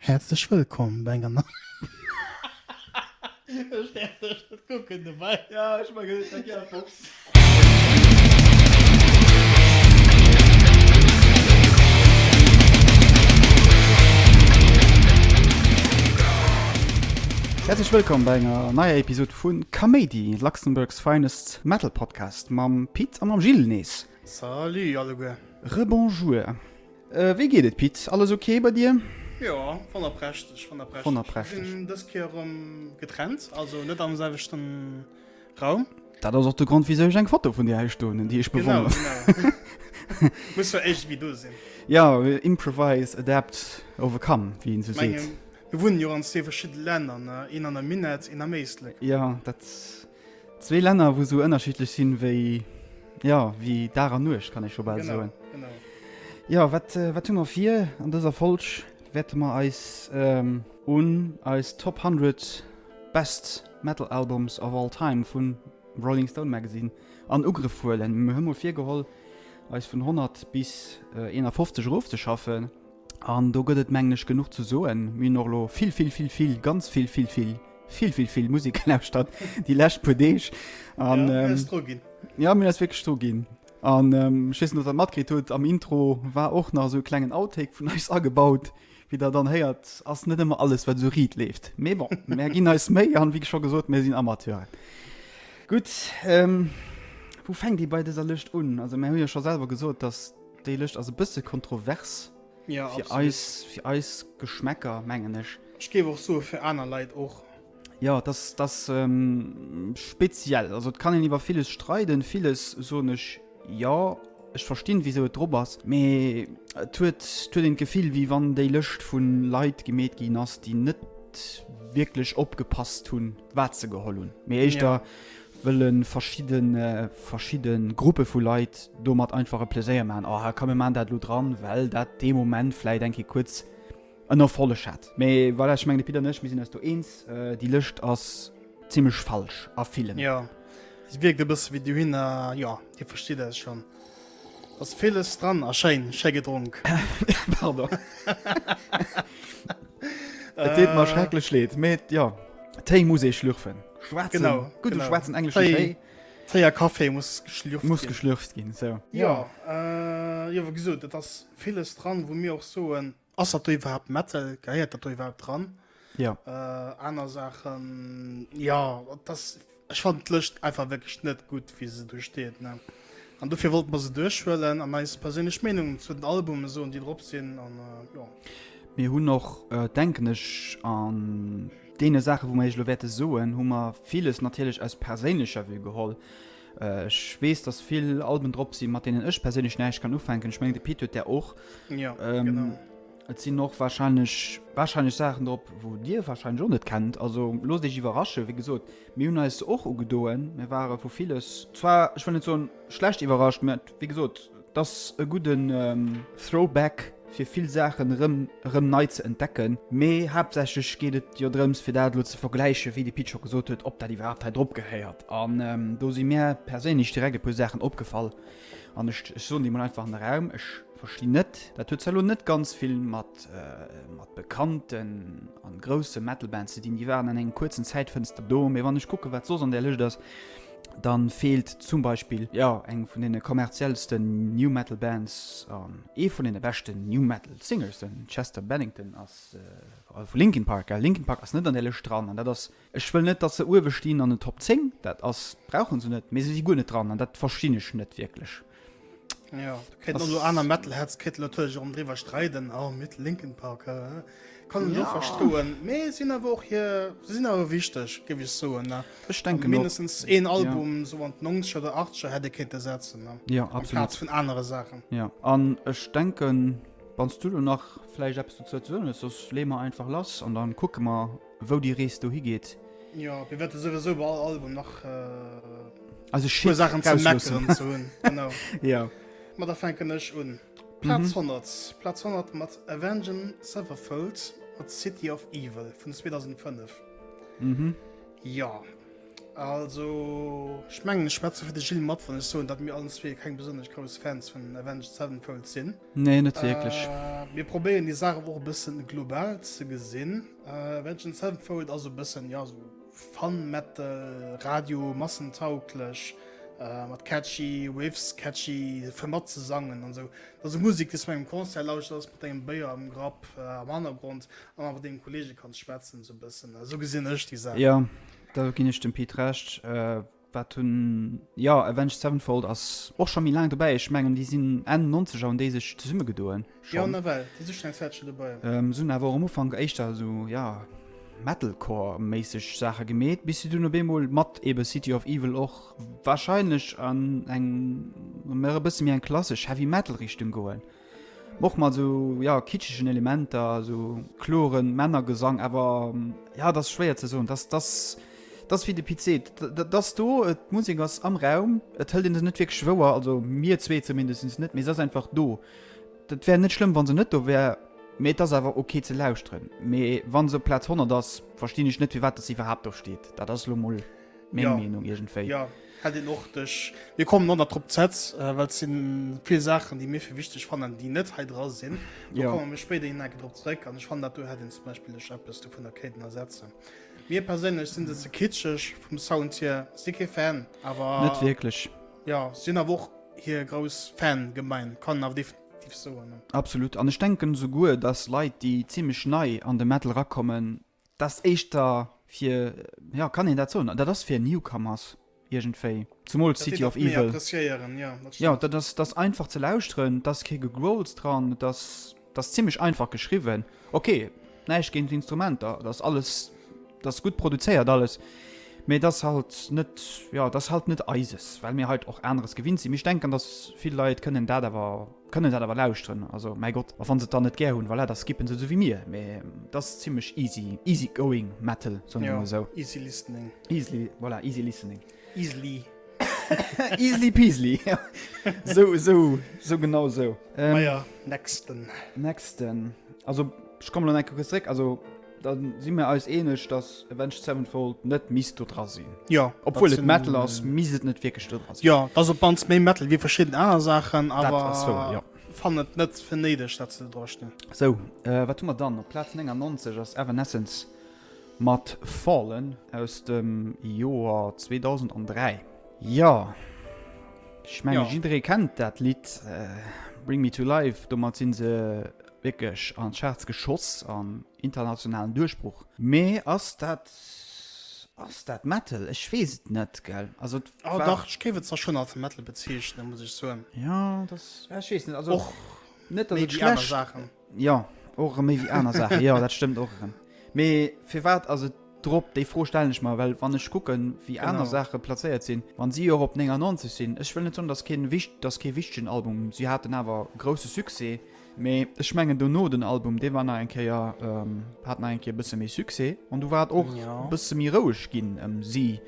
Häerzlech wëllkomm bei enger neier. Ech däerf dech net kucken dobäi. Ja, ech hu mer geduecht, dat gär Box. Häerzlech wëllkomm bei enger neier Episod vu Kaméidi, Luxembourg's finest Metal Podcast mam Pit a mam Gilles nees. Salut alleguer. Rebonjour. Wéi geet et Pit? Alles ok bei dir? Jo, wonnerprächteg, wonnerprächteg. Wonnerprächteg. Mir sinn dës Kéier erëm getrennt, also net am selwechten Raum. Dat ass och de Grond wisou ech eng Foto vun dir hei stoen hunn, déi ech bewonneren. Genau, genau. Muss jo iergendwéi do sinn. Jo, improvise, adapt, overcome, wéi een esou seet. Mengen, mir wunnen jo an zwee verschidde Länner, ne? Een an der Minett, een am Éislek. Jo, dat. Zwee Länner, wou sou ënnerschiddlech sinn wéi, jo, wéi Dag an Nuecht, kann ee scho bal soen. Genau, genau. Jo, wat, wat hu mer vir? An dëser Folg wäerte mer eis un eis Top 100 Best Metal Albums of All Time vun Rolling Stone Magazine an Ugrëff huelen. Mir hu mol virgeholl, eis vun 100 bis 51 erofzeschaffen. An do gëtt et, mengen ech, genuch ze soen. Mir hunn och elo vill, vill, vill, vill, ganz vill, vill, vill, vill, vill, vill Musek gelauschtert déi lescht puer Deeg. An, ja, mir ähm, dru ginn. Ja, mir ass wierklech dru ginn. An ähm, ech weess net, ob der matkritt hutt, am Intro war och nach esou e klengen Outtake vun eis agebaut. Wéi der dann héiert, ass net ëmmer alles, wat esou riit leeft. Mee bon, mär ginn eis Méi an, wéi scho gesot, mir sinn Amateuren. Gutt, ähm, wou fänkt ee bei dëser Lëscht un? Also mär hu jo scho selwer gesot, dass Déi Lëscht ass e bësse kontrovers ja, fir eis, fir eis Geschmäcker, mengen ech. Ech géif och soe fir aner Leit och. Ja, das, das ähm, speziell. Also et kann een iwwer villes streiden, villes soen ech jo, ech verstinn, wisou et drop ass, mee et huet, et huet een d'Gefill, wéi wann déi Lëscht vu Leit gemeet ginn ass, déi net wierklech opgepasst hunn, wat se geholl hunn, mee éischter Ja. Wëlle verschidde verschidde Gruppe vu Leit domat einfach e Pleséier maachen, oh komm mir maachen dat elo dran, well dat dee Moment vläit eng Kéier kuerz en Erfolleg hat. Mee voilà, ech mengen de Pit an ech, mir sinn eis do eens, déi Lëscht ass zimmlech falsch a villem. Jo, se wierkt e bësse wéi dohinner, jo, Dir verstitt eis schonn. Ass villes dran a schéin, schéi gedronk. Pardon. Et deet mer schrecklech leed, mee jo, Téi muss ee schlürfen. Schwarzen, genau, gudde genau. schwarzen engleschen Téi, Téi. Téi a Café muss geschlürft muss ginn. geschlürft ginn, sou. Jo, äh, jo, wéi gesot, et ass villes dran, wou mir och soen, ass dat do iwwerhaapt Metal, gehéiert dat do iwwerhaapt dran? Ja. Äh, aner Saachen, jo, et ass, ech fannen d'Lëscht einfach wierklech net gutt, wéi se do steet, ne? An dofir wollte mer se duerchhuelen an eis perséinlech Meenung zu den Albume soen, déi drop sinn, an jo. Mir hunn och, denken ech, an Deene Saachen, wou mer Iech elo wäerte soen, hu mer villes natierlech aus perséinlecher Vue geholl. Ech weess, dass vill Alben drop sinn, mat deenen ech perséinlech näischt kann ufänken. Ech mengen, de Pit huet där och. Ja, genau. Et sinn och warscheinlech, warscheinlech Saachen drop, wou Dir warscheinlech och net kennt. Also loosst Iech iwwerraschen. Wéi gesot, mir hunn eis se och ugedoen. Mir ware vu villes zwar, ech wëll net soen schlecht iwwerrascht, mä wéi gesot, 't ass e gudden Throwback fir vill Saachen erëm erëm nei ze entdecken. Mee haaptsächlech geet et jo drëms fir dat elo ze vergläichen, wéi de Pit scho gesot huet, ob dat iwwerhaapt hei drop gehéiert. An do si mär perséinlech direkt e puer Saachen opgefall an ech ech soen déi mol einfach an de Raum, ech verstinn net, dat huet zwar elo net ganz vill mat mat bekannten an grousse Metal Bands ze dinn, déi waren an engem kuerzen Zäitfënster do, mee wann ech kucke wat soss an där Lëscht ass, Dann feelt zum Beispill, jo, eng vun deene kommerziellsten New Metal Bands an ee vun deene beschten New Metal Singers, den Chester Bennington ass vu Linkin Park. Gell, Linkin Park ass net an där Lëscht dran an dat ass, ech wëll net, datt se uewe stinn an den Top 10, dat ass, brauche se net, mee se si guer net dran an dat verstinn ech net wierklech. Jo, do kéinten och elo aner Metalheads kéinten natierlech erëm driwwer streiden, oh, mit Linkin Park, hä? Kann ech och verstoen, mee sinn awer och hir, se sinn awer wichteg, géif ech soen, ne? Ech denken och. Mindestens een Album ja. sou an d'Nonzeger oder Achtzeger hätt ee kéinte setzen, ne? Ja, absolut. Amplaz vun anere Saachen. Ja, an ech denken, wann s du do nach vläicht eppes dozou ze soen hues, soss leeë mer einfach lass an dann kucke mer, wou déi Rees dohi geet. Jo, mir wäerte souwisou bei all Album nach also puer Saachen ze meckeren ze hunn. Genau. Ja. Ma da fänken ech un. Plaz 100, Plaz 100 mat Avenged Sevenfold mat City of Evil vun 2005. Mhm. Jo. Also, ech mengen, ech schwätze fir de Gilles mat, wann ech soen, datt mir allen zwee keng besonnesch grouss Fans vun Avenged Sevenfold sinn. Nee, net wierklech. Mir probéieren déi Saach awer och e bëssen global ze gesinn. Avenged Sevenfold ass e bëssen, jo, esou Fun Metal, Radio, massentauglech, mat catchy Riffs, catchy fir matzesangen an esou. Dat ass e Musek, déi s du bei engem Concert lauschters, mat engem Béier am Grapp am Hannergrond an awer mat dengem Kollege kanns schwätzen, esou e bëssen. Esou gesinn ech déi Saach. Jo. Da ginn ech dem Pete Recht. Wat hunn, jo, Avenged Sevenfold ass och scho méi laang dobäi. Ech mengen, déi sinn Enn Nonzeger hunn déi sech zesummegedoen schonn. Jo, nawell, déi si schonn eng Zäitchen dobäi. Se hunn awer och am Ufank éischter esou, jo, Metalcore-méisseg Saache gemeet, bis si dunn op eemol mat ebe City of Evil och warscheinlech an eng méi e bësse méi eng klassesch Heavy Metal-Richtung goen. Och mat esou, jo, kitschegen Elementer, esou kloren Männergesang, awer ja, dat ass schwéier ze soen. Dat ass, dat ass wéi de Pit seet, dat ass do, d'Musek ass am Raum, et hëlt een se net wierklech wouer, also mir zwee zumindest net, mee se ass einfach do. Dat wär net schlëmm, wa se net do wär, mee et ass awer ok ze lauschteren. Mee wa se op Plaz 100 ass, verstinn ech net, firwat dass se iwwerhaapt do steet. Dat ass elo mol meng ja. Meenung iergendwéi. Ja, hätt een och dech. Mir kommen och nach drop zett, äh, well et sinn vill Saachen, déi mir fir wichteg fannen, déi net hei dra sinn. Do Ja. komme mir spéider hin enke drop zréck an ech fannen dat do hätt een zum Beispill duerch eppes dovunner kéinten ersetzen. Mir perséinlech sinn se ze kitscheg vum Sound hier, si kee Fan, awer Net wierklech. ja, sinn awer och hir grouss Fangemein, kann een awer definitiv soen. ne? Absolut. An ech denken esouguer, dass Leit, déi zimmlech nei an de Metal erakommen, Dat ass éischter fir, jo, kann een dat soen? Dat ass fir Newcomers iergendwéi, zumools City of Evil. Jo, dat ass, dat ass einfach ze lauschteren, et ass kee Gegrowls dran, et ass, et ass zimmlech einfach geschriwwen. Ok, näischt géint d'Instrumenter, et ass alles, et ass gutt produzéiert alles, mee et ass halt net, jo, et ass halt net eises, well mir halt och aneres gewinnt sinn. Mee ech denken, datt vill Leit kënnen dat awer. Kënnen dat awer lauschteren, also mäi Gott, a wann se et dann net gär hunn, voilà, da skippen se esou wéi mir, mee et ass zimmlech easy, easy going Metal, soen wir mol esou. Easy listening. Easily, voilà, easy listening. Easily. Easily peasily, sou, sou, sou genau sou. Maja, nächsten. Nächsten, also ech kommen elo nach eng Kéier kuerz zréck, also Da si mir eis eeneg, dass Avenged Sevenfold net misst do dra sinn. Jo. Obwuel et Metal ass, misst et net wierklech do dra sinn. Jo, et ass op d'mannst méi Metal wéi verschidden aner Saachen, awer Dat ass wouer, jo. Fannen et net fir néideg, dat se do dra stinn. Sou, wat hu mer dann? Op Plaz 99 ass Evanescence mat Fallen aus dem Joer 2003. Jo, ech menge jidderee kennt dat Lidd Bring Me To Life. Domat si se wierklech an d'Charts geschoss an internationalen Duerchbruch. Mee ass dat, ass dat Metal? Ech weess et net, gell? Also et Oh war. dach, ech géif et zwar schonn als Metal bezeechnen, muss ech soen. Jo, dat, ech weess net, also Och net, datt méi et wéi aner schlecht. Saachen. Jo, och erëm méi wéi aner Saachen, jo, dat stëmmt och erëm. Mee firwat ass et drop? Déi Fro stellen ech mer, well wann ech kucken, wéi aner Genau. Saache plazéiert sinn, wann si och op 99 sinn, ech wëll net soen, datt keen wicht, datt kee wichtegen Album, si haten awer grousse Succès, Mee ech mengen dono den Album dee war nach eng Kéier, hat nach eng Kéier e bësse méi Succès an du war et och e bësse méi roueg ginn ëm si.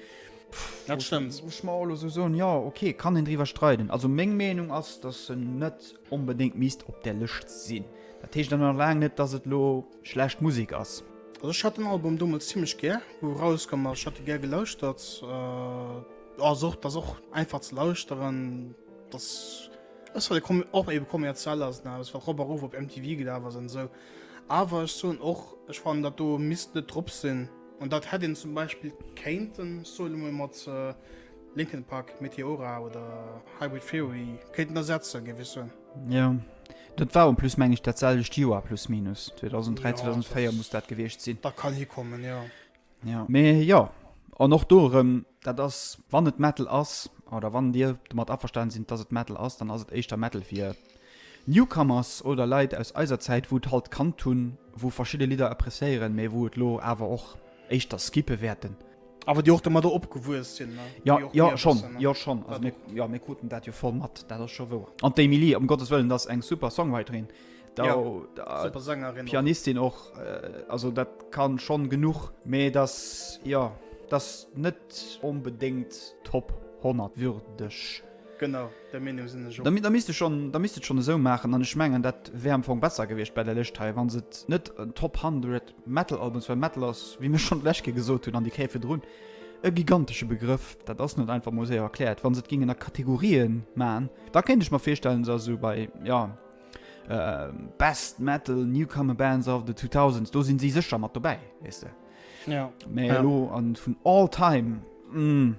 Dat stëmmt. Wou ech mer och elo sou soen, jo ok, kann een driwwer streiden. Also meng Meenung ass, datt se net onbedéngt misst op där Lëscht sinn. Dat heescht awer nach laang net, datt et elo schlecht Musek ass. Also ech hat den Album domols zimmlech gär, wou e rauskomm ass. Ech hat e gär gelauschtert. Ass och, ass och einfach ze lauschteren. Ass. Ass well e och ebe kommerziell ass, ne, ass wat rop a rof op MTV gelaf ass an esou. Awer ech soen och, ech fannen dat do misst net drop sinn. An dat hätt een zum Beispill kéinten, ech soe lo mol mat Linkin Park, Meteora oder Hybrid Theory kéinten ersetzen, géif ech soen. Jo, dat war en plus meng ech dat selwecht Joer plus minus, 2003, Jo, 2004 dat muss dat gewiescht sinn. Dat kann hikommen, jo. Ja. Mee jo, an och do erëm, dat ass, wann et Metal ass, oder wann dir domat averstanen sinn, dass et Metal ass, dann ass et éischter Metal fir Newcomers oder Leit aus eiser Zäit, wou et halt kannt hunn, wou verschidde Lidder appreciéieren, mee wou et lo awer och éischter skippe wäerten. Awer déi och domadder opgewuess sinn, ne? Ja, Wéi och ja, mir e schonn, bëssen, ne? jo schonn. Also Dat mir, och. jo, mir kruten dat jo voll mat, dat ass scho wouer. An d'Amy Lee, ëm Gottes Wëllen, dat ass eng super Songwriterin. Da, Ja, da, super Sängerin och. Pianistin och, also dat kann schonn genuch, mee dass, jo, dass net onbedéngt Top 100 würdeg. Genau, där Meenung sinn ech och. Da, da misst e schonn, da misst et schonn esou maachen, an ech mengen dat wär am Fong besser gewiescht bei der Lëscht hei, wa se et net Top 100 Metal Albums, well Metal ass, wéi mir schonn d'lescht Kéier gesot hunn an déi Kéier virdrun. e gigantesche Begrëff, dat ass net einfach mol séier erkläert. Wa se et gingen a Kategorien man, da kéint ech mer virstellen, se ass esou bei, jo, Best Metal Newcomer Bands of the 2000s, do sinn si sécher mat dobäi, weess de. Ja. Mä elo an vun all time, mm.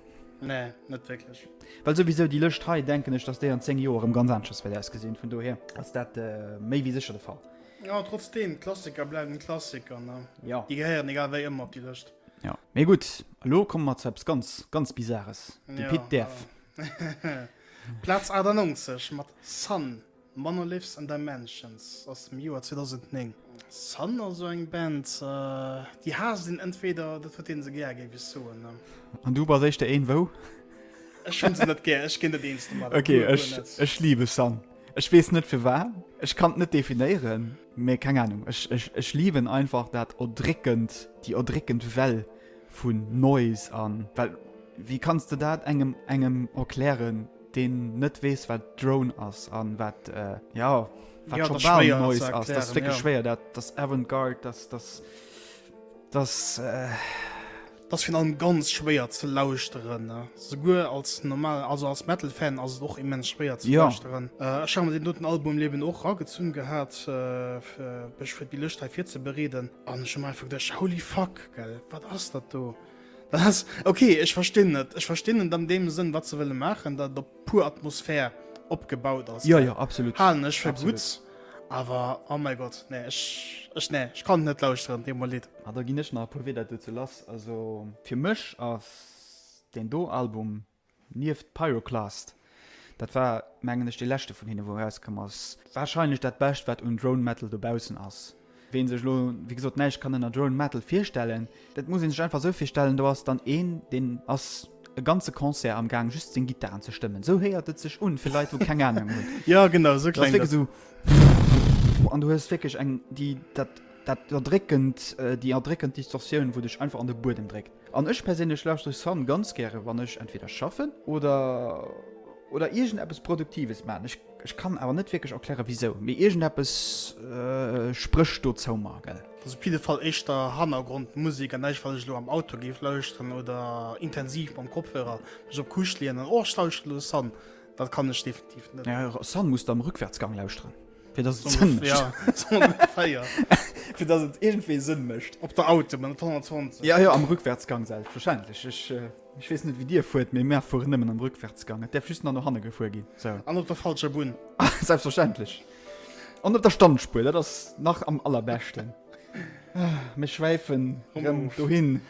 Nee, net wierklech. Well souwisou déi Lëscht hei, denken ech, dass déi an 10 Joer erëm ganz aneschters wäert ausgesinn. Vun dohier ass dat méi wéi sécher de Fall. Ja, trotzdeem, Klassiker bleiwen Klassiker, ne? Ja. Déi gehéieren egal wéi ëmmer op déi Lëscht. Ja. Mee gutt, elo komme mer zu eppes ganz, ganz Bizares. De Ja, Pit däerf. Plaz 98 mat Sun, Monoliths and Dimensions aus dem Joer 2009. Sun ass esou eng Band, déi haasst een entweder, dat huet een se gär, géif ech soen, ne? An du bass éischter een wou? Ech hunn se net gär, ech ginn net eens domadder. Ok, ech, ech liebe Sun. Ech weess net firwat, ech kann et net definéieren, mee keng Ahnung, ech, ech, ech liben einfach dat erdréckend, déi erdréckend Well vun Noise an, well wéi kanns de dat engem, engem erklären, deen net weess wat Drone ass an wat, jo, wat Ja, scho dat ass bal schwéier Noise ze ass, dat ass erklären, wierklech ja. schwéier, dat ass Avantgarde, dat, dat, dat. Et ass virun allem ganz schwéier ze lauschteren, souguer als normal, also als Metal Fan ass et och immens schwéier ze lauschteren. Ech hu mer deen doten Album eben och ragezunn gehat fir mech fir déi Lëscht hei virzebereeden an ech hu mer einfach geduecht, holy fuck gell, wat ass dat do? Dat ass, ok ech verstinn et, ech verstinn et an deem Sënn wat se wëlle maachen, dat et op pur Atmosphär opgebaut ass. Jo, jo, absolut. Halen ech fir gutt, awer oh mäi Gott, nee, ech, ech, nee, ech kann et net lauschteren, deet mer leed. Ah, da ginn ech nach e puer Wieder dozou lass. Also fir mech ass deen do Album nieft Pyroclast, dat war mengen ech dee leschte vun hinne wou erauskomm ass, warscheinlech dat bescht wat un Drone Metal dobaussen ass. Ween sech elo wéi gesot näischt kann ënner Drone Metal virstellen, dat muss ee sech einfach esou virstellen, do ass dann een, deen ass e ganze Concert am Gaang just seng Gittaren ze stëmmen. Esou héiert et sech un fir Leit wou keng Anung hunn. Jo genau, esou Dat ass kléngt wierklech et. esou an du hues wierklech eng déi dat dat erdréckend déi erdréckend Distortioun wou dech einfach an de Buedem dréckt. An ech perséinlech lauschtere Sun ganz gäre wann ech entweder schaffen oder oder iergendeppes Produktives maachen. Ech Ech kann awer net wierklech erklären wisou, mee iergendeppes sprécht do zou mer, gell? Dat ass op jidde Fall éischter Hannergrondmusek an näischt wat ech elo am Auto géif lauschteren oder intensiv mam Kopfhörer mech op d'Couche leeën an oh ech lauschteren elo Sun. Dat kann ech definitiv net. Ja, Sun muss de am Rückwärtsgang lauschteren, fir dass et Sënn mécht. Ja, sou ongeféier. Fir dass et iergendwéi Sënn mécht. Op der Autobunn op 120. Ja, jo, am Rückwärtsgang selbstverständlech. Ech. Ech weess net wéi dir fuert, mee mär fueren nëmmen am Rückwärtsgang. Et däerf just nach no hanne gefuer ginn. Sou. An op der falscher Bunn. Selbstverständlech. An op der Standspuer, dat ass nach am allerbeschten. Mir schwäifen rëm dohin.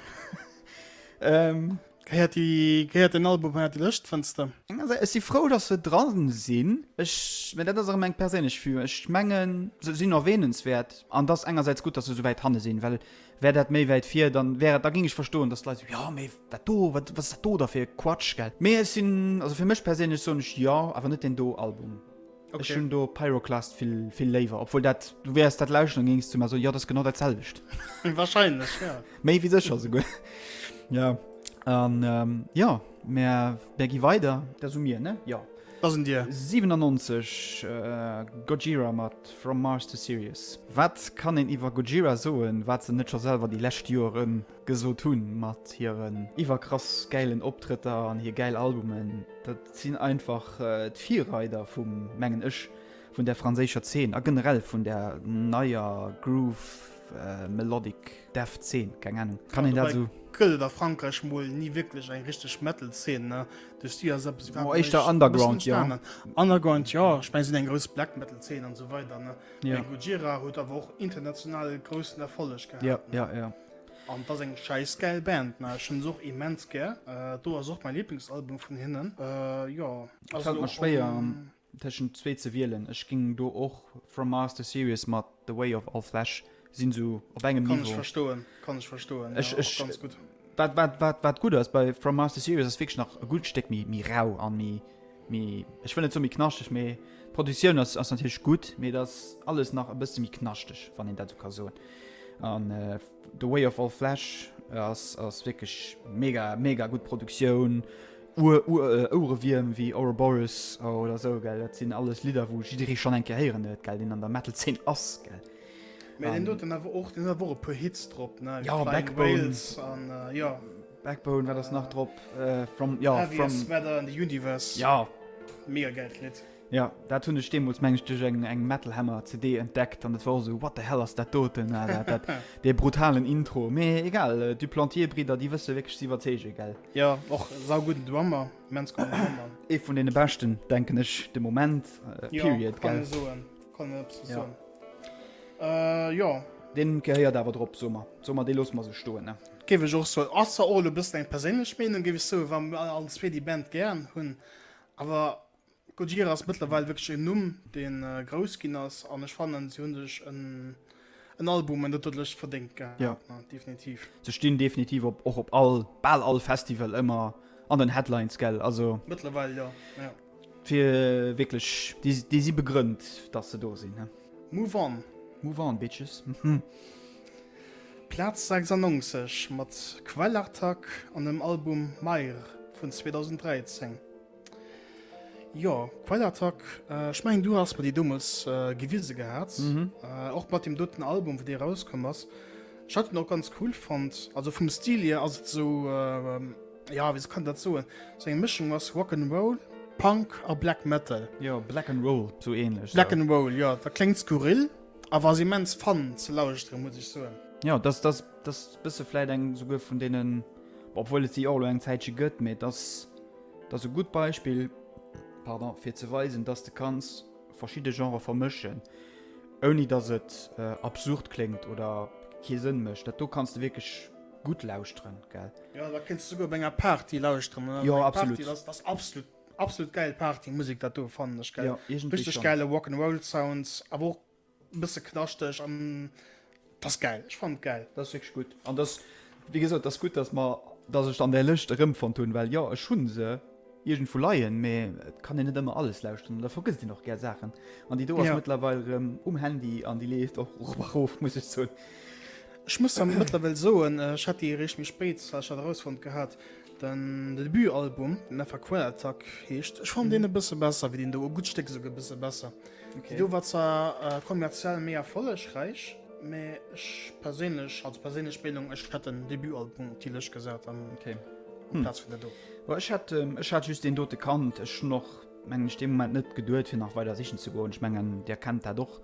Gehéiert déi, gehéiert den Album hei an déi Lëscht, fënns de? Ech si frou, datt se dran sinn. Ech, mä dat ass erëm eng perséinlech Vue. Ech mengen, se sinn erwähnenswäert. An et ass engersäits gutt, datt se esou wäit hanne sinn, well Wär dat méi wäit vir, dann wär et, da géing ech verstoen, dass d'Leit sou, jo, mee wat do, wat, wat ass dat do da fir e Quatsch, gell? Mee ech sinn, also fir mech perséinlech soen ech jo, awer net deen do Album. Okay. Ech hunn do Pyroclast vill, vill léiwer, obwuel dat, du wäers dat lauschteren an géings zu mer soen, jo, dat ass genau dat selwecht. Wahrscheinlech, jo. Méi wéi sécher souguer. Jo, an jo, mär, mär gi weider. Dat ass u mir, ne? Jo. Dat ass un dir. 97, Gojira mat From Mars to Sirius. Wat kann een iwwer Gojira soen, wat se net scho selwer déi lescht Joere gesot hunn, mat hiren iwwerkrass gäilen Optrëtter an hir gäil Albumen. Dat sinn einfach d'Virreider vum, mengen ech, vun der franséischer Zeen a generell vun der neier Groove Melodic Death Zeen, keng Ahnung, kann een dat esou. Gëtt et a Frankräich mol ni wierklech eng richteg Metal Zeen, ne? Duerch si ass eppes iwwerhaapt éischter Underground, jo. Underground, jo, ech mengen si hunn eng grouss Black Metal Zeen an esou weider, ne? Mee Gojira huet awer och international groussen Erfolleg gehat. Jo, jo, jo. An et ass eng schäiss gäil Band, ne? Ech hunn se och immens gär. Do ass och mäin Lieblingsalbum vun hinnen, jo. Et fält mer schwéier tëschent zwee ze wielen. Ech géing do och From Mars to Sirius mat The Way of All Flesh sinn esou op engem Kann Niveau. ech verstoen, kann ech verstoen, Ech, ja, och ech, ganz gutt. wat, wat, wat, wat gutt ass bei From Mars to Sirius ass wierklech nach e gutt Stéck méi, méi rau an méi, méi, ech wëll net soe méi knaschteg, mee d'Produktioun ass, ass natierlech gutt, mee et ass alles nach e bësse méi knaschteg, wann een dat esou ka soen. An The Way of All Flesh ass, ass wierklech mega, mega gutt Produktioun, Ur, Ur, Ouerewierm wéi Ouroboros oder esou, gell, dat sinn alles Lidder, wou jidderee schonn eng Kéier héieren huet, gell, deen an der Metal-Zeen ass, gell. Mä deen doten awer och, deen huet awer och e puer Hits drop, ne? Ja, Flying Backbone. Whales an, jo. Backbone, wat ass nach drop? From, ja, from. Heaviest Matter in the Universe. Ja. Mega gäilt Lidd. Ja, dat hunn ech deemools, meng ech, duerch eng, eng Metal Hammer CD entdeckt an dat war och esou, what the hell ass dat doten? Ah, dat, dat, dee brutalen Intro. Mee egal, Duplantier-Bridder, déi wësse wierklech ze iwwerzeegen, gell? Ja, och saugudden Drummer, immens gudden Drummer. Ee vun deene beschten, denken ech, de Moment, period, gell? Ja, kann ee soen, kann een absolut soen. Ja. Äh, jo. Deen gehéiert awer drop, soe mer. Soe mer, dee loosse mer sou stoen, ne? Géif ech och soen. Ass zwar och elo e bëssen eng perséinlech Meenung, géif ech soen, wa mir allen zwee déi Band gären hunn, awer Gojira ass mëttlerweil wierklech en Numm, dee grouss ginn ass an ech fannen, si hu sech en Album an der Lëscht verdéngt gehat. Jo. Definitiv. Se stinn definitiv op, och op all, bal all Festival ëmmer an den Headlines, gell? Also. Mëttlerweil jo, jo. Fir wierklech, déi, déi si begrënnt, dass se do sinn, he. Move on. Move on, bitches. Plaz 96 mat Kvelertak an dem Album Mayr vun 2013. Jo, Quellattack, ech mengen du has mer déi domols gewise gehat, och mat deem doten Album wou dee erauskomm ass. Ech hat den och ganz cool fonnt, also vum Stil hier ass et esou, jo wéi kann dat soen, sou eng Mëschung ass Rock 'n' Roll, Punk a Black Metal. Jo, Black 'n' Roll, sou ähnlech. Black 'n' Roll, jo, dat kléngt skurril, awer ass immens fun ze lauschteren, muss ech soen. Jo, dat ass e bësse vläit eng souguer vun deenen, obwuel et si och elo eng Zäitche gëtt, mee et ass. Dat ass e gutt Beispill, pardon, fir ze weisen, dass de kanns verschidde Genrë vermëschen, ouni dass et absurd kléngt oder kee Sënn mécht. Dat do kanns de wierklech gutt lauschteren, gell? Jo, dat kéints de souguer op enger Party lauschteren. Jo, absolut. Dat ass absolut, absolut gäil Partymusek, dat do, fannen ech, gell? Jo, iergendwéi schonn. Richteg gäile Rock'n'Roll-Sound, awer och Bësse knaschteg an das geil. Ech fand geil. Dat ass wierklech gutt. An das, wéi gesot, das gutt, dass mer, dass ech an där Lëscht erëmfonnt hunn, well jo, ech hunn se iergendwou leien, mee et kann een net ëmmer alles lauschteren an da vergësst een och gär Saachen. An déi do ass Ja. mëttlerweil erëm um Handy an déi leeft och erop a rof, muss ech soen. Ech muss der mëttlerweil soen, ech hat déi eréischt méi spéit, hat ech dat erausfonnt gehat, den Debutalbum, den einfach Quellattack heescht, ech fannen deen e bësse besser wéi deen do, e gutt Stéck esouguer e bësse besser. Okay. Déi do war zwar kommerziell méi erfollegräich, mee ech perséinlech, also perséinlech Meenung, ech hätt den Debutalbum op déi Lëscht gesat an okay. hm. Platz vun der do. Well ech hat, ähm, ech hat just deen dote kannt. Ech hunn och, mengen ech, dee Moment net geduet, fir nach weider sichen ze goen. Ech mengen, Dir kennt dat och.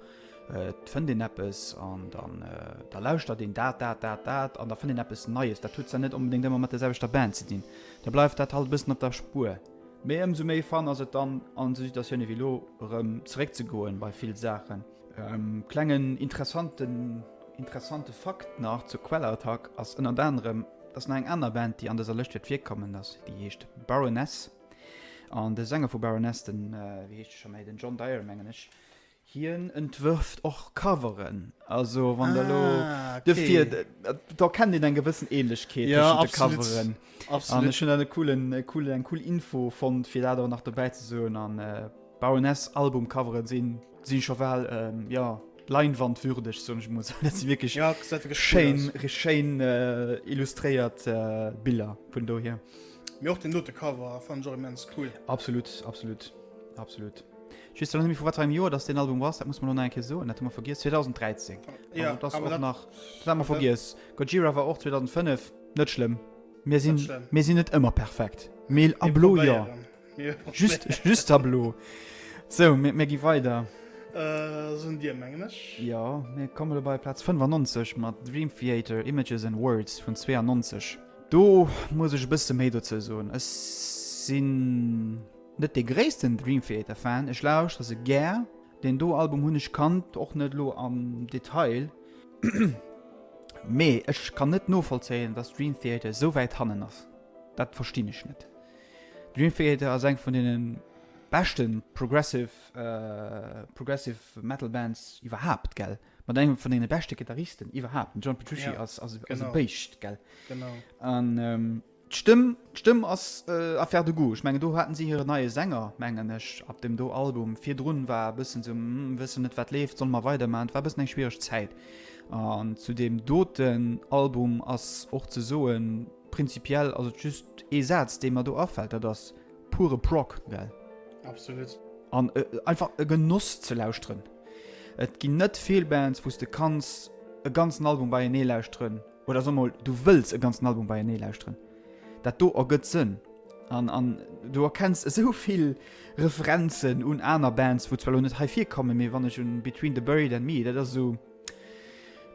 Äh, et fënnt een eppes an dann, äh, da lauschtert een dat, dat, dat, dat an da fënnt een eppes Neies. Dat huet zwar net onbedéngt ëmmer mat der selwechter Band ze dinn. Da bleift dat halt e bëssen op der Spuer. Mee ëmsou méi fun ass et dann an esou Situatioune wéi elo erëm zeréck ze goen bei vill Saachen. Klengen interessanten interessante Fakt nach zur Quellattack ass ënnert anerem, dass nach eng aner Band déi an dëser Lëscht wäert virkommen ass, déi heescht Baroness an de Sänger vu Baroness, den wéi heescht e scho méi, den John Dyer mengen ech, Hien entwërft och Coveren, also wann der elo Ah, okay. dofir, da kennt een eng gewëssen Ähnlechkeet Ja, tëschent de absolut. Coveren. An Absolut. ech hunn dat e coolen, e coolen, eng cool Info fonnt, fir dat och nach dobäi ze soen. An Baroness Albumcoveren sinn, si scho bal, jo, leinwandwürdeg, soen ech emol esou. Dat si wierklech Ja, gesäit wierklech cool schéin, aus. schéin illustréiert Biller vun dohier. Mee och den dote Cover fannen ech och immens cool. Absolut, absolut, absolut. Ech weess zwar net méi vu wat fir engem Joer dass deen Album ass, dat muss mer elo nach eng Kéier soen, dat hu mer vergiess, 2013. Ja, Also dat ass awer och dat, nach, dat hat mer vergiess. Gojira war och 2005, net schlëmm. Mir net sinn, schlëmm. mir sinn net ëmmer perfekt, mee Mir ab elo jo. probéieren. Mir Just, probéieren. just ab elo. Sou, mir, mir gi weider. Äh, ass un dir, mengen ech. Jo, mir kommen elo bei Plaz 95 mat Dream Theater, Images and Words vun 92. Do muss ech e bësse méi dozou soen. Ech sinn. Net dee gréissten Dream Theater Fan, ech lauschter se gär. Deen do Album hunn ech kannt, och net elo am Detail, mee ech kann net novollzéien dass Dream Theater esou wäit hannen ass, dat verstinn ech net. Dream Theater ass eng vun deene beschten progressive progressive Metal Bands iwwerhaapt gell, mat engem vun deene beschte Gitarristen iwwerhaapt, den John Petrucci ass ass e Béischt gell. An D'Stëmm, d'Stëmm ass Affaire de goût. Ech mengen do haten si hire neie Sänger, mengen ech, ab dem do Album. Virdrun war e bëssen esou, hm, wëssen net wat leeft, solle mer weidermachen? Et war e bëssen eng schwiereg Zäit. An zu deem doten Album ass och ze soen, prinzipiell ass et just ee Saz dee mer do afält, dat ass pure Prog, well. Absolut. An einfach e Genoss ze lauschteren. Et ginn net vill Bands wou s de kanns e ganzen Album beienee lauschteren. Oder so mol, du wëlls e ganzen Album beienee lauschteren. Dat do ergëtt Sënn. An, an du erkenns esou vill Referenzen un aner Bands, wou zwar lo net hei virkommen, mee wann ech un Between the Buried and Me, dat ass esou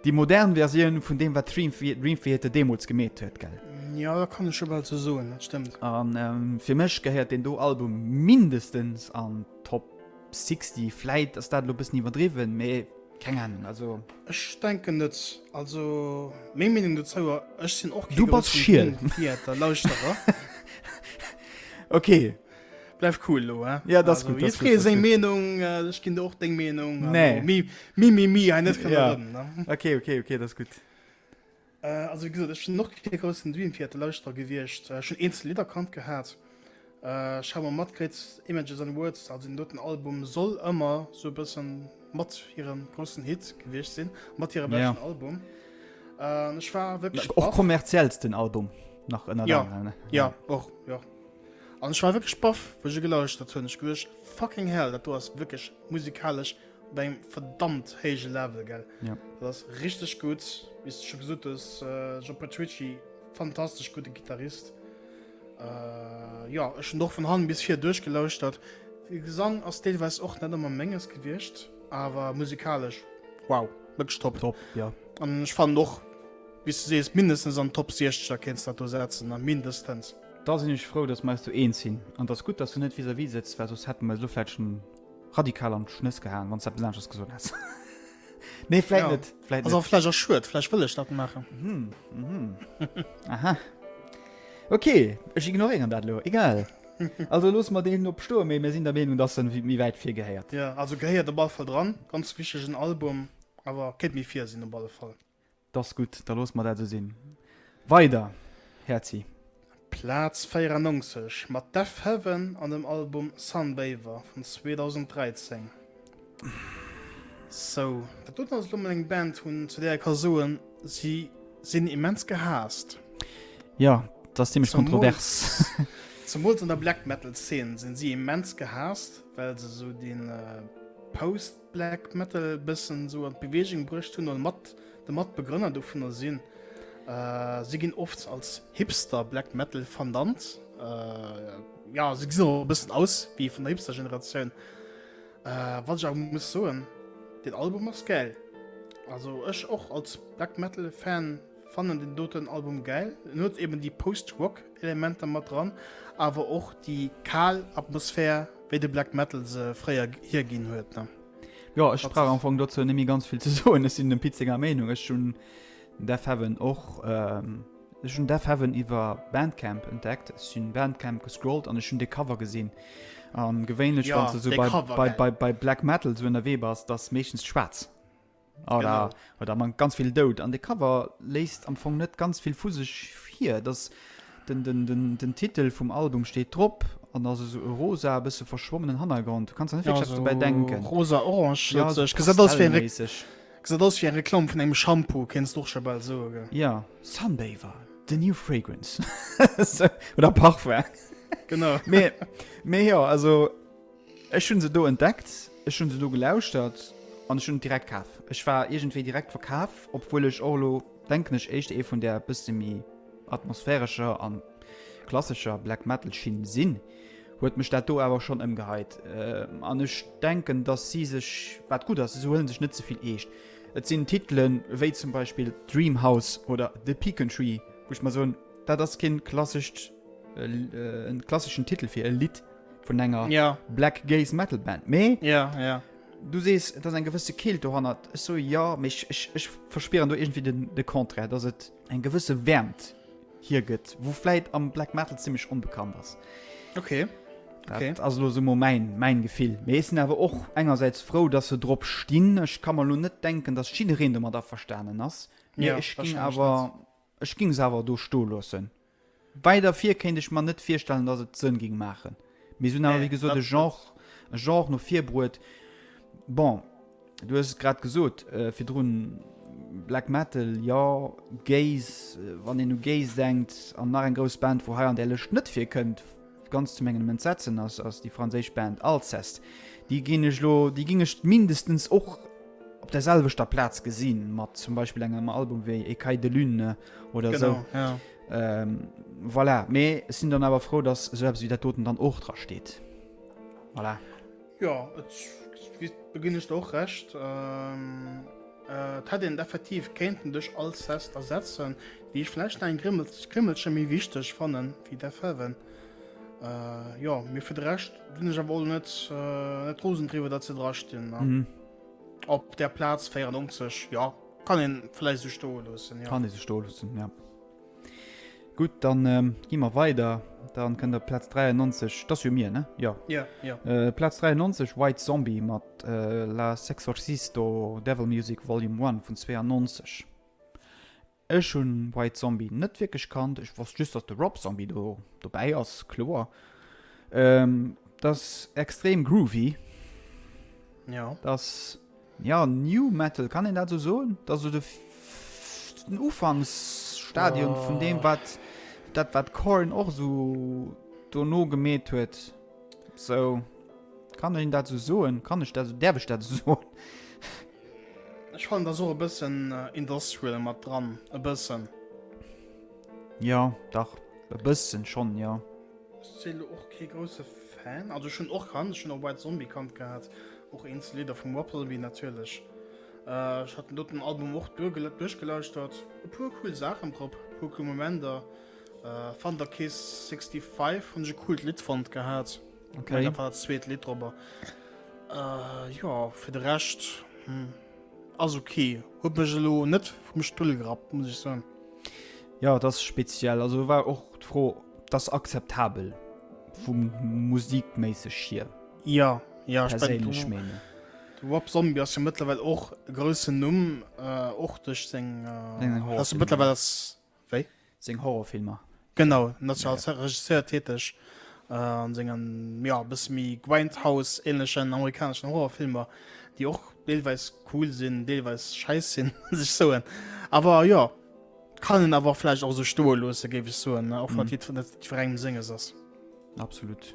déi modern Versioun vun deem, wat Dream Dream Theater deemools gemeet huet, gell? Jo, dat kann ech scho bal sou soen, dat stëmmt. An fir mech gehéiert deen do Album mindestens an d'Top 60, vläit ass dat elo e bëssen iwwerdriwwen, mee keng Ahnung, also. Ech denken net. Also meng Meenung dozou, ech sinn och kee groussen Dream Theater Lauschterer. Ok. Bleif cool lo, he? Ja, dat ass gutt. Jiddweree seng Meenung, ech ginn der och deng Meenung. Nee. Mi, mi, mi, mi, hei net ronderëm, ne? Ok, ok, ok, dat ass gutt. Also wéi gesot, ech sinn och kee groussen Dream Theater Lauschterer gewiescht. Ech hunn eenzel Lidder kannt gehat. Ech hu mol matkritt, Images and Words, also deen doten Album soll ëmmer sou e bëssen mat hirem groussen Hit gewiescht sinn, mat hirem beschten Album. An ech war wierklech baff. Och kommerziellsten Album nach ënnert anerem, ne? Ja, och, jo. An ech war wierklech baff, wou ech e gelauschtert hunn. Ech geduecht, fucking hell, dat do ass wierklech musikalesch op engem verdammt héije Level, gell? Ja. Dat ass richteg gutt. Wéi s du scho gesot hues, John Petrucci, fantastesch gudde Gittarist. Jo, ech hunn och vun hannen bis vir duerchgelauschtert. De Gesang ass deelweis och net ëmmer menges gewiescht, awer musikalesch, wow, wierklech top. Top, ja. An ech fannen och, wéi s du sees, mindestens an d'Top 60 da kéints dat do setzen, mindestens. Da sinn ech frou, dass mer eis do eens sinn. An et ass gutt, dass du net vis-à-vis sëtz, well soss hätte mer eis elo vläicht schonn radikal an d'Schnëss gehaen, wann s de eppes aneschters gesot häss. Nee, vläicht Ja. net. Vläicht Ass net. awer vläicht och schued, vläicht wëll ech dat maachen. Mhm, mhm. Aha. Okay, ech ignoréieren dat elo. Egal. Also loosse mer deen op stoen, mee mir sinn der Meenung, dass en méi wäit vir gehéiert. Ja, also gehéiert op alle Fall dran. Ganz wichtegen Album, awer kéint méi vir sinn op alle Fall. 't ass gutt, da loosse mer dat esou sinn. Weider, Herzi. Plaz 94 mat Deafheaven an dem Album Sunbather vun 2013. Sou, dat doten ass elo mol eng Band, vun zu där ee ka soen, si sinn immens gehaasst. Jo, dat ass zimmlech kontrovers. Zemools an der Black Metal Zeen sinn si immens gehaasst, well se sou dee Post. Black Metal bëssen sou an d'Bewegung bruecht hunn oder mat de Matbegrënner dovunner sinn. Si ginn oft als Hipster Black Metal vernannt. Ja se gesinn och e bëssen aus wéi vun der Hipster-Generatioun. Wat ech awer muss soen, den Album ass gäil. Also ech och als Black Metal Fan Fannen den doten Album gäil. En huet eben déi Post-Rock Elementer mat dran, awer och déi kal Atmosphär wéi de Black Metal se fréier hierginn huet ne. Jo, ech brauch am Fong dozou net méi ganz vill ze soen. Ech sinn dem Pit senger Meenung. Ech hunn Deafheaven och, ech hunn Deafheaven iwwer Bandcamp entdeckt. Ech hunn Bandcamp gescrollt an ech hunn dee Cover gesinn. An gewéinlech, wann s de sou bei, bei, bei Black Metal sou ënnerwee bass, da ass meeschtens schwaarz. Oder, oder man ganz vill Doud. An de Cover léisst am Fong net ganz vill vu sech hier. Das, den, den, den, den Titel vum Album steet drop an ass esou e rosa, e bësse verschwommenen Hannergrond. Du kanns der net Ja, wierklech eppes dobäi denken. Rosa, orange, Ja, so so gesäit aus wéi eng Re pastellmäßig. gesäit aus wéi eng Reklamm vun engem Shampoo, kéints de och scho bal soe, gell? Ja, Sunbather, the new fragrance. So, oder Parfum. Genau. Mee, mee jo, also. Ech hunn se do entdeckt, ech hunn se do gelauschtert an ech hunn et direkt kaf. Ech war iergendwéi direkt verkaf, obwuel ech och elo, denken ech, éischter ee vun där bësse méi atmosphärescher a klassescher Black Metal Schinn sinn, huet mech dat do awer schonn ëmgeheit. An ech denken, dass si sech, wat gutt ass, si huele sech net ze vill eescht. Et sinn Titelen wéi zum Beispill Dream House oder The Pecan Tree, wou ech mer soen, dat ass keen klassescht, en klasseschen Titel fir e Lidd. vun enger ja. Black Gaze Metal Band. Mee ja, ja. du sees, et ass eng gewësse Keelt dohannert. Ech so ja, mee ech, ech, ech verspieren do irgendwie den, de Contraire, dass et eng gewësse Wäermt hier gëtt, wou vläit am Black Metal zimmlech onbekannt ass. Okay. Dat Okay. ass elo sou mol mäin, mäin Gefill. Mee ech sinn awer och engersäits frou, dass se drop stinn. Ech ka mer elo net denken, dass jiddereen domat averstanen ass. Mee Ja, ech ging wahrscheinlech awer, net. ech ging se awer do stoe loossen. Weider vir kéint ech mer net virstellen, datt et Sënn géing maachen. Mee se hunn awer, wéi gesot, e Genre, e Genre no vir bruet. Bon, du hues et grad gesot virdrun, Black Metal, jo, Gaze, wann een u Gaze denkt, an nach eng grouss Band, wou hei an där Lëscht net virkënnt, ganz zu mengem Entsetzen, ass, ass déi franséisch Band Alcest. Déi ginn ech elo, déi géing ech mindestens och. op der selwechter Plaz gesinn, mat zum Beispill engem Album wéi Écailles de lune oder esou. Genau, ja. Ähm, voilà. Mee ech sinn dann awer frou, dass esou eppes wéi dat doten dann och dra steet. Voilà. Jo, et beginn ech der och Recht. Ähm, äh, et hätt een et effektiv kéinten duerch Alcest ersetzen, déi ech vläicht nach eng Grimmel, Grimmelche méi wichteg fannen wéi Deafheaven. Äh, jo, mee fir de Rescht sinn ech awer och net, äh, net rosen driwwer, datt se dra stinn. Ne? Mhm. Op der Plaz 94, jo, kann een vläicht esou stoe loossen, jo. Kann ee sou stoe loossen, ja. Gutt, dann ähm, gi mer weider. Dann kënnt op Plaz 93, dat ass jo mir, ne? Jo. Ja, ja. Äh, Plaz 93, White Zombie mat äh, La Sexorcisto Devil Music Volume 1 vun 92. Ech hunn White Zombie net wierklech kannt, ech wosst just, datt de Rob Zombie do dobäi ass, kloer. Ähm, dat ass extrem groovy. Ja. Dat ass, ja, New Metal, kann een dat esou soen? Dat ass esou de, den Ufanksstadium vun deem, wat, dat wat Korn och esou dono gemeet huet. Sou, kann een dat esou soen? Kann ech dat esou, däerf ech dat esou soen? Ech fannen da ass och e bëssen Industrial mat dran, e bëssen. Jo, dach, e bëssen schonn, jo. Ech si lo och kee grousse Fan, also ech hunn och kannt, ech hunn och White Zombie kannt gehat, och eenzel Lidder vum Rob Zombie natierlech. Ech hat den doten Album och duerchgelauschtert, e puer cool Saachen drop, e puer cool Momenter. Thunder Kiss 65 hunn ech e coolt Lidd fonnt gehat. Okay. Dat war dat zweet Lidd drobber. Äh, jo, fir de Rescht hm, ass okay. Huet mech elo net vum Stull gerappt, muss ech soen. Ja, dat ass speziell. Also war och d'Fro, dat ass akzeptabel vum musikméisseg hier. Ja, ja, ech Perséinlech Meenung. De Rob Zombie ass jo mëttlerweil och e groussen Numm, äh, och duerch seng, äh, ass mëttlerweil ass Wéi? Seng Horrorfilmer. Genau, en ass jo als Regisseur täteg an sengen, jo, e bësse méi Grindhouse-ähnlechen amerikaneschen Horrorfilmer, déi och deelweis cool sinn, deelweis schäiss sinn, muss ech soen. Awer jo, kann een awer vläicht och esou stoe loosse, géif ech soen, och wann et net jiddwerengem senges ass. Absolut.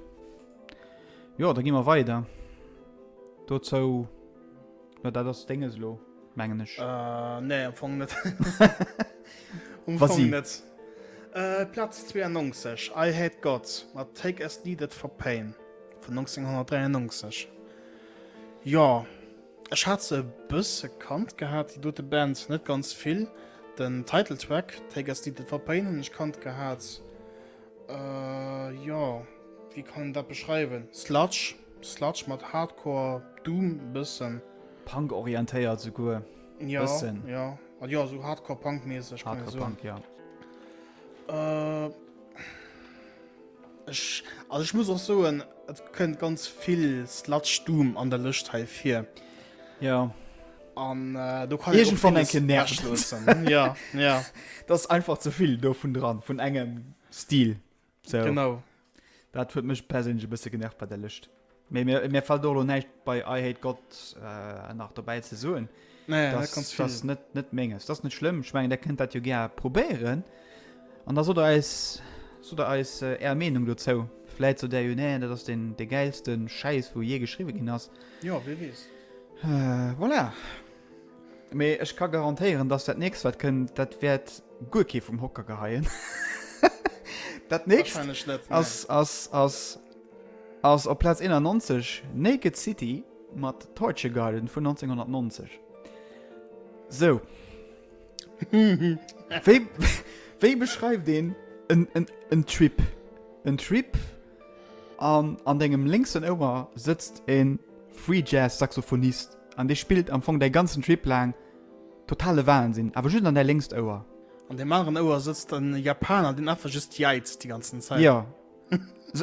Jo, da gi mer weider dozou. Jo, dat ass denges elo, mengen ech. Äh, nee, am Fong net. Am Fong net. Äh, Platz 92, I Hate God mat Take As Needed For Pain vun 1993. Jo, ech hat se e bësse kannt gehat, déi dote Band, net ganz vill. Den Title Track Take As Needed For Pain hunn ech kannt gehat. Äh, jo, wéi kann een dat beschreiwen? Sludge, Sludge mat Hardcore, Doom e bëssen. Punk orientéiert souguer. Ja, bëssen. Ja, also, ja, sou Hardcore Punk mäßeg. Hardcore Punk, ja. Äh, ech, also ech muss och soen, et kënnt ganz vill Sludge Doom an der Lëscht hei vir. Ja. An äh, do kann Irgendwann eng Kéier nervt loossen. Ja, ja. Das ass einfach ze vill dovun dran, vun engem Stil. So. Genau. Dat huet mech perséinlech e bësse genervt bei der Lëscht. Mee mir, mir fällt och elo näischt bei I Hate God äh, nach dobäi ze soen. Nee, das, net ganz vill. Das net, net menges. Das net schlëmm. Ech mengen, der kënnt dat jo gär probéieren. An da sot der eis, sot der eis äh, är Meenung dozou. Vläit sot der jo, nee, dat ass den, de gäilsten Schäiss, wou je geschriwwe ginn ass. Jo, wie weess. Äh, voilà. Mee ech ka garantéieren, dass dat nächst wat kënnt, dat wäert guer kee vum Hocker geheien. Dat nächst Wahrscheinlech net, nee. ass, ass, ass, ass op Plaz 91 Naked City mat Torture Garden vun 1990. Sou. Wéi, wéi beschreift een en, en, en Trip? En Trip An an dengem lénksen Ouer sëtzt e Free Jazz Saxophonist an dee spillt am Fong däi ganzen Trip laang totale Wahnsinn, awer just an däi lénkst Ouer. An deem aneren Ouer sëtzt en Japaner, deen einfach just jäizt déi ganzen Zäit. Jo,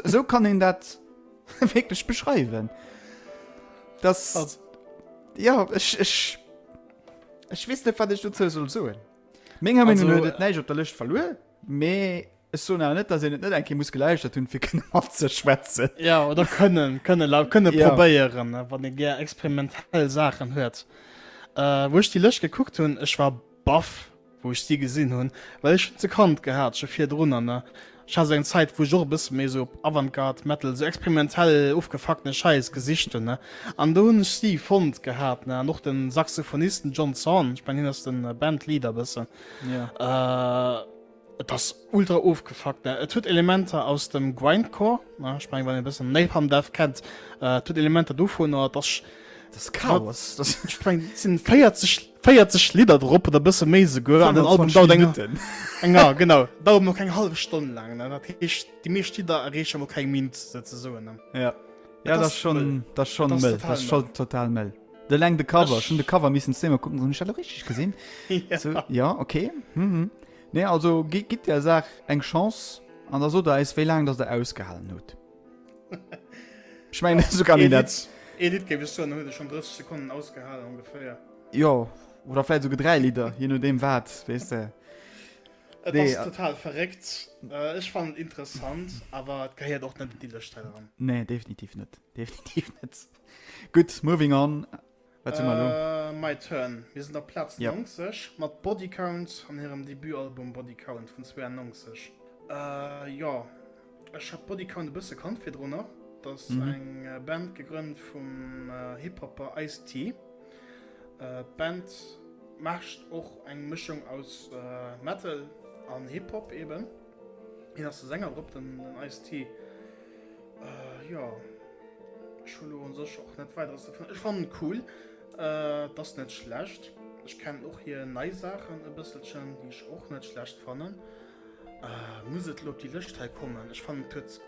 esou kann een dat wierklech beschreiwen. Dass, jo, ech, ech, ech weess net, wat ech dozou soll soen. Menger Meenung no huet et näischt op der Lëscht verluer, mee Ech soen awer net, dass een et net eng Kéier muss gelauschtert hunn, fir kënne matzeschwätzen. Jo, oder kënnen, kënne lau, kënne Ja. probéieren, wann ee gär experimentell Saachen huet. Äh, wou ech déi Lëscht gekuckt hunn, ech war baff, wou ech déi gesinn hunn, well ech hunn se kannt gehat scho virdrunner, ne. Ech hat esou eng Zäit, wou ech och e bësse méi esou op Avantgarde Metal, esou experimentell ofgefuckten Schäiss gesicht hunn, ne. An do hunn ech si fonnt gehat, ne. An och den Saxophonist, den John Zorn, ech mengen hien ass den Bandleader e bëssen. Ja. Et ass ultra ofgefuckt, ne. Et huet Elementer aus dem Grindcore, ne, ech mengen wann een e bëssen Napalm Death kennt, et huet Elementer dovunner, et ass. Dat ass Chaos. Ech mengen et sinn 40. 40 Lidder drop oder bësse méi souguer an den Album dauert eng eng ja, genau dauert noch keng hallef Stonn lang ne dat heescht déi meescht Lidder erreeche mo keng Minutt souzesoen ne ja ja dat schon dat schon mëll dat schon total mëll de leng de Cover schon de Cover missen zemer kucken hun ech richtig gesinn ja. So, ja okay mhm. nee also gitt der Saach eng Chance an da sot der eis wéi lang dass der ausgehalen hutt Ech mengen, esou kann een dat. Ee Lidd géif ech soen, huet e schonn 30 Sekonnen ausgehalen ongeféier. Jo, oder vläit esouguer 3 Lidder, je nodeem wat, weess de. Et ass total verréckt. Ech fannen et interessant, awer et gehéiert och net an déi Lëscht hei eran. Nee, definitiv net. Definitiv net. Gutt, moving on. Wat hu mer elo? My Turn. Mir sinn op Plaz 90 mat Body Count an hirem Debutalbum Body Count vun 92. Jo, ech hat Body Count e bësse kannt virdrunner. Dat ass eng Band gegrënnt vum Hip-Hopper Ice-T. D'Band mécht och eng Mëschung aus Metal an Hip-Hop eben. Hien ass de Sänger drop, den Ice-T. Jo. Ech hu lo un sech och net weideres dovun. Ech fannen et cool, et ass net schlecht. Ech kennen och hir nei Saachen e bësselchen, déi ech och net schlecht fannen. Muss et lo op déi Lëscht hei kommen? Ech fannen et huet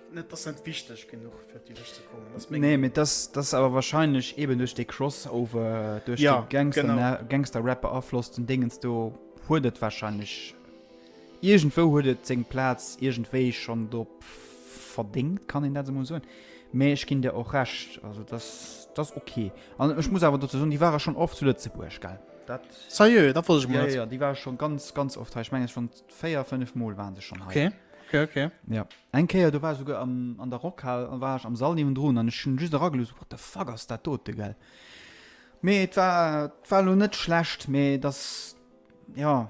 net, ass net wichteg genuch fir op déi Lëscht ze kommen. Dat ass meng. Nee, mee dat ass awer wahrscheinlech eben duerch dee Crossover, duerch dee Gangster, Gangster-Rap beaflossten Dingens do huet et wahrscheinlech Iergendwou huet et seng Plaz iergendwéi schonn drop verdéngt, kann een dat esou mol soen. Mee ech ginn der och Recht, also dat ass ok. An ech muss awer dozou soen, déi ware schonn oft zu Lëtzebuerg, gell? Dat. Sérieux? Dat wosst ech mol net. Jo, jo, déi ware schonn ganz, ganz oft hei. Ech mengen schonn 4, 5 Mol ware se schonn hei. Ok, ok, ok. Jo. Eng Kéier, do war ech esouguer am, an der Rockhal, war ech am Sall niewendrun an ech hunn just erageluusst, what the fuck ass dat dote, gell? Mee et war, et war elo net schlecht, mee et ass, jo.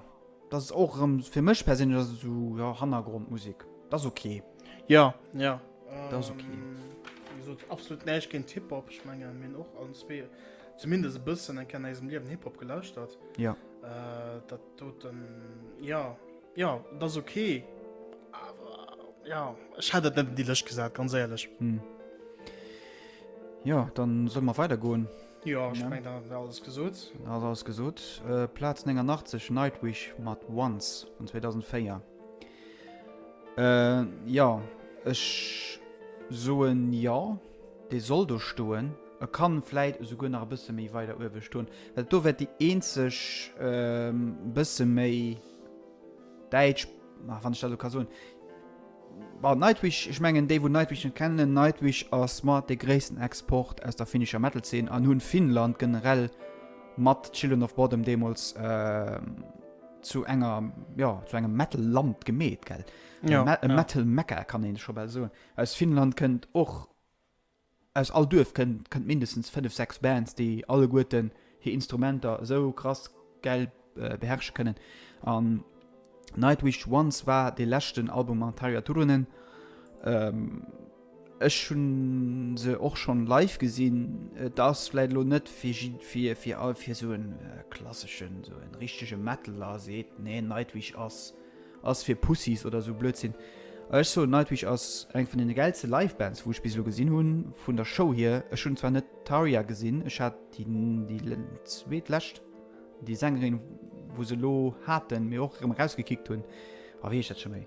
Dat ass och erëm, fir mech perséinlech ass et esou, jo, Hannergrondmusek. Dat ass ok. Jo, jo. Dat ass ok. Wéi gesot, absolut näischt géint Hip-Hop. Ech mengen, mir hunn och allen zwee zumindest e bëssen eng Kéier an eisem Liewen Hip-Hop gelauschtert. Jo. Dat doten, jo, jo, dat ass ok. Awer, jo, ech hätt et net an déi Lëscht gesat, ganz éierlech. Jo, dann solle mer weidergoen. Jo, ech mengen, dann ass alles gesot. Dann ass alles gesot. Plaz 89, Nightwish mat Once vun 2004. Jo, ech soen jo, dee soll do stoen. E kann vläit esouguer nach e bësse méi weider uewe stoen, well do wäert déi eenzeg bësse méi däitsch, wann ech dat esou ka soen, Bon, Nightwish, ech mengen déi wou Nightwish net kennen, Nightwish ass mat dee gréissten Export aus der finnescher Metal-Zeen an hunn Finnland generell mat Children of Bodom deemools zu enger, jo, zu engem Metal-Land gemeet, gell? Ja, E Metal-Mekka kann een scho bal soen. Aus Finnland kënnt och Aus all Duerf kënnt kënnt mindestens 5, 6 Bands, déi alleguerten hir Instrumenter esou krass gäil beherrsche kënnen. An Nightwish Once war dee leschten Album mam Tarja Turunen. Ech hunn se och schonn live gesinn. Et ass vläit elo net fir jid fir fir all fir esou en klasseschen, esou en richtege Metaler seet, nee Nightwish ass Ass fir Pussys oder sou Blödsinn. Ech soen Nightwish ass eng vun den gäilste Live Bands wou ech bis elo gesinn hunn vun der Show hier. Ech hunn zwar net d'Tarja gesinn, ech hat déi déi zweet lescht déi Sängerin wou se elo haten mee och erëm erausgekickt hunn. A wéi heescht dat scho méi?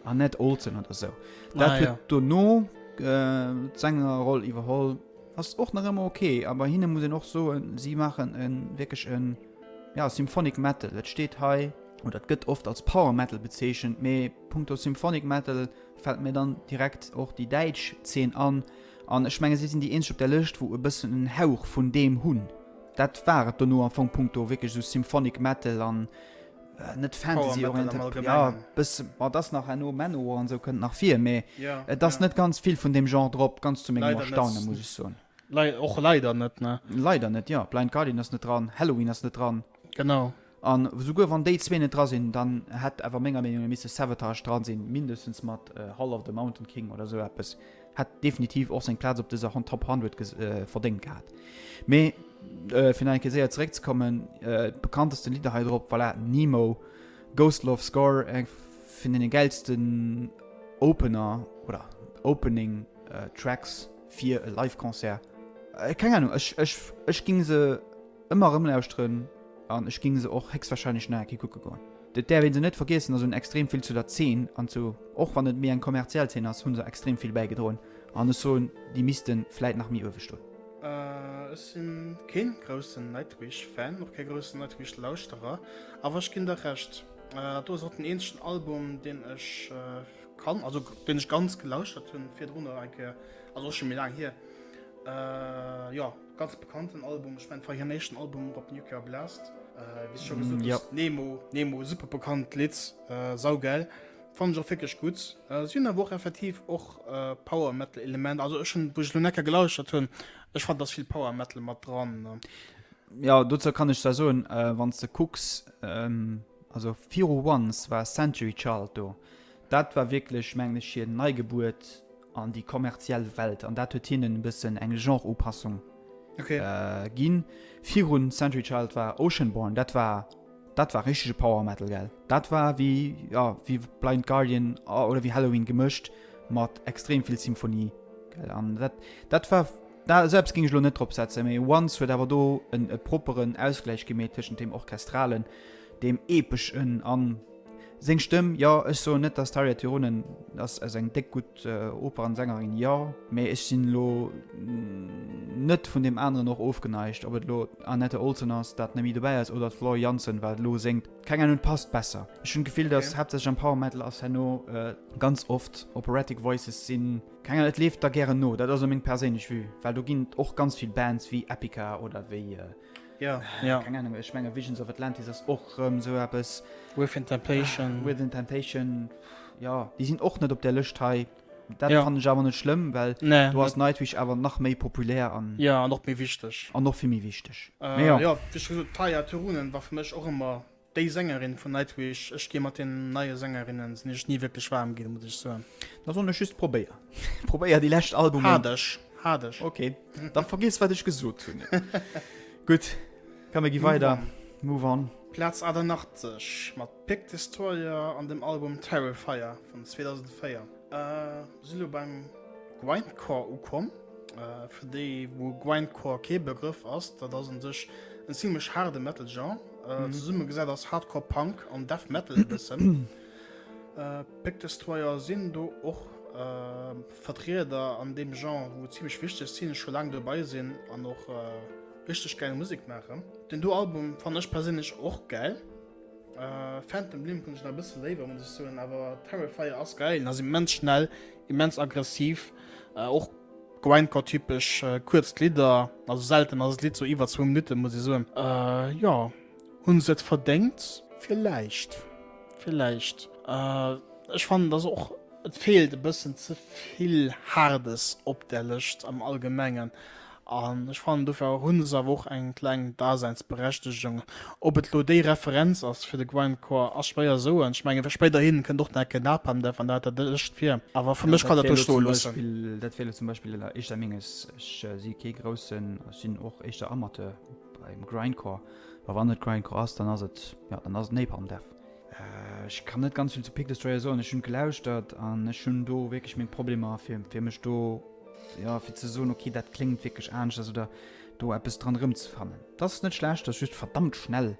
Annette Olsen oder sou. Dat ah, huet ja. dono äh, d'Sängerroll iwwerholl. Ass och nach ëmmer ok, awer hinne muss een och soen, si maachen en wierklech en ja Symphonic Metal. Et steet hei oder et gëtt oft als Power Metal bezeechent, mee punkto Symphonic Metal fält mir dann direkt och déi däitsch Zeen an. An ech menge si sinn déi eenzeg op der Lëscht, wou e bëssen en Hauch vun deem hunn. Dat war et dono am Fong punkto wierklech esou Symphonic Metal an net Fantasy orientéiert. Ja, bëssen, ma et ass nach herno Manowar an esou kënnt nach vir, mee et ass net ganz vill vun deem Genre drop, ganz zu mengem Erstaunen, muss ech soen. Och leider net, ne? Leider net, jo. Blind Guardian ass net dran, Helloween ass net dran. Genau. An esouguer wann déi zwee net dra sinn, dann hätt awer menger Meenung no misse Savatage dran sinn, mindestens mat Hall of the Mountain King oder esou eppes. Hätt definitiv och seng Plaz op dëser Top 100 verdéngt gehat. Mee fir nach eng Kéier séier zeréckzekommen, d'bekanntesten Lidder hei drop, voilà, Nemo, Ghost Love Score, eng vun deene gäilsten Opener oder Opening Tracks fir e Live Concert. Keng Ahnung, ech, ech, ech ging se ëmmer erëm lauschteren an ech ging se och héchstwahrscheinlech nach eng Kéier kucke goen. Et däerf een se net vergiessen, dass hunn extrem vill zu der Zeen an zu, och wann et méi eng kommerziell Zeen ass, hunn se extrem vill bäigedroen an ech soen, déi missten vläit nach méi uewe stoen. Ech sinn keen groussen Nightwish Fan, och kee groussen Nightwish Lauschterer, awer ech ginn der Recht, dat do ass och den eenzegen Album deen ech kann, also deen ech ganz gelauschtert hunn virdrunner eng Kéier, also och scho méi laang hier, jo. Ganz bekannten Album, ech mengen et war hiren éischten Album och op Nuclear Blast. Wéi s de scho gesot hues, Nemo, Nemo, super bekannt Lidd, saugeil, fannen ech och wierklech gutt. Si hunn awer och effektiv och Power Metal Elementer, also ech hunn, wou ech elo Necker gelauschtert hunn, ech fannen, et ass vill Power Metal mat dran. Jo, dozou kann ech zwar soen, wann s de kucks, also viru Once war Century Child do, dat war wierklech, mengen ech, hir Neigebuert an déi kommerziell Welt an dat huet hinnen e bëssen eng Genre-Upassung okay. äh, ginn. Virun Century Child war Oceanborn, dat war dat war richtege Power Metal gell. Dat war wéi ja wéi Blind Guardian ah, oder wéi Halloween gemëscht mat extrem vill Symphonie gell. An dat dat war da selbst ging ech lo net drop setzen, mee Once huet awer do en e propperen Ausgläich gemeet tëschent dem orchestralen, dem epeschen an Seng Stëmm, jo, ech soen net dass d'Tarja Turunen ass ass eng déck gutt Opernsängerin, jo, mee ech sinn elo net vun deem aneren och ofgeneigt, ob et elo d'Anette Olzon ass, dat net méi dobäi ass, oder d'Floor Jansen, wat elo séngt, keng Ahnung, et passt besser. Ech hunn d'Gefill, dass haaptsächlech am Power Metal ass herno ganz oft Operatic Voices sinn, keng Ahnung, et leeft da gären no, dat ass elo meng perséinlech Vue, well do ginn et och ganz vill Bands wéi Epica oder wéi. Ja, ja. Keng Ahnung, ech menge Visions of Atlantis ass och rëm sou eppes. Within Temptation. Within Temptation, ja, déi sinn och net op där Lëscht hei. Dat ja. fannen ech awer net schlëmm, well nee, do ass Nightwish awer nach méi populär an. Ja, an och méi wichteg. An och vill méi wichteg. Äh, Mee ja. Ja, wéi scho gesot, Tarja Turunen war fir mech och ëmmer Déi Sängerin vun Nightwish, ech gi mat den neie Sängerinnen sinn ech ni wierklech waarm ginn, muss ech soen. Da soen ech just probéier. Probéier déi lescht Albumen. Hat ech, hat ech. Ok, da vergiess wat ech gesot hunn. Gutt, komm mir gi weider. Move on. Plaz 88 mat Pig Destroyer an dem Album Terrifier vun 2004. Mir si lo beim Grindcore ukomm. Fir déi wou Grindcore kee Begrëff ass, dat ass un sech en zimlech haarde Metal Genre, zesummegesat aus Hardcore Punk an Death Metal e bëssen. Pig Destroyer sinn do och Vertrieder an deem Genre, wou zimlech wichteg sinn, scho laang dobei sinn an och richteg gäil Musek maachen. Den do Album fannen ech perséinlech och gäil. Phantom Limb hunn ech nach e bësse léiwer, muss ech soen, awer Terrifier ass gäil, ass immens schnell, immens aggressiv, och Grindcore-typesch kuerz Lidder, also selten ass d'Lidd sou iwwer zwou Minutten, muss ech soen. Jo, hunn se et verdéngt? Villäicht, villäicht. Ech fannen, dass och et feelt e bëssen ze vill Haardes op där Lëscht am Allgemengen. An ech fannen, dofir hu se awer och eng kleng Daseinsberechtegung. Ob et elo déi Referenz ass fir de Grindcore, ass schwéier soen. Ech mengen, spéiderhin kënnt och nach eng Kéier Napalm Death an der der Lëscht vir. Awer fir mech kann dat do stoe loossen. Dat wär elo zum Beispill éischter menges. Ech si kee groussen, ech sinn och éischter Amateur beim Grindcore. A wann et Grindcore ass, dann ass et, jo, dann ass et Napalm Death. Ech kann net ganz vill zu Pig Destroyer soen. Ech hunn gelauschtert an ech hunn do wierklech meng Problemer, fir, fir mech do, jo, fir ze soen, okay, dat kléngt wierklech aneschters oder do eppes dran erëmzefannen. Dat ass net schlecht, dat ass just verdammt schnell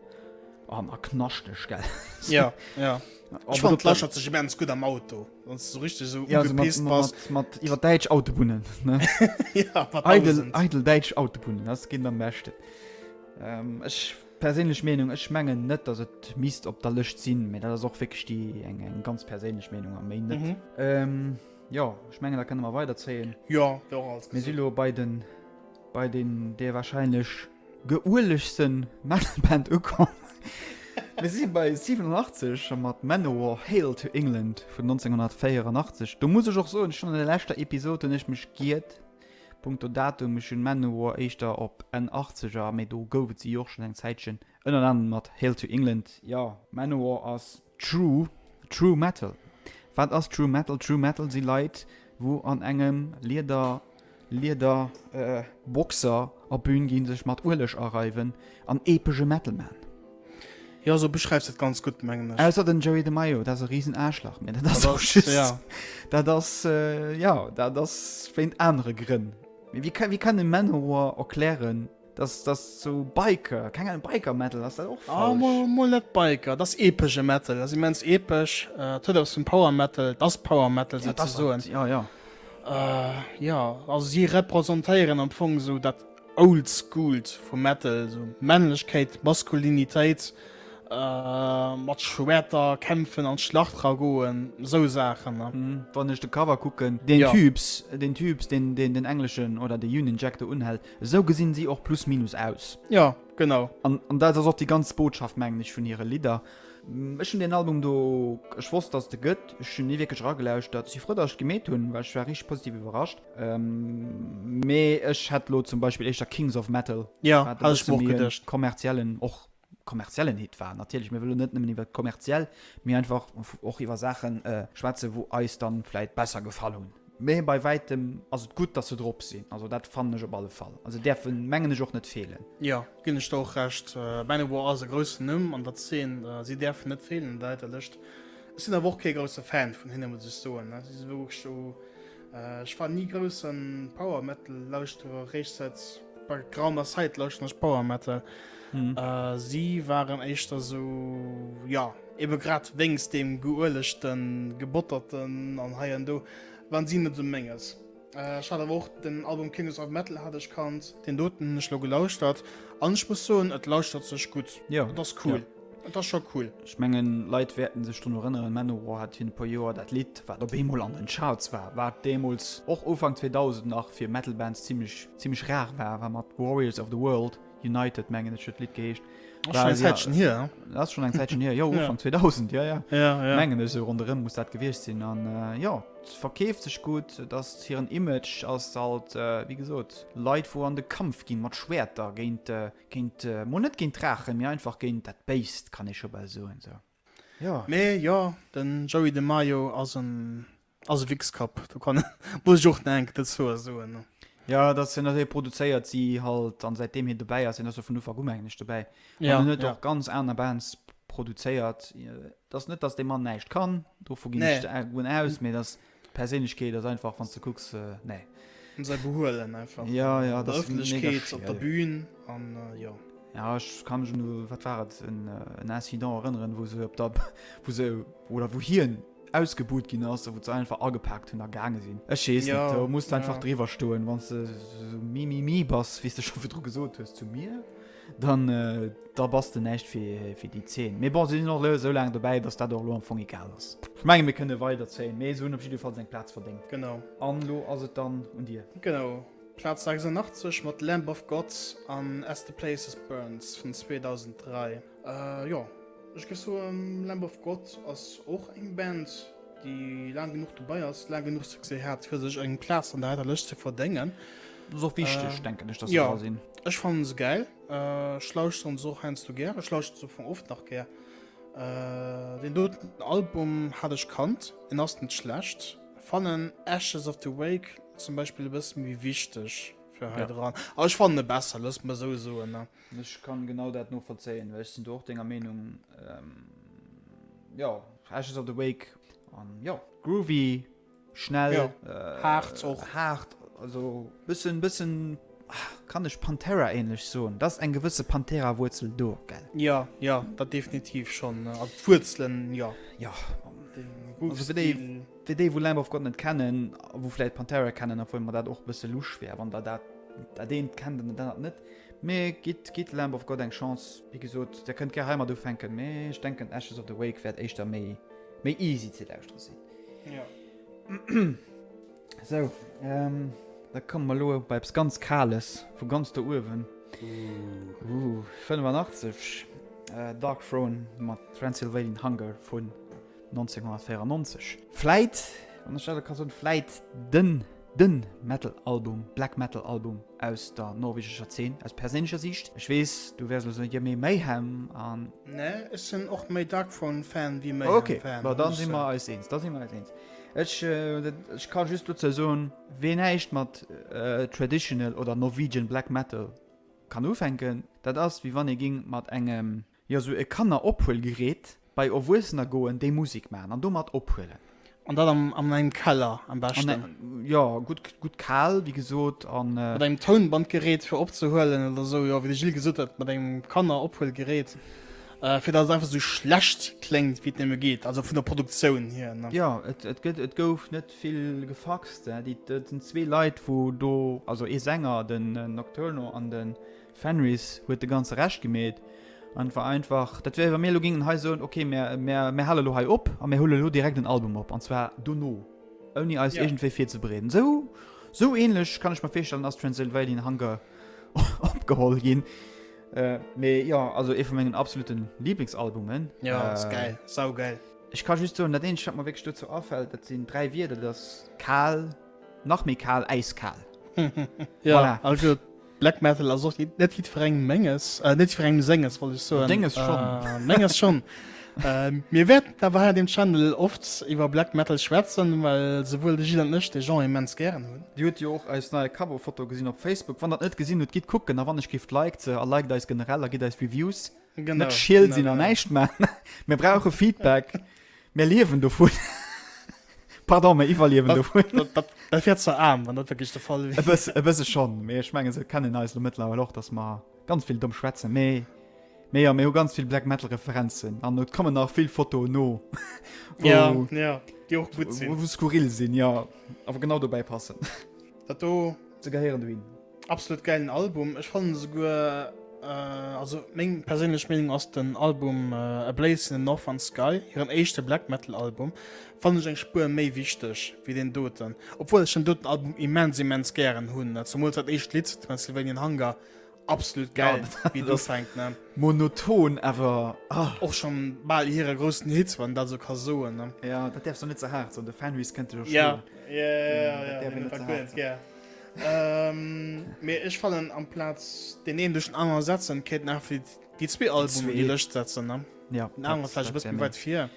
an a knaschteg, gell? Ja, ja. Ech fand, et lauschtert sech immens gutt am Auto, wann s du sou richteg sou ugepisst bass. Ja, mat, mat iwwer däitsch Autobunnen, ne? Ja, mat eidel, eidel däitsch Autobunnen, dat geet am beschten. Ech Perséinlech Meenung, Ech mengen net, datt et misst op der Lëscht sinn, mee dat ass och wierklech déi eng eng ganz perséinlech Meenung a méi net. Jo, ech mengen da kënne mer weiderzéien. Jo, wär och alles Mir si gesot. lo bei den bei den der wahrscheinlech geuelegsten Metalband ukomm. Mir si bei 87 mat Manowar Hail to England vun 1984. Do muss ech och soen, ech hunn an der leschter Episod hunn ech mech giert. Punkto Datum, ech hunn Manowar éischter op Enn Achtzeger, mee do gouf et si jo och schonn eng Zäitchen, ënnert anerem mat Hail to England. Jo, Manowar ass true, true Metal. Wat ass True Metal? True Metal si Leit, wou an engem Lieder, Lieder Boxer op Bühn ginn, sech mat Ueleg areiwen an epesche Metal man. Jo, sou beschreifs et ganz gutt, mengen ech. Ausser den Joey DeMaio, dat ass e riesen Aarschlach, mee dat ass och just, ja. dat ass, jo, dat ass wéint anere Grënn. Mee wéi wéi kann e Manowar erklären, dass dass sou Biker, keng Ahnung, Biker Metal, ass dat och falsch? Ah, mol, mol net Biker, dat ass epesche Metal, dat ass immens epesch, et huet eppes vum Power Metal, et ass Power Metal souzesoen. Ja, jo. Jo, also si representéieren am Fong sou dat Old-Schooled vum Metal, sou Männlechkeet, Maskulinitéit, mat Schwerter kämpfen, an d'Schlacht ra goen, sou Saachen, ne? Wann ech de Cover kucken, deen Typs, deen Typs, deen deen den engleschen oder de Union Jack do unhält, esou gesinn si och plus minus aus. Jo, genau. An an dat ass och déi ganz Botschaft, mengen ech, vun hire Lidder. Ech hunn deen Album do, ech wosst, dass et e gëtt, ech hunn ni wierklech eragelauschtert. Ech si frou, dass ech et gemeet hunn, well ech war richteg positiv iwwerrascht. Mee ech hätt lo zum Beispill éischter Kings of Metal, Ja, wat e hat ech bësse mer och méi e geduecht. kommerziellen, och kommerziellen Hit war. Natierlech, mir wëllen net nëmmen iwwer kommerziell, mee einfach och iwwer Saachen schwätzen, wou eis dann vläit besser gefall hunn. Mee bei wäitem ass et gutt, dass se drop sinn. Also dat fannen ech op alle Fall. Also däerfen, mengen ech, och net feelen. Jo, ginn ech der och Recht. Manowar ass e groussen Numm an der Zeen. Si däerfen net feelen an der heiter Lëscht. Ech sinn awer och kee grousse Fan vun hinne, muss ech soen. Si si wierklech do Ech war ni groussen Power Metal Lauschterer, réischt säit geraumer Zäit lauschteren ech Power Metal. Mhm. Äh, si waren éischter sou ja ebe grad wéinst deem geueleschten, gebotterten an hei an do waren si net sou menges. Äh, ech hat awer och den Album Kings of Metal hat ech kannt, deen doten hunn ech lo gelauschtert an ech muss soen, et lauschtert sech gutt. Ja. Et ass cool. Ja. Et ass scho cool. Ech mengen Leit wäerten sech drun erënneren, Manowar hat virun e puer Joer dat Lidd wat op eemol an den Charts war, wat deemools och Ufank 2000 nach fir Metal Bands zimmlech zimmlech rar war, war mat Warriors of the World United mengen ech huet d'Lidd geheescht. Ass schon eng Zäitchen hier. Dat ass schon eng Zäitchen hier, jo Ufank 2000, jo jo. Ja, ja. Mengen ech esou ronderëm muss dat gewiescht sinn an jo et verkeeft sech gutt, et ass hiren Image ass halt wéi gesot Leit wou an de Kampf ginn mat Schwäerter géint Géint, mol net géint d'Draachen, mee einfach géint dat Béist, kann ee scho bal soen, sou. Jo. Mee jo, den Joey DeMaio ass en, ass e Wichskapp, do kann, muss ech och nach eng Kéier dozou soen. Jo, dat ass en, hie produzéiert si halt, an säitdeem hien dobäi ass, hien ass jo vun Ufank u mengen ech dobäi, an Ja, en huet ja. och ganz aner Bands produzéiert. Et ass net, datt dee Mann näischt kann, dovu ginn ech Nee. aus, mee datt D'Perséinlechkeet ass einfach, wann s de kucks, nee. An säi Behuelen einfach. Ja, ja, an der Ëffentlechkeet, op der Bühn an jo. Ja, ech ka mech un, wat war et, en Incident erënneren, wou se op der, wou se, oder wou hien ausgebuht ginn ass a wou se einfach agepaakt hunn a gaange sinn. Ech weess net, do muss de einfach driwwer stoen, wann s de esou mimimi bass, wéi s de scho virdru gesot hues zu mir. Dann da bass de näischt fir fir déi Zeen. Mee bon, si sinn och elo esou laang dobäi, datt dat och elo am Fong egal ass. Ech menge mir kënne weiderzéien, mee se hunn op jiddefalls eng Plaz verdéngt. Genau. An elo ass et dann un dir. Genau. Plaz 86 mat Lamb of God an As the Places Burns vun 2003. Jo, ech géif soen, Lamb of God ass och eng Band, déi laang genuch dobei ass, laang genuch Succès hat, fir sech eng Plaz an der heiter Lëscht ze verdéngen. Dat ass och wichteg, denken ech, dass se dra sinn. Jo, ech fannen se gäil. Ech lauschteren se och heiansdo gär. Ech lauschteren se am Fong oft nach gär. Deen doten Album hat ech kannt, en ass net schlecht. Fannen Ashes of the Wake zum Beispill e bësse méi wichteg fir hei dran. A ech fannen e besser, looss mer esou soen. Ech kann genau dat novollzéien, well ech sinn do och denger Meenung. Jo, Ashes of the Wake an jo, groovy, schnell, jo, haart och. Haart, also bëssen, bëssen, kann ech Pantera-ähnlech soen. Da ass eng gewësse Pantera-Wuerzel do, gell? Jo, jo, dat definitiv schonn. Also d'Wuerzelen, jo. Jo, also fir déi, fir déi wou Lamb of God net kennen, wou vläit Pantera kennen, obwuel mer dat och e bësse lusch wär, wann der dat, dat eent kennt an dat anert net. Mee gitt, gitt Lamb of God eng Chance. Wéi gesot, der kënnt gär heimat ufänken, mee ech denken Ashes of the Wake wäert éischter méi, méi easy ze lauschtere sinn. Jo. Sou, ähm, da komme mer elo bei eppes ganz Kales, vu ganz do uewen. Uh. 85, Darkthrone mat Transylvanian Hunger vun 1994. Vläit, wann ech dat elo ka soen, vläit den. Den Metal Album, Black Metal Album aus der norwegescher Zeen, aus perséinlecher Siicht. Ech weess, du wäers elo soen, jo mee Mayhem an. Nee, ech sinn och méi Darkthrone Fan wéi Mayhem Fan. Ok, bon dann si mer eis eens, da si mer eis eens. Ech, ech ka just dozou soen, ween näischt mat Traditional oder Norwegian Black Metal kann ufänken, dat ass wéi wann ee ging mat engem, Jo, sou e Kannerophuelgerät bei Erwuessener goen, déi Musik maachen an domat ophuelen. An dat am an engem Keller am beschten. Jo, gutt, gutt kal, wéi gesot, an. Mat engem Tounbandgerät fir opzehuelen oder sou, jo, wéi de Gilles gesot huet, mat engem Kannerophuelgerät, fir datt et einfach sou schlecht kléngt, wéi et nëmme geet, also vun der Produktioun hier, ne? Jo, et, et gëtt, et gouf net vill gefaxt, déi, et sinn zwee Leit, wou do, also ee Sänger, den Nocturno an de Fenriz huet de ganze Rescht gemeet an et war einfach, dat wär wa mir elo géingen hei soen, okay mär, mär, mär hale elo hei op a mär huele elo direkt en Album op an zwar dono, ouni eis ja. iergendwéi virzebereeden. Sou, sou ähnlech kann ech mer virstellen ass Transylvanian Hunger opgeholl ginn. Äh, mee jo, also ee vu mengen absoluten Lieblingsalbumen. Ja, ass äh, geil, saugeil. Ech ka just soen, dat eenzegt wat mer wierklech dozou afält, dat sinn 3 Wierder, dat ass kal, nach méi kal, äiskal. Ja, voilà. also Black Metal ass och net jiddwerengem menges, äh, net jiddwerengem senges, wollt ech soen. Denges schonn. Äh, menges schonn. äh, mir wäerten awer hei an dem Channel oft iwwer Black Metal schwätzen, well souwuel de Gilles an ech de Genre immens gären hunn. Dir hutt jo och eis nei Coverfoto gesinn op Facebook. Wann der et net gesinn hutt, gitt kucken a wann ech gift liked se a liked eis generell a gitt eis Reviews. Genau. Net schiel genau, sinn an genau. näischt man. Mir brauche Feedback. Mir liewen dovun. Pardon, mir iwwerliewen dovun. Dat, dat, dat wär ze aarm, wann dat wierklech de Fall wier. E bësse, e bësse schonn, mee ech mengen, se kennen eis elo mëttlerweil och, datt mer ganz vill domm schwätzen. Mee, mee jo, mir hu ganz vill Black Metal Referenzen an et kommen nach vill Fotoen no, wou, ja, ja, déi och gutt sinn. Wou, wou skurril sinn, jo, awer genau dobäi passen. Dat do. Se gehéieren dohin. Absolut gäilen Album. Ech fannen esouguer, also meng perséinlech Meenung ass den Album A Blaze in the Northern Sky, hiren éischte Black Metal Album, fannen ech eng Spuer méi wichteg wéi deen doten. Obwuel ech den doten Album immens immens gären hunn, zemools dat éischt Lidd Transylvanian Hunger, absolut gäil wéi et ufänkt ne. Monoton awer ah. Och schon bal hire groussen Hit, wann dat esou ka soen ne. Ja, dat däerfs du net ze haart soen, de Fenriz kënnt dech erschloen. Ja, ja, ja, ja, dat däerf een net ze haart soen. Mee ech fannen amplaz deen een duerch den aneren ersetzen, kéint een einfach déi zwee Albumen an déi Lëscht setzen ne. Ja, Den aneren vläicht e bëssen méi wäit vir.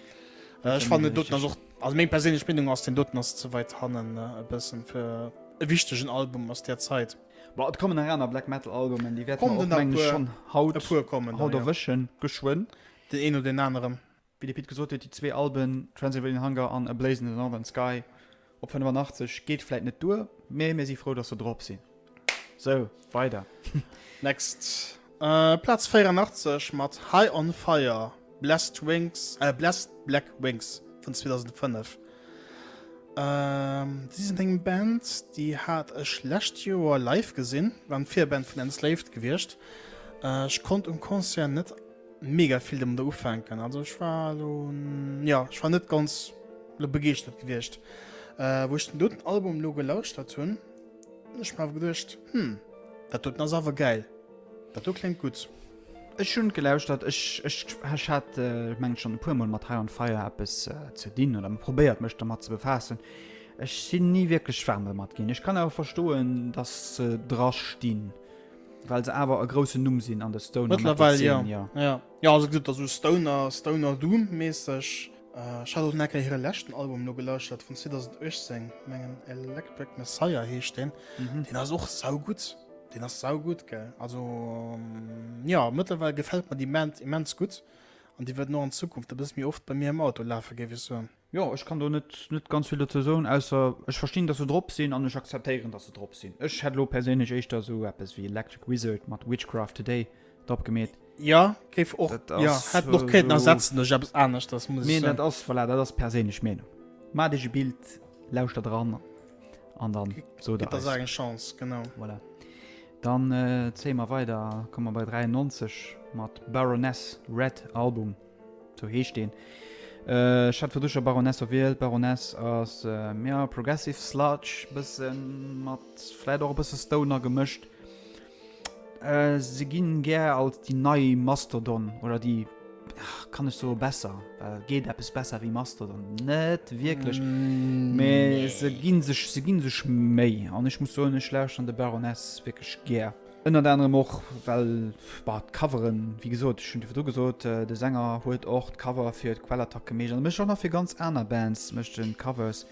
Ech fannen den doten ass och, also meng perséinlech Meenung ass, den doten ass ze wäit hannen e bëssen fir e wichtegen Album aus där Zait. Bon, et kommen nach aner Black Metal Albumen, déi wäerte mer och, mengen ech, schonn haut, e puer kommen haut erwëschen, geschwënn. Den een oder den aneren. Wéi de Pit gesot huet, déi zwee Alben, Transylvanian Hunger an A Blaze in the Northern Sky, op 85 geet vläit net duer, mee mir si frou, dass se drop sinn. Sou, weider. Next. Plaz 84 mat High on Fire, Blessed Wings, äh, Blessed Black Wings vun 2005. Ähm, si sinn eng Band, déi hat ech lescht Joer live gesinn, war eng Virband vun Enslaved gewiescht. Äh, ech konnt um Concert net mega vill domadder ufänken. Also ech war elo, ja, ech war net ganz lo begeeschtert gewiescht. Äh, wou ech den doten Album lo gelauschtert hunn, hunn ech mer awer geduecht, hm, dat doten ass awer gäil. Dat do kléngt gutt. Ech hunn gelauschtert, ech, ech, ech hat, ech mengen schonn e puer Mol mat High on Fire eppes ze dinn oder probéiert mech dermat ze befaassen. Ech sinn ni wierklech waarm dermat ginn. Ech kann awer verstoen, dass se dra stinn, well se awer e groussen Numm sinn an der Stoner Metal Zeen, jo. Ja, ja, also gesot, also Stoner, Stoner Doom mässeg. Ech hat och nach eng Kéier hire leschten Album nogelauschtert vun 2018, mengen Electric Messiah heescht deen. Deen ass och saugutt. Deen ass saugutt, gell. Also jo, mëttlerweil gefält mer déi Band immens gutt an déi wäerten och an Zukunft e bësse méi oft bei mir am Auto lafe géif ech soen. Jo, ech kann do net net ganz vill dozou soen, ausser ech verstinn, dass se drop sinn an ech akzeptéieren, dass se drop sinn. Ech hätt elo perséinlech éischter esou eppes wéi Electric Wizard mat Witchcraft Today drop gemeet. Jo, géif och, jo, hätt en och kéinten ersetzen duerch eppes aneschters, muss ech soen. Mee dat ass, voilà, dat ass perséinlech Meenung. Maacht iech e Bild, lauschtert eran. An dann sot der eis. Eng Chance, genau. Voilà. Dann äh, zéie mer weider, komme mer bei 93 mat Baroness Red Album. Sou heescht deen. Äh, ech hat virdru scho Baroness erwielt. Baroness ass äh, ja, Progressive Sludge, bëssen mat vläit och e bësse Stoner gemëscht. Äh, se ginn gär als déi nei Mastodon oder déi. Kann ech soe besser, well geet eppes besser wéi Mastodon? Net wierklech, mee se ginn sech, se ginn sech Méi an ech muss soen, ech lauschteren de Baroness wierklech gär. Ënnert anerem och well, bah, d'Coveren, wéi gesot, ech hunn et jo virdru gesot, de Sänger huet och d'Cover fir d'Quellattack gemeecht an e mécht och nach fir ganz aner Bands mécht en Covers.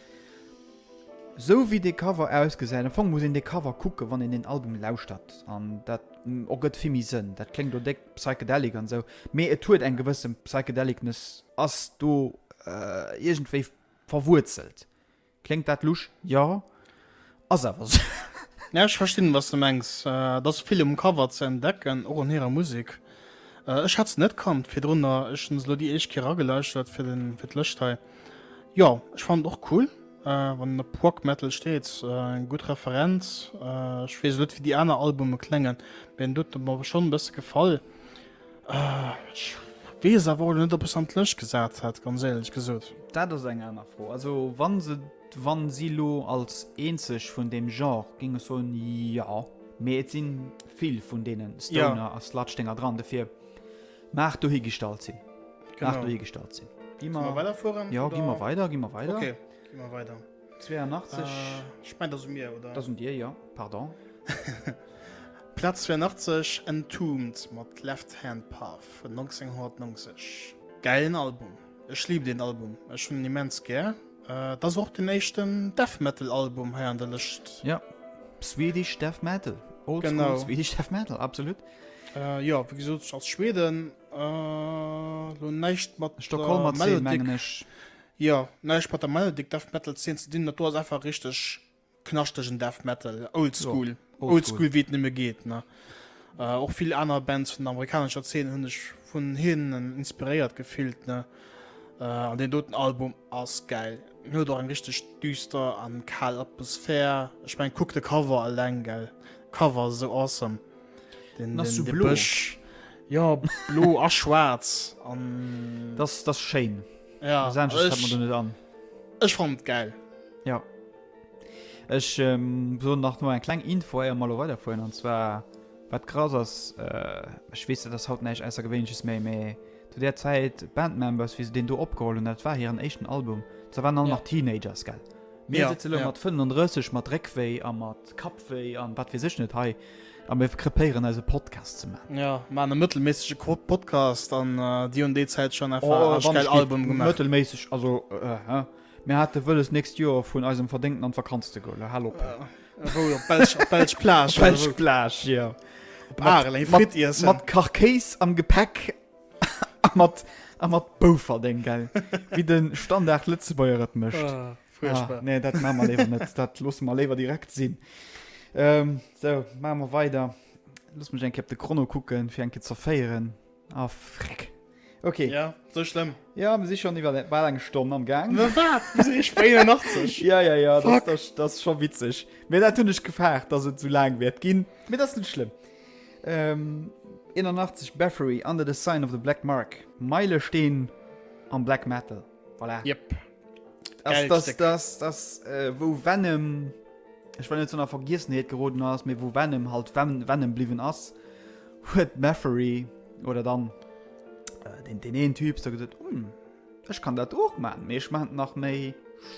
Sou wéi dee Cover ausgesäit, am Fong muss een dee Cover kucken, wann een deen Album lauschtert an dat ergëtt vill méi Sënn. Dat kléngt lo déck psychedelic an sou, mee et huet eng gewësse Psychedelicness, ass do iergendwéi verwuerzelt. Kléngt dat lusch? Jo, ass awer sou. Ja, ech verstinn, wat s de mengs. Et ass vill um Cover ze entdecken, och an hirer Musek. Ech hat se net kannt virdrunner, ech hunn se elo déi éischt Kéier eragelauschtert fir den, fir d'Lëscht hei. Jo, ech fannen et och cool, wann en op Prog Metal steet, eng gutt Referenz. Ech weess elo net wéi déi aner Albume kléngen, mee den doten huet mer schonn e bësse gefall. Ech weess awer och elo net, ob ech se an d'Lëscht gesat hätt, ganz éierlech gesot. Dat ass eng aner Fro. Also wa se, wa si lo als eenzeg vun deem Genre, géing ech soen, jo. Mee et si vill vun deene Stoner a Sludge-Dénger dran, dofir mag dohigestallt sinn. Genau. Mag dohigestallt sinn. Gi mer weiderfueren? Ja, gi mer weider, gi mer weider. Okay, gi mer weider. 82. Äh, ech mein, dat ass u mir, oder? Dat ass un dir, ja. Pardon. Platz 82, Entombed mat Left Hand Path vun 1990. Gäilen Album. Ech liben deen Album. Ech hunn en immens gär. Äh, dat ass och den éischten Death Metal Album hei an der Lëscht. Ja, Swedish Death Metal. Old Genau. School Swedish Death Metal, absolut. Äh, jo, wéi gesot, aus Schweden. Äh, lo näischt mat der Stockholmer Zeen, Melodic. mengen ech. Jo, näischt mat der Melodic Death Metal Zeen ze dinn. Dat do ass einfach richteg knaschtegen Death Metal, Old Jo, School. Old Old School. School, wéi et nëmme geet, ne? Äh, och vill aner Bands vun der amerikanescher Zeen hunn sech vun hinnen inspiréiert gefillt, ne? Äh, an deen doten Album ass gäil. En huet och eng richteg düster an kal Atmosphär. Ech mengen, kuck de Cover eleng, gell? Cover ass esou awesome. Den, Den ass den, sou de blo. Bësch. Jo, blo a schwaarz. An Das, das schéin. ja, Was anesches fällt mir ech, do net an. ech fannen et gäil. Ja. Ech ähm, soen nach no eng kleng Info, éier mer lo weiderfueren. An zwar, wat krass ass, äh, ech weess, dat ass haut näischt Aussergewéinleches méi, mee zu där Zäit, d'Bandmembers, wéi se deen do opgeholl hunn, dat war hiren éischten Album. Zwar waren all Ja. nach Teenagers, gell? Mir Ja, sëtze lo ja. mat 35, mat Réckwéi a mat Kappwéi an wat weess ech net hei a mir krepéieren eise Podcast ze man. Ja, man e mëttelméissege Podcast an äh, déi hunn déi Zäit schon einfach Oh, oh, geil Album gemaach. Mëttelméisseg, also äh, hä? Mir hate wëlles nächst Joer vun eisem Verdéngten an d'Vakanz ze goen. Hal op. Äh, wou op Belsch, op Belsch Plage. Op Belsch Plage, ja. Op Arel, eng Fritt iessen. Mat Karkéis am Gepäck a mat, a mat Bouferdeng, gell? Wéi de Standard Lëtzebuerger et mécht. Ah, furchtbar. Ah, nee, dat maache mer léiwer net. Dat loosse mer léiwer direkt sinn. Ähm, sou, maache mer weider. Looss mech eng Kéier op de Chrono kucken, fir eng Kéier ze zerféieren. Ah, freck. Okay. Ja, sou schlëmm. Ja, mir si schonn iwwer bal eng Stonn am Gaang. Na wat? Mir si eréischt bei 81. Ja, ja, ja, das, Fuck. das, das ass scho witzeg. Mee dat hunn ech gefaart, dass et sou laang wäert ginn. Mee dat ass net schlëmm. Ähm, 81 Bathory, Under the Sign of the Black Mark. Meilesteen am Black Metal. Voilà. Yep. Das, Geilt das, Stéck. das, das, äh, wou Venom, ech well net soen a Vergiessenheet geroden ass, mee wou Venom halt Ven Venom bliwwen ass, huet Bathory oder dann äh, den, den een Typ so gesot, hm, Ech kann dat och man, mee ech man et nach méi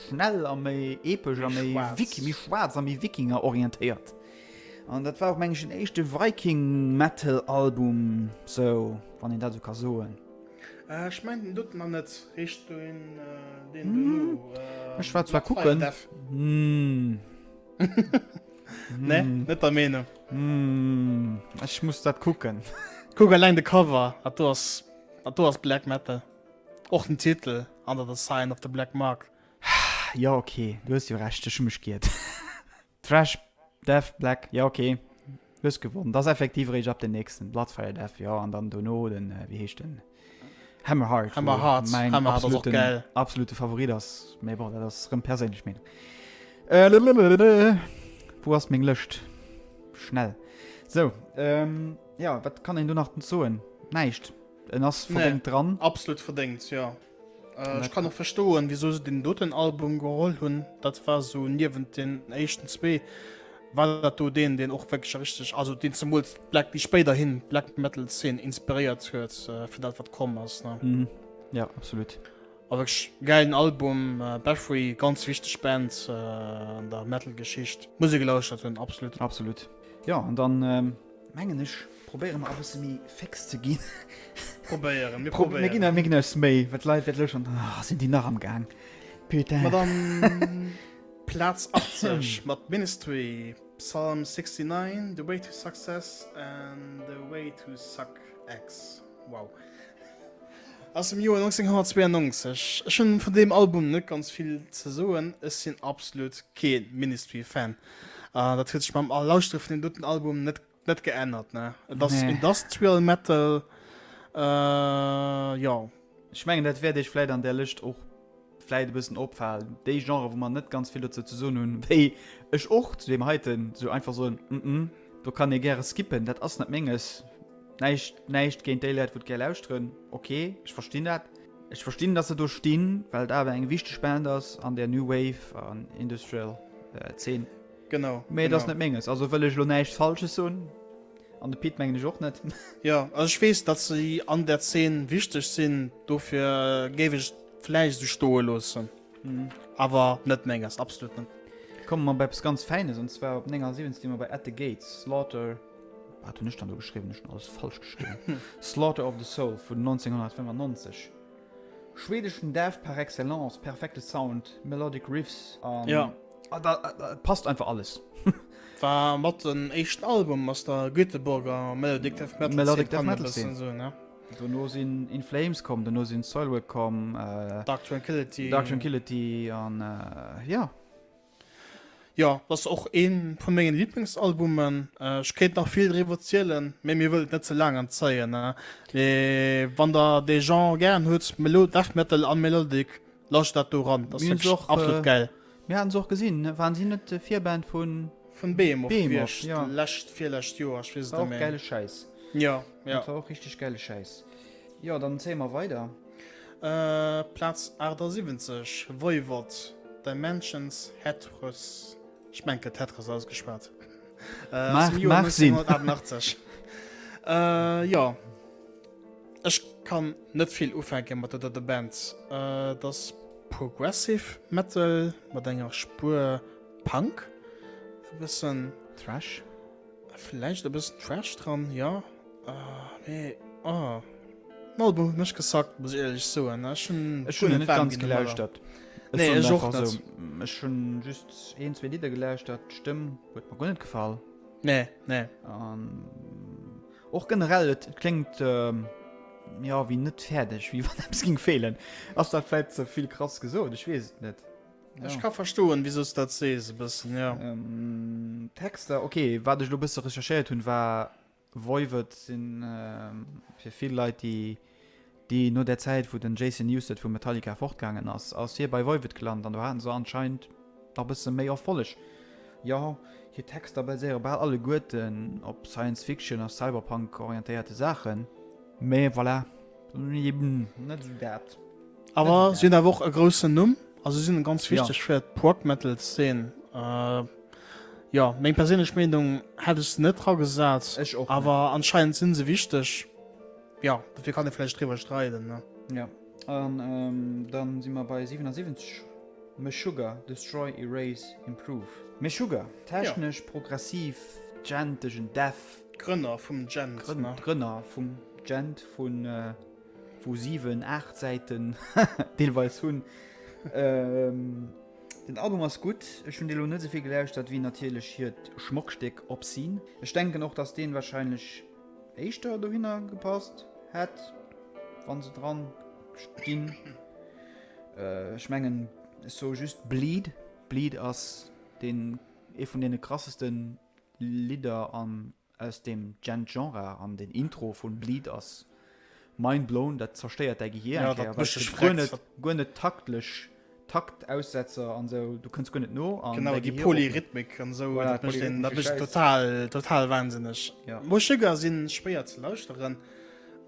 schnell a méi epesch a méi Wiki, méi schwaarz a méi Wikinger orientéiert. An dat war och meng ech den éischte Viking Metal Album, sou wann een dat sou ka soen. Äh, ech mengen den doten nach net, réischt den deen dono. Ech war zwar kucken. Hm. Ne, net der Meenung. Hm, ech muss dat kucken. Kuck eleng de Cover, dat do ass, dat do ass Black Metal. Och den Titel, Under the Sign of the Black Mark. Jo ok, du hues jo Recht, ech hu mech giert. Thrash, Death, Black, jo ok, du hues gewonnen. Dat ass effektiv eréischt ab den nächsten, Bloodfire Death, jo, an dann dono den, wéi heescht den, Hammerheart, wou Hammerheart, mäin Hammerheart ass och absoluten, gäil. absolute Favorit ass. Mee bon, dat ass rëm perséinlech Meenung. Äh, wou ass meng Lëscht? Schnell. Sou, ähm, jo, wat kann een do nach soen? Näischt. En ass verdéngt nee, dran. Absolut verdéngt, jo. Äh, ech kann och verstoen, wieso se den doten Album geholl hunn. Dat war so niewent den éischten zwee. War dat do deen, deen och wierklech richteg, also deen zemools d'Black, déi spéiderhin d'Black Metal Zeen inspiréiert huet fir dat wat komm ass, ne? Mhm. Ja, absolut. A wierklech gäilen Album, Bathory, ganz wichteg Band an der Metal Geschicht. Muss ee gelauschtert hunn, absolut. Absolut. Jo, an dann mengen ech, probéiere mer e bësse méi féx ze ginn. Probéieren, mir probéieren. Mir ginn, mir ginn eis Méi, well d'Leit wäerte lo schonn, ah, sinn déi nach am Gaang? Putain. Ma dann Plaz 80 mat Ministry, Psalm 69, The Way to Success and The Way to Suck Eggs. Wow. Aus dem Joer 1992. Ech hunn vun deem Album net ganz vill ze soen. Ech sinn absolut kee Ministry-Fan. Dat huet sech mam Lauschtere vun deem doten Album net net geännert, ne? Et ass nee. Industrial Metal, äh, jo. Ech mengen, dat wäert iech vläit an där Lëscht och vläit e bëssen opfalen. Déi Genre, wou mer net ganz vill dozou ze soen hunn, wéi ech och zu deem heiten sou einfach soen, mm -mm, do kann ee gäre skippen, dat ass net menges. Näischt, näischt géint déi Leit, wou et gär lauschteren, ok, ech verstinn dat. Ech verstinn, dass se do stinn, well et awer eng wichteg Band ass an der New Wave an Industrial Zeen. Genau. Mee et ass net menges, also wëll ech elo näischt Falsches soen. An de Pit mengen ech och net. Jo, also ech weess, datt se an der Zeen wichteg sinn, dofir géif ech et vläicht esou stoe loossen. Awer net menges, absolut net. Komme mer bei eppes ganz Fäines, an zwar op 79 si mer bei At the Gates, Slaughter, wat hunn ech dann do geschriwwen? Ech hunn alles falsch geschriwwen. Slaughter of the Soul vun 1995. Schwedeschen Death par excellence, perfekte Sound, melodic Riffs an ja. da, da passt einfach alles. War mat den éischten Album aus der Göteborger Melodic Death Metal Melodic Death Metal Szene. So, ne? Dono sinn In Flames komm, dono sinn Soilwork komm, äh, Dark Tranquillity. Dark Tranquillity an äh, ja. Jo, dat ass och ee vu mengen Liblingsalbumen. Ech kéint nach vill driwwer zielen, mee mir wëllen et net ze laang anzéien. Mee wann der dee Genre gären hutt, Melo Death Metal an Melodic, lauschtert dat do eran, dat ass wierklech absolut gäil. Mir haten se och gesinn, waren si net Virband vun. Vun Behemoth gewiescht, jo. Lescht, virlescht Joer, ech weess et net méi. War och gäile Schäiss. Jo, jo. Dat war och richteg gäile Schäiss. Jo, dann zéie mer weider. Plaz 78, Voivod, Dimensions Hetrus, ech mengen et gëtt Hetrus ausgeschwat, aus dem Joer 1988. Jo, ech kann net vill ufänke mat der Band. Et ass Progressive Metal mat enger Spuer Punk, e bëssen. Thrash? Vläicht e bëssen Thrash dran, jo. Mee oh, den Album huet mech gesackt, muss ech éierlech soen. Ech hunn Ech hunn en net ganz gelauschtert. Nee, ech och net. Ech hunn just een, zwee Lidder gelauschtert. D'Stëmm huet mer guer net gefall. Nee, nee. An och generell, et kléngt jo wéi net fäerdeg, wéi wann eppes géing feelen. Ass dat vläicht ze vill krass gesot? Ech weess et net. Ech ka verstoen, wisou s de dat sees, e bëssen, jo. Texter, ok, wat ech elo e bësse recherchéiert hunn, war Voivod sinn fir vill Leit, déi déi no där Zäit, wou den Jason Newsted vu Metallica fortgaangen ass, ass hie bei Voivod gelant an do haten se anscheinend nach bësse méi Erfolleg. Jo, hir Texter baséiere bal alleguerten op Science Fiction a Cyberpunk orientéierte Saachen, mä voilà, net esou dat. Awer si hunn awer och e groussen Numm, also si sinn ganz wichteg fir d'Prog-Metal-Szene. Jo, meng perséinlech Meenung, hätt ech se net dragesat. Ech och net. Awer anscheinend sinn se wichteg. Jo, dofir kann ee vläicht driwwer streiden, ne? Jo, an dann si mer bei 77, Meshuggah, Destroy, Erase, Improve. Meshuggah, technesch, progressiv, djentegen Death. D'Grënner vum Djent, ne? D'Grënner vum Djent, vun wou 7, 8 Säiten deelweis hunn. Den Album ass gutt, ech hunn dee lo net esou vill gelauschtert wéi natierlech hiert Schmockstéck Obscene. Ech denken och, dass deen wahrscheinlech éischter dohinner gepasst hätt, wann se dran stinn. Ech mengen, ech soe just Bleed. Bleed ass deen ee vun deene krassesten Lidder an Aus dem Djent Genre an den Intro vun Bleed ass mind blown, dat zerstéiert däi Gehier eng Kéier, well s guer net guer net taktlech Taktaussetzer an sou, du kënns guer net no an Genau, déi Polyrhythmik an sou, dat mécht een, dat mécht total total wahnsinneg. Meshuggah sinn schwéier ze lauschteren,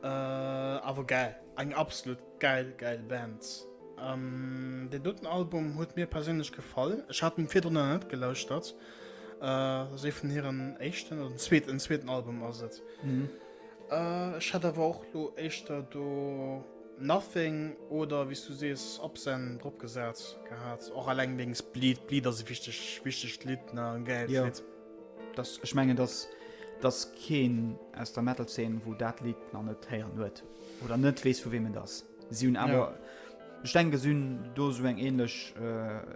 awer gäil, eng absolut gäil gäil Band. Deen doten Album huet mir perséinlech gefall, ech hat en virdrun nach net gelauschtert. Dat ass ee vun hiren éischten oder den zweeten, den zweeten Album ass et. Mhm. Ech hätt awer och lo éischter do Nothing oder wéi s du sees Obscene drop gesat gehat. Och alleng wéinst Bleed. Bleed ass e wichteg, wichtegt Lidd, ne, e gäilt Jo. Lidd. Das, ech mengen, dass, dass keen aus der Metal-Szene, wou dat Lidd nach net héieren huet oder net weess, vu weem et ass. Si hunn awer, ech denke si hunn do esou eng ähnlech,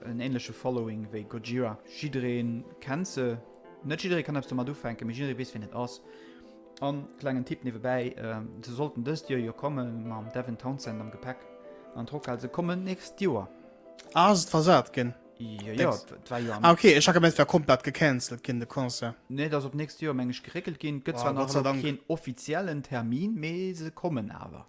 en ähnleche Following wéi Gojira. Jidderee kennt se, net jidderee kann eppes domat ufänken, mee jidderee weess, wien et ass. An, klengen Tipp niewebäi, se sollten dëst Joer jo komme mam Devin Townsend am Gepäck an d'Rockhal. Se kommen d'nächst Joer. Ah, ass et versat ginn? Jo, jo, et war jo am. Ah, okay, ech hat gemengt, et wär komplett gecancelt ginn, de Concert. Nee, et ass op d'nächst Joer, meng ech, geréckelt ginn. Et gëtt zwar nach elo keen offiziellen Termin, mee se kommen awer.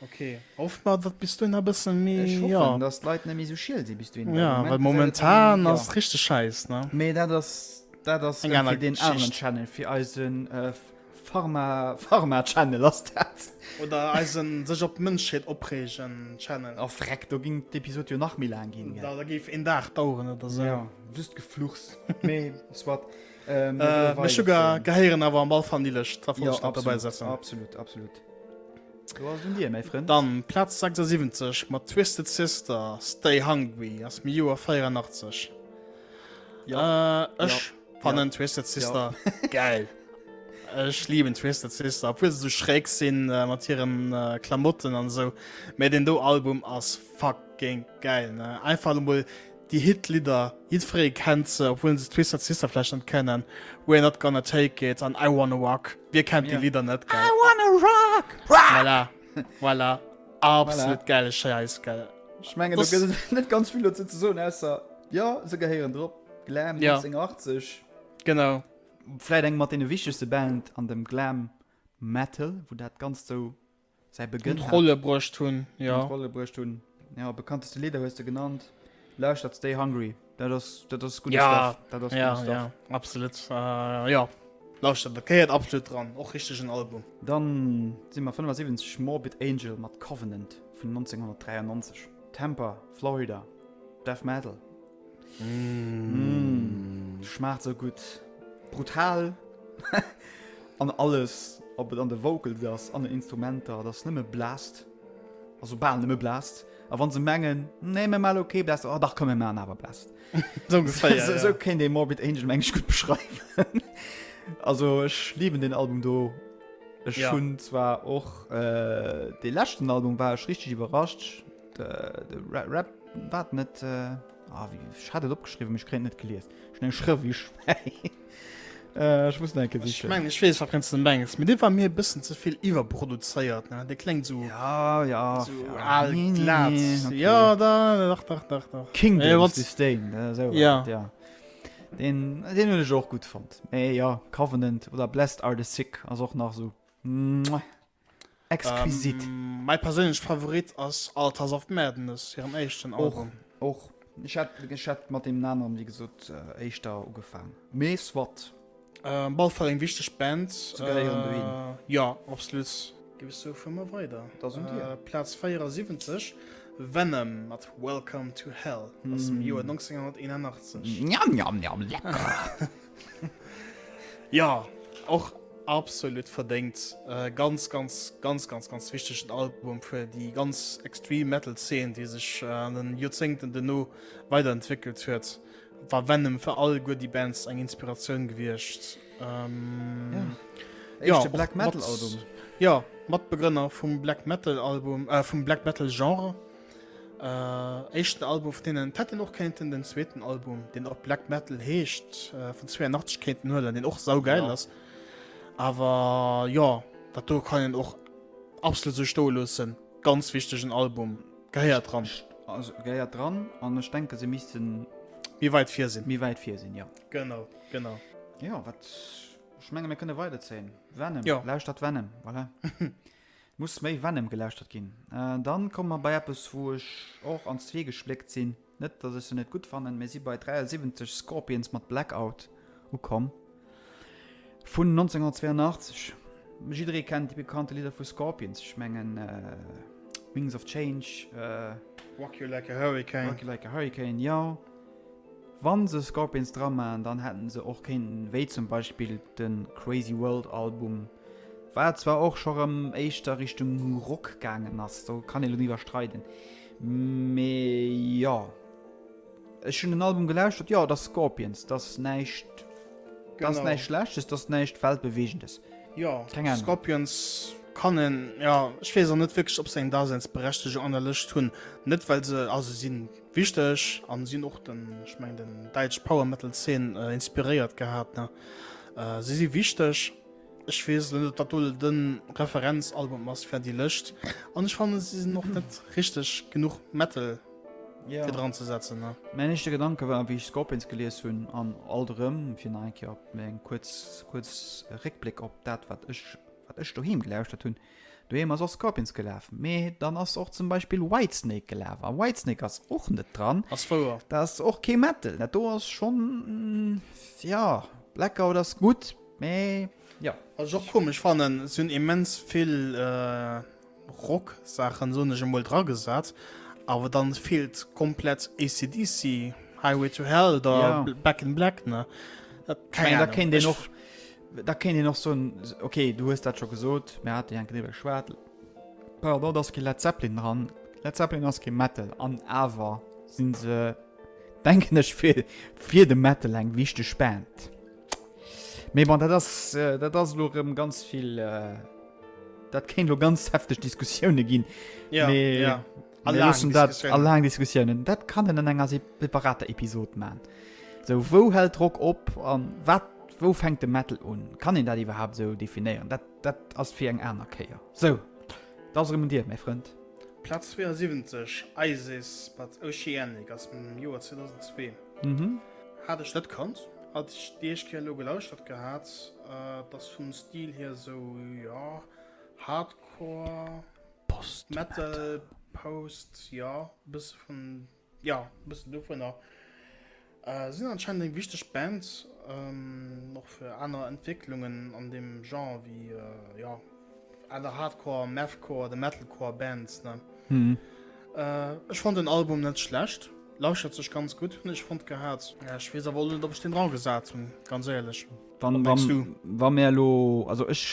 Ok, hoffe mer datt bis dohin e bëssen méi, Ech jo. hoffen, datt d'Leit net méi esou schiel si bis dohin, well Ja, am well Moment gesäit et momentan jo. ass et richteg schäiss, ne? Mee dat ass, dat ass Eng erëm aner fir deen aneren Geschicht. Channel, fir eisen Pharma, Pharma-Channel ass dat. Oder eisen sech op d'Mënschheet opreegen Channel. Oh freck, do ging d'Episod jo nach méi laang ginn, gell? Da, da géif een Dag daueren oder sou. Ja, just Gefluchs. Mee soit. Äh, mir wëlle Äh, Meshuggah weiderzéien. gehéieren awer am Ball van déi Lëscht, dat wollt Jo, ech nach dobäi absolut, setzen. absolut, absolut. Do ass et un dir, mäi Frënd. Dann Plaz 76 mat Twisted Sister, Stay Hungry aus dem Joer 84. Ja. Äh, ech Ja. fannen Twisted Sister geil. Ech lieben Twisted Sister, obwuel se sou schräg sinn äh, mat hiren äh, Klamotten an sou. Mä den do Album ass fucking geil. Ne? Einfach emol déi Hit-Lidder, jiddweree kennt se, obwuel se Twisted Sister vläicht net kennen. We're Not Gonna Take It an I Wanna Rock. Wie kennt déi Ja. Lidder net, gell? I wanna rock! Rock! Voilà, voilà. Absolut Voilà. geile Scheiß, gell. Ech mengen, do Das- gëtt et net ganz vill dozou ze soen, ausser, jo, se gehéieren drop. Glam Ja. 1980. Genau. Vläit eng mat deene wichtegste Band an dem Glam Metal, wou dat Ganzt sou säi Begënn hat. Rolle bruecht hunn, jo. An d'Rolle bruecht hunn. Ja, bekannteste Lidder hues de genannt. Lauschtert Stay Hungry, dat ass, dat ass gudde ja, Stuff. Dat ass ja, gudde Stuff. Ja, absolut. Uh, ja. Lauschtert, dat gehéiert absolut dran. Och richtegen Album. Dann si mer 75 Morbid Angel mat Covenant vun 1993. Tampa, Florida, Death Metal. Mm. Schmaacht sou gutt. Brutal an alles, ob et an de Vocals ass, an den Instrumenter, et ass nëmme Blast. Also bal nëmme Blast. A wann se mengen, nee mir maache lo kee Blast, oh dach komm mir maachen awer Blast. Sou ongeféier, Sou, ja. sou kéint ee Morbid Angel meng ech gutt beschreiwen. Also ech liben den Album do. Ech Ja. hunn zwar och äh, dee leschten Album war ech richteg iwwerrascht. De, de Rap, wat net, äh, ah, wéi, ech hat et opgeschriwwen, mee ech kréien et net gelies. Ech hunn eng Schrëft wéi Schwäin. Äh, ech muss nach eng Kéier Ech sichen. mengen, ech weess, wat s de mengs, mee dee war mir e bëssen ze vill iwwerproduzéiert, ne? Dee kléngt sou, Ja, ja, sou ja. al, Nee, nee, glat. nee, okay. Ja, da, dach, dach, dach, dach. Kingdoms Äh, wat- Disdain, äh, sou war Ja. et, ja. Den, den hunn ech och gutt fonnt. Mee ja, Covenant oder Blessed Are the Sick ass och nach sou, mouah. Exquisit. Ähm, mäi perséinlech Favorit ass Altars of Madness, hirem éischten Album. Och, och. Ech hätt, ech hätt mat deem aneren, wéi gesot, éischter ugefaang. Mee soit. Op alle Fall eng wichteg Band. Se gehéieren dohin. Jo, absolut. Géif ech soe fuere mer weider. Et ass un dir. Plaz 74, Venom mat Welcome to Hell aus dem Joer 1981. Njam, njam, njam, lecker! Jo, och absolut verdéngt. Ganz, ganz, ganz, ganz, ganz wichtegen Album fir déi ganz Extreme Metal Zeen, déi sech an den Joerzéngten duerno weiderentwéckelt huet. War Venom fir alleguer déi Bands eng Inspiratioun gewiescht. Ja, éischte Black Metal Album. Jo, Matbegrënner vum Black Metal Album, vum Black Metal Genre. Äh, éischten Album vun hinnen. Et hätt een och kéinten den zweeten Album, deen och Black Metal heescht, äh, vun 82 kéinten huelen, deen och saugeil Ja. ass. Awer jo, dat do kann een och absolut sou stoe loossen. Ganz wichtegen Album, gehéiert dran. Also gehéiert dran an ech denke se missten Méi weit vir sinn. méi wäit vir sinn, jo. Genau, genau. Jo, wat, ech menge mir kënne weiderzéien. Venom, Jo. lauschtert Venom, voilà. Muss méi Venom gelauschtert ginn. Dann komme mer bei eppes wou ech och an zwee gespléckt sinn. Net dass ech se net gutt fannen, mee si bei 73 Scorpions mat Blackout ukomm vun 1982. Jidderee kennt déi bekannte Lidder vu Scorpions, ech mengen Wings of Change, Rock You Like a Hurricane, Rock You Like a Hurricane, jo. Wann se Scorpions dra maachen, dann hätten se och kéinten, wéi zum Beispill de Crazy World Album, wat zwar och scho rëm éischter Richtung Rock gaangen ass, do kann ee lo driwwer streiden, mee jo, ech hunn den Album gelauschtert, jo, et ass Scorpions, et ass näischt, et ass näischt Schlechtes, et ass näischt Weltbewegendes. Jo, Scorpions kann een, jo, ech weess och net wierklech, ob se eng Daseinsberechtegung an der Lëscht hunn, net well se, also se sinn wichteg an sinn och den, ech mengen den däitsch Power Metal Zeen inspiréiert gehat, ne, se si wichteg. Ech weess elo net, ob dat do de Referenzalbum ass fir déi Lëscht an ech fannen se sinn och net richteg genuch Metal fir dran ze setzen, ne. Mäin éischte Gedanke war, wéi ech Scorpions gelies hunn, an alt erëm, fir nach eng Kéier op eng kuerz, kuerz Réckbléck op dat, wat ech, wat ech doheem gelauschtert hunn, doheem ass och Scorpions gelaf, mee dann ass och zum Beispill Whitesnake gelaf a Whitesnake ass och net dran. Ass wouer. Dat ass och kee Metal. Dat do ass schonn, jo, Blackout ass gutt, mee jo. Wat ech och komesch fannen, se hunn immens vill Rock-Saachen, soen ech emol, dragesat, awer dann feelt komplett AC/DC, Highway to Hell oder ja. Back in Black, ne? Dat, keng Ahnung. Da kéint een och, da kéint een och soen, okay, du hues dat scho gesot, mir hate jo eng Kéier driwwer geschwat, pardon, da ass kee Led Zeppelin dran. Led Zeppelin ass kee Metal an awer sinn se, denken ech, fir, fir de Metal eng wichteg Band. Mee bon, dat ass, dat ass elo erëm ganz vill, dat kéint elo ganz hefteg Diskussioune ginn. Ja, Mee ja. A mir laang loossen dat, a Diskussiounen. laang Diskussiounen. Dat kann een an enger separater Episod man. Sou, wou hält Rock op an wat, wou fänkt de Metal un? Kann een dat iwwerhaapt esou definéieren? Dat, dat ass fir eng aner Kéier. Sou, dat ass erëm un dir, mäi Frënd. Plaz 72, Isis mat Oceanic aus dem Joer 2002. Mhm. Hat ech net kannt, hat ech déi éischt Kéier elo gelauschtert gehat. Et ass vum Stil hier esou, jo, Hardcore, Post Metal, Post, jo, e bësse vun, jo, e bëssen dovunner. Sinn anscheinend eng wichteg Band, och fir aner Entwécklungen an deem Genre wéi, jo, aner Hardcore, Mathcore oder Metalcore Bands, ne. Ech fonnt den Album net schlecht, lauschtert sech ganz gutt, hunn ech fonnt gehat. Ech weess awer och net, ob ech deen dra gesat hunn, ganz éierlech. Wann, Wat mengs du? Wa mir elo, also ech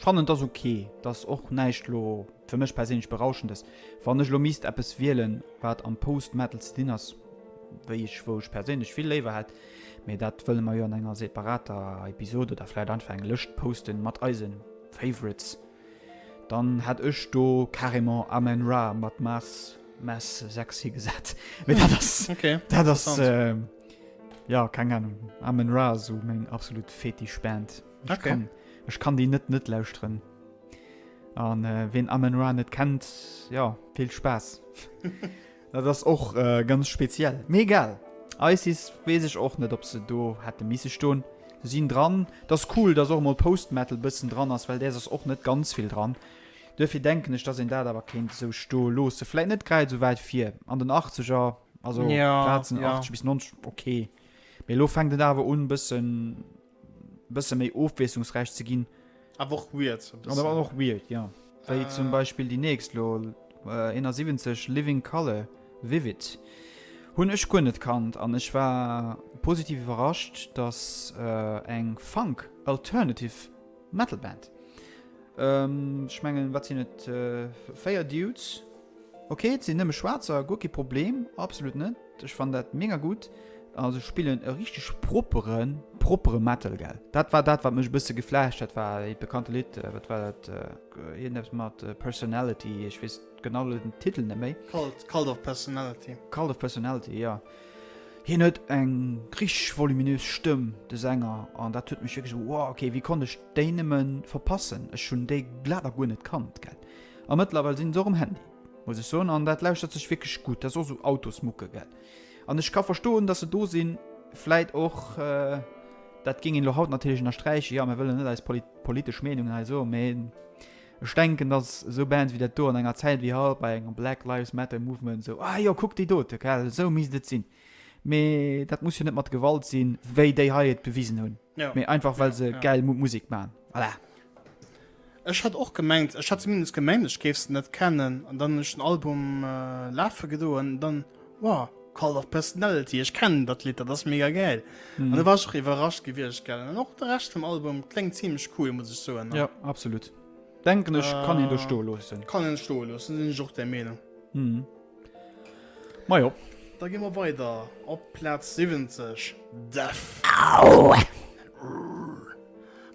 fannen et ass ok, et ass och näischt elo fir mech perséinlech berauschendes. Wann ech elo misst eppes wielen, wat am Post-Metal ze dinn ass, wéi ech, wou ech perséinlech vill léiwer hätt, mee dat wëlle mer jo an enger separater Episode oder vläit einfach eng Lëscht posten mat eise Favorites, dann hätt ech do carrément Amen Ra mat Mass Mass 6 higesat. Mee dat ass, Okay, dat ass, interessant. Jo, keng Ahnung. Amen Ra ass esou meng absolut Fetischband. Ech Okay. kann, ech kann déi net net lauschteren. An äh, ween Amen Ra net kennt, jo, vill Spaass. Dat ass och äh, ganz speziell. Mee egal. ISIS weess ech och net, ob se do hätte misse stoen. Se sinn dran. Et ass cool, dass och emol Post-Metal bëssen dran ass, well däers ass och net ganz vill dran. Duerfir denken ech, dass een dat awer kéint esou stoe loosse. Vläit net grad esou wäit vir an den Achtzeger. Also ja, Plazen ja. 80 bis 90, okay. Mee elo fänkt et awer un bëssen bësse méi ofwiesslungsräich ze ginn. Awer och weird. e An awer och weird, ja. Wéi äh. zum Beispill déi nächst lo äh, 71 Living Colour Vivid. Hunn ech guer net kannt an ech war positiv iwwerrascht, dass äh, eng Funk Alternative Metal Band. Ähm, ech mengen, wat sinn et? Äh, 4 Dudes. Ok, et sinn nëmme Schwaarzer, guer kee Problem, absolut net. Ech fannen dat mega gutt. A se spillen e richteg proppere, proppere Metal, gell. Dat war dat, wat mech e bësse geflasht hat, war hiert bekannte Lidd, wat war dat, iergendeppes mat Personality, ech weess genau elo den Titel net méi. Cult, Cult of Personality. Cult of Personality, jo. Hien huet eng richteg voluminös Stëmm, de Sänger, an dat huet mech wierklech esou, wow, ok, wéi konnt ech déi nëmme verpassen? Ech hunn déi glat a guer net kannt, gell. A mëttlerweil sinn se och um Handy, muss ech soen, an dat lauschtert sech wierklech gutt. Dat ass och sou Autosmucke, gell. An ech ka verstoen, dass se do sinn. Vläit och, dat géing een elo haut natierlech ënnersträichen, jo, mir wëllen net eis politesch Meenungen hei soen, mee ech denken, dass esou Bands wéi dat do an enger Zäit wéi haut bei engem Black Lives Matter Movement esou, ah jo, kuck déi dote, gell, esou misst et sinn. Mee dat muss jo net mat Gewalt sinn, wéi déi hei et bewisen hunn, mee einfach well se gäil Musek maachen. Voilà. Ech hat och gemengt, ech hat zumindest gemengt, ech géif se net kennen an dann hunn ech den Album lafe gedoen an dann, wow, Cult of Personality, ech kennen dat Lidd, dat ass mega gäil. Mm. An da war ech och iwwerrascht gewiescht, gell. An och de Rescht vum Album kléngt zimmlech cool, muss ech soen. Ja, absolut. Denken ech, äh, kann een do stoe loossen. Kann een stoe loossen, sinn ech och der Meenung. Mm. Ma jo. Da gi mer weider op Plaz 70, Death. Au!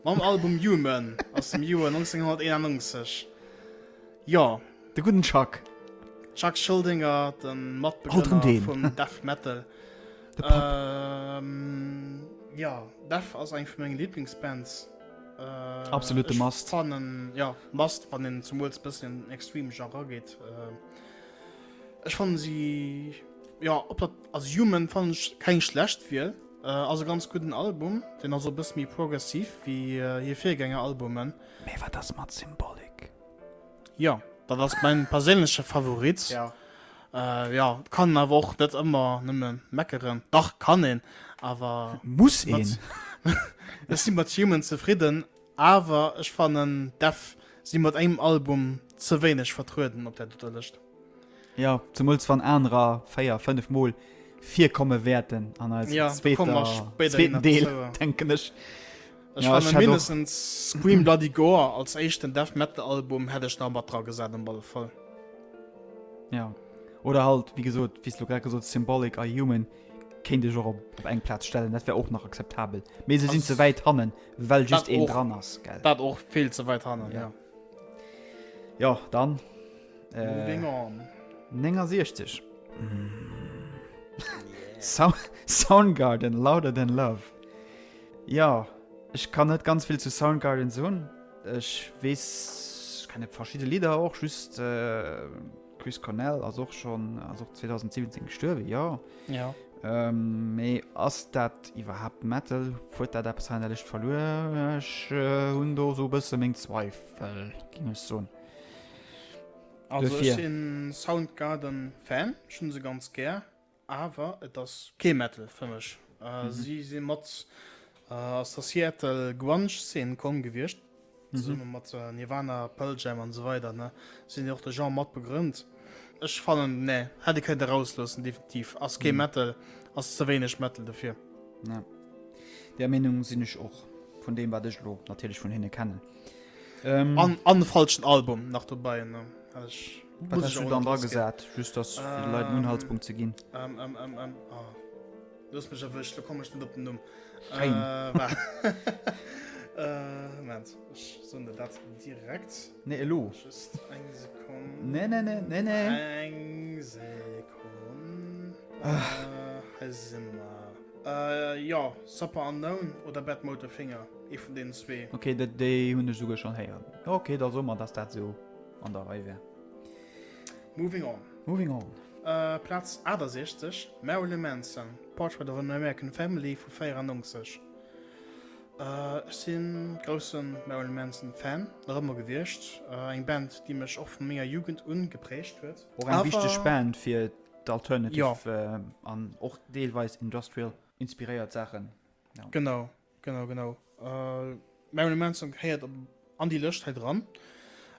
Mam Album Human aus dem Joer 1991. Jo. De gudden Chuck. Chuck Schuldiner, de Matbegrënner vum Death Metal. De Papp. Ähm, ja, Death ass eng vun mengen Lieblingsbands. Äh, Absolute Must. Fannen, ja, Must, wann een zemools bëssen in den Extreme Genre ageet. Äh, ech fannen si, ja, op dat, also Human fannen ech keng schlecht Wiel. Äh, ass e ganz gudden Album, deen ass och e bësse méi progressiv wéi hir Virgängeralbumen. Mee wat ass mat Symbolic? Jo, dat ass mäin perséinleche Favorit. Ja. Äh, ja, kann awer och net ëmmer nëmme meckeren. Dach, kann een, awer. Muss een. Ech si mat Human zefridden, awer ech fannen Death si mat engem Album ze wéineg vertrueden op där doter Lëscht. Jo, zemools wann anerer 4, 5 Mol virkomme wäerten an eisem ja, zweeter, zweeten Deel, denken ech. Ech ja, fannen mindestens Scream Bloody Gore als éischten Death Metal Album hätt ech nach mat dra gesat am alle Fall. Ja. Oder halt, wéi gesot, wéi s du grad gesot Symbolic a Human kéint ech och op, op eng Plaz stellen, dat wär och nach akzeptabel. Mee se sinn ze wäit hannen, well just een dran ass, gell. Dat och vill ze wäit hannen, ja. Ja, ja dann. Moving on. 69. Yeah. Soundgarden, Louder Than Love. Jo, ech kann net ganz vill zu Soundgarden soen. Ech weess, ech kenne verschidde Lidder och, just Chris Cornell ass och schonn, ass och 2017 gestuerwen, jo. Ja. Mee ass dat iwwerhaapt Metal? Huet dat eppes hei an der Lëscht verluer? Ech hunn do esou e bësse meng Zweifel, géing ech soen. Also ech sinn Soundgarden-Fan, ech hunn se ganz gär. Awer et ass kee Metal fir mech. Si si mat aus der Seattle Grunge Szene komm gewiescht, zesumme mat Nirvana, Pearl Jam an esou weider ne. Si hunn och de Genre mat begrënnt. Ech fannen nee, hätt ee kënnte erausloossen definitiv. Ass kee Metal, ass ze wéineg Metal dofir. Ja, där Meenung sinn ech och, vun deem wat ech elo natierlech vun hinne kennen. An an e falschen Album nach dobäi ne. Hat ech. Wat hast du dann dra gesat? Just dass fir de Leit en Unhaltspunkt ze ginn. Ähm, ähm, ähm, ähm, oh. Du hast mech erwëscht, lo komm ech net op den Numm. Fein. Äh, wa äh, Moment, ech soen der dat direkt. Nee, elo. Just eng Sekonn. Nee, nee, nee, nee, nee. Eng Sekonn. Ah. Äh, hei si mer. Äh, jo, Supper Unknown oder Bad Motor Finger, ee vun deenen zwee. Okay, déi hunn ech souguer schonn héieren. Okay, da soe mer, dass dat esou an der Rei wär. Moving on. Moving on. Äh, Plaz 68, Marilyn Manson, Portrait of an American Family vu 94. Äh, ech sinn groussen Marilyn Manson Fan, nach ëmmer gewiescht. Äh, eng Band, déi mech och vu menger Jugend un geprägt huet. Och eng wichteg Band fir d'Alternative an och deelweis Industrial inspiréiert Saachen. Genau, genau, genau. Marilyn Manson gehéiert an déi Lëscht hei dran,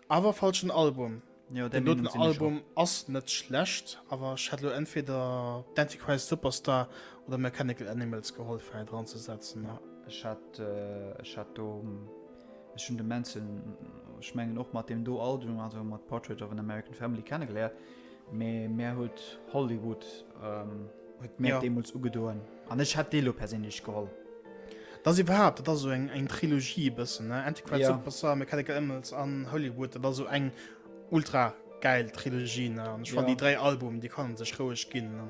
awer falschen Album. Jo, där Den Meenung doten sinn ech och. Album ass net schlecht, awer ech hätt elo entweder d'Antichrist Superstar oder Mechanical Animals geholl fir hei dran ze setzen. Ja, ech hat, ech hat do, ech hunn de Manson, ech mengen och mat deem do Album, also mat Portrait of an American Family kennegeléiert, mee mär huet Hollywood, huet mär Ja. deemools ugedoen an ech hätt dee lo perséinlech geholl. Dat ass iwwerhaapt, dat ass esou eng, eng Trilogie e bëssen, ne? Antichrist Ja. Superstar, Mechanical Animals an Hollywood, dat ass esou eng ultra gäil Trilogie, ne? An ech fannen Ja. déi 3 Albumen, déi kann en sech roueg ginn, ne?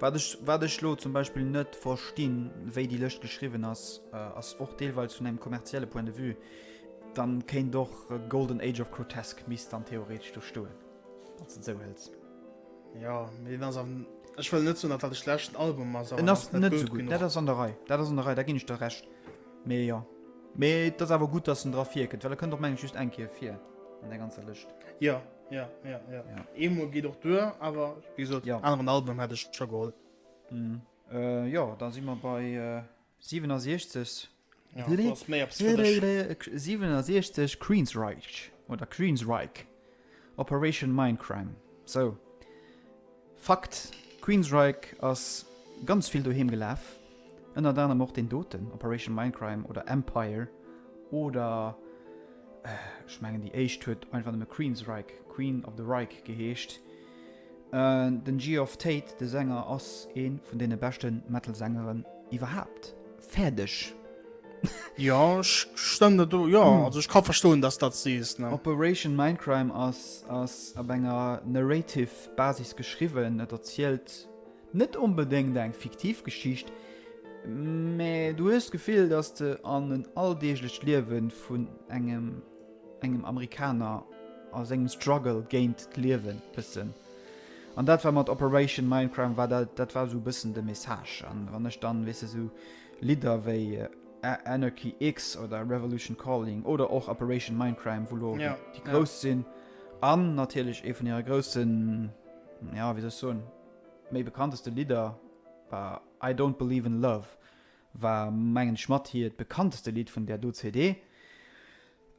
Wat ech, wat ech lo zum Beispill net verstinn, wéi déi Lëscht geschriwwen ass, ass och deelweils vun engem kommerzielle Point de vue, dann kéint och Golden Age of Grotesque misst dann theoretesch do stoen, wann s de et esou hëls. Jo, mee deen ass awer, ech wëll net soen, datt dat e schlechten Album ass, awer En ass net gutt esou gutt, genuch. dat ass an der Rei, dat ass an der Rei, da ginn ech der Recht. Mee jo, mee et ass awer gutt, datt en dra virkënnt, well e kënnt och meng ech just eng Kéier vir an der ganzer Lëscht. Jo, jo, jo, jo. Ja. Eemol geet och duer, awer wéi gesot, Ja. aneren Album hätt ech scho geholl. Mhm. Jo, da si mer bei 67. Ja, do ass méi eppes fir dech. 67 Queensryche oder Queensryche, Operation Mindcrime. Sou, Fakt. Queensryche ass ganz vill doheem gelaf, ënnert anerem och deen doten, Operation Mindcrime oder Empire oder ech mengen déi éischt huet einfach nëmme Queensryche, Queen of the Reich geheescht. Den Geoff Tate, de Sänger, ass ee vun deene beschte Metal-Sängeren iwwerhaapt. Fäerdeg. Jo, ech stëmmen der do, jo, also ech ka verstoen, dass dat sees, ne. Operation Mindcrime ass ass op enger narrative Basis geschriwwen. Et erzielt net onbedéngt eng fiktiv Geschicht, mä du hues d'Gefill, dass de an en alldeeglecht Liewe vun engem engem Amerikaner a sengem Struggle géint d'Liewen bëssen. An dat war mat Operation Mindcrime war dat, dat war esou e bëssen de Message. An wann ech dann, weess de, esou Lidder wéi Anarchy X oder Revolution Calling oder och Operation Mindcrime, wou lo ja, déi grouss ja. sinn, an natierlech ee vun hire groussen, ja, wéi soll ech soen, méi bekannteste Lidder war I Don't Believe in Love, war mengen ech mat hiert bekannteste Lidd vun där do CD.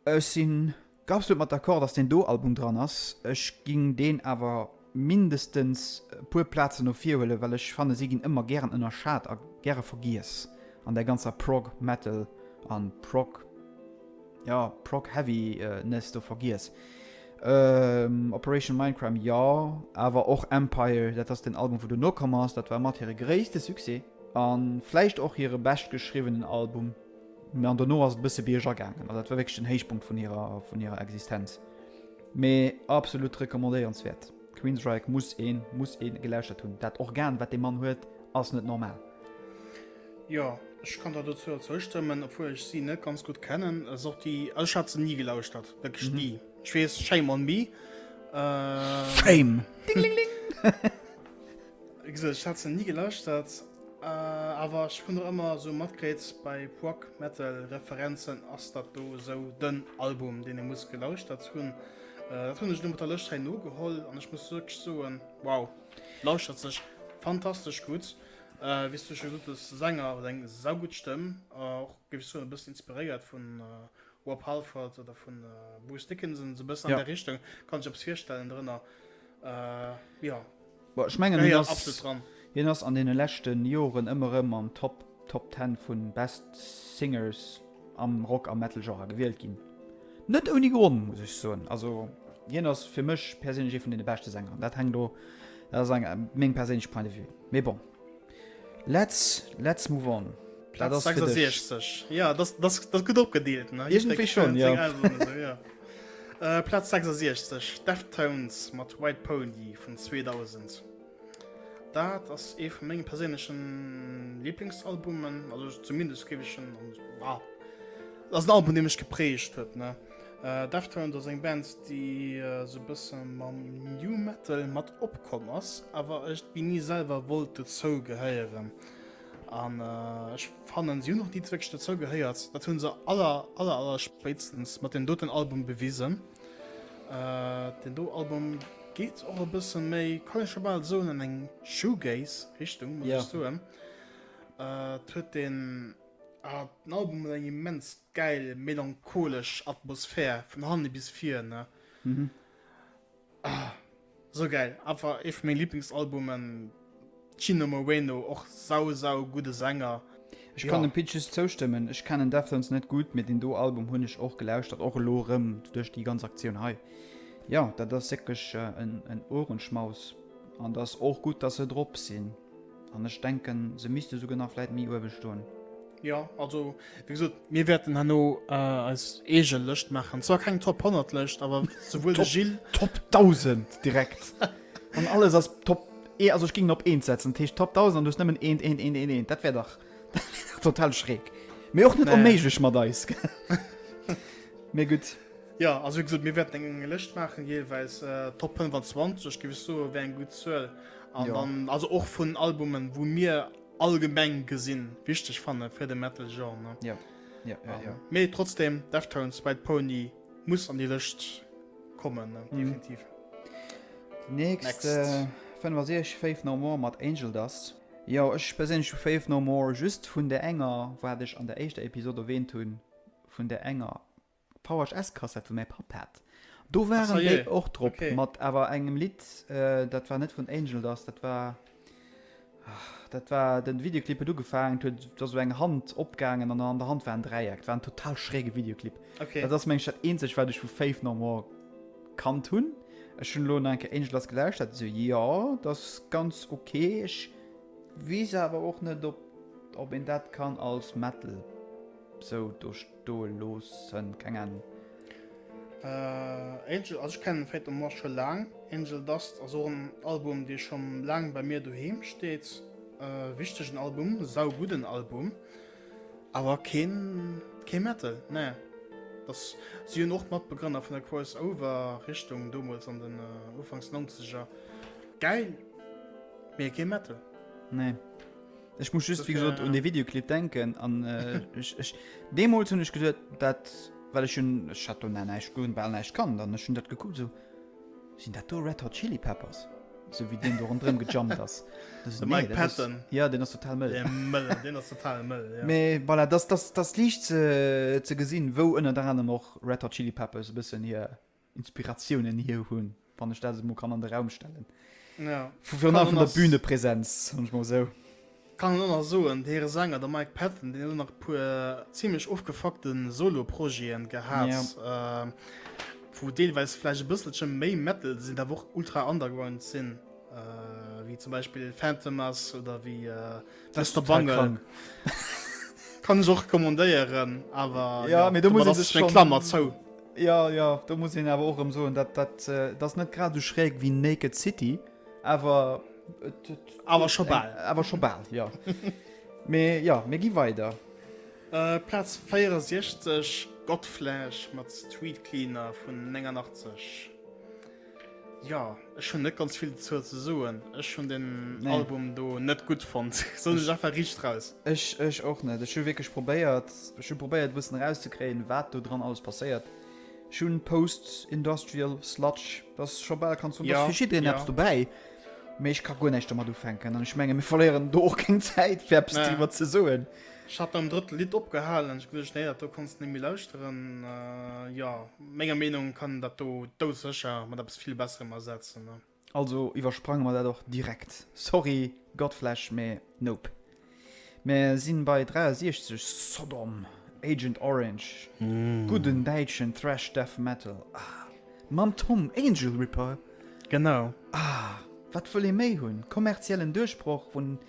Ech sinn absolut mat d'accord, dass deen do Album dran ass. Ech ging deen awer mindestens e puer Plazen no vir huelen, well ech fanne si ginn ëmmer gären ënnerschat a gäre vergiess an där ganzer Prog Metal an Prog, jo Prog Heaviness do vergiess. Operation Mindcrime jo, awer och Empire, dat ass den Album wou dono komm ass, dat war mat hire gréisste Succès a vläicht och hire beschtgeschriwwenen Album. An dono ass et e bësse bierger gaangen. Also dat war wierklech den Héichpunkt vun hirer, vun hirer Existenz. Mee absolut recommandéierenswäert. Queensryche muss een, muss ee gelauschtert hunn. Dat Organ, wat dee Mann huet, ass net normal. Jo, ech kann der dozou zoustëmmen, obwuel ech si net ganz gutt kennen. Ass och déi, also ech hat se ni gelauschtert, wierklech ni. Ech weess, shame on me. Shame! Dingling! Wéi gesot, ech hat se ni gelauschtert, awer ech hunn och ëmmer esou matkritt, bei Prog Metal Referenzen ass dat do esou den Album, deen ee muss gelauschtert hunn. Dat hunn ech elo mat der Lëscht hei nogeholl an ech muss wierklech soen, wow, lauschtert sech fantastesch gutt. Wéi s du scho gesot hues, de Sänger huet eng saugutt Stëmm, och géif ech soen e bëssen inspiréiert vun Rob Halford oder vun Bruce Dickinson, esou e bëssen an där Richtung kann ech eppes virstellen drënner, jo. Bon, ech mengen hien ass, hien ass an deene leschte Joren ëmmer erëm am Top Top Ten vun Best Singers am Rock a Metal Genre gewielt ginn. Net ouni Grond, muss ech soen. Also hien ass fir mech perséinlech ee vun deene beschte Sänger. Dat hänkt do, dat ass eng meng perséinlech Point de vue. Mee bon, let's let's move on. Dat ass fir dech. 66, ja, dat ass gutt opgedeelt, ne? Iergendwéi schonn, jo. Plaz 66, Deftones mat White Pony vun 2000. Dat ass ee vu menge perséinlechen Liblingsalbumen, also zumindest géif ech en, ah, dat ass en Album, dee mech geprägt huet, ne. Deftones ass eng Band, déi esou e bësse mam New Metal mat opkomm ass, awer iergendwéi ni selwer wollt dozou gehéieren. An ech fannen, si hunn och ni wierklech dozou gehéiert. Dat hu se aller, aller, aller spéitstens mat deem doten Album bewisen. Deen do Album geet och e bësse méi, kann ech scho bal soen, an eng Shoegaze-Richtung, muss ech soen. Et huet deen, ah, den Album huet eng immens gäil melancholesch Atmosphär vun hanne bis vir, ne? Ah, sou gäil. Einfach ee vu menge Lieblingsalbumen. Chino Moreno, och sau sau gudde Sänger. Ech kann dem Pit just zoustëmmen. Ech kennen Deftones net gutt, mee deen do Album hunn ech och gelauschtert, och elo erëm duerch déi ganz Aktioun hei. Jo, dat ass wierklech en Ohrenschmaus an et ass och gutt, dass se drop sinn. An ech denken, se misste souguer nach vläit méi uewe stoen. Jo, also wéi gesot, mir wäerten herno eis eege Lëscht maachen. Zwar keng Top 100 Lëscht, awer souwuel de Gilles. Top 1000 direkt. An alles ass Top, also ech géing op eent setzen, dat heescht Top 1000 an du hues nëmmen eent, eent, eent, eent, eent. Dat wär dach, dat wär dach total schräg. Mee och net onméiglech mat eis. Mee gutt. Jo, also wéi gesot, mir wäerten eng Lëscht maachen, jeeweils Top 25, géif ech soen, wär eng gutt Zuel. An dann, also och vun Albumen, wou mir allgemeng gesinn wichteg fanne fir de Metal Genre. Ja. Ja, ja, ja. Mee trotzdem Deftones White Pony muss an déi Lëscht kommen ne? Mhm. definitiv. Nächst äh, 65 Faith No More mat Angel Dust. Jo ech perséinlech hu Faith No More just vun der enger, wat ech an der éischter Episode erwähnt hunn, vun der enger VHS-Kassett wou mäi Papp hat. Do waren déi och drop mat awer engem Lidd, dat war net vun Angel Dust, dat war. Dat war, den Videoclip huet ugefaangen, et huet, et ass esou eng Hand opgaangen an an der Hand war en Dräieck. Et war en total schräge Videoclip. Okay. Dat ass meng ech dat eenzegt wat ech vu Faith No More kannt hunn. Ech hunn elo nach eng Kéier Angel Dust gelauschtert, esou jo, dat ass ganz ok. Ech weess awer och net ob ob een dat kann als Metal sou do stoe loossen, keng Ahnung. Angel, also ech kennen Faith No More scho laang. Angel Dust ass och en Album dee scho laang bei mir doheem steet. Wichtegen Album, saugudden Album, awer keen kee Metal, nee. Das, si hunn och Matbegrënner vun der Crossover Richtung domols an den Ufanks 90er. Gäil, mee kee Metal. Nee. Ech muss just, wéi gesot, un dee Videoclip denken an ech, ech, deemools hunn ech geduet, dat, well ech hunn, ech hat do nach näischt, guer bal näischt kannt an ech hunn dat gekuckt esou, sinn dat do Red Hot Chili Peppers? Esou wéi deen do ronderëm gejumpt ass. De Mike nee, Patton. Ja, deen ass total mëll. Dee mëll, deen ass total mëll, ja. Mee voilà, dass, dass, dass liicht ze, ze gesinn, wou ënnert anerem och Red Hot Chili Peppers e bëssen hir Inspiratiounen hier hunn, wann ech dat esou mol kann an de Raum stellen. Ja. Vu virun allem vun der Bühnepresenz, soen ech mol esou. Kann een och nach soen, de hire Sänger, de Mike Patton, deen huet och nach e puer zimlech ofgefuckte Solo-Projeten gehat, ja. wou deelweis vläicht e bësselche méi Metal sinn, awer och ultra underground sinn, wéi zum Beispill Phantomas oder wéi Mister Bungle. Kann ech och recommandéieren, awer ja, mee do muss ee sech eng Klammer zou. Jo, jo, do muss een awer och erëm soen, dat, dat, dat ass net grad esou schräg wéi Naked City, awer et, et, Awer scho bal. Awer scho bal, jo. Mee jo, mir gi weider. Plaz 64, Godflesh mat Street Cleaner vun 89. Jo, ech hunn net ganz vill dozou ze soen. Ech hunn den nee. Album do net gutt fonnt. Soen ech einfach riicht raus. Ech, ech och net. Ech hu wierklech probéiert, ech hu probéiert e bëssen erauszekréien, wat do dran alles passéiert. Ech hunn Post-Industrial Sludge, dat ass scho bal, kanns du, ja, fir jiddereen ja. eppes dobäi. Mee ech ka guer näischt domat ufänken an ech menge mir verléieren do och keng Zäit fir eppes nee. driwwer ze soen. Ech hat nom drëtte Lidd opgehalen, ech geduecht, nee, dat do kanns de net méi lauschteren. Jo, menger Meenung kann een dat do doudsécher mat eppes vill besserem ersetzen. Also iwwersprange mer dat och direkt. Sorry Godflesh, mee nope. Mer sinn bei 63, Sodom, Agent Orange, gudden däitschen Thrash Death Metal, ah, mam Tom Angelripper. Genau. Ah, wat wëll ee méi hunn? Kommerziellen Duerchbroch vun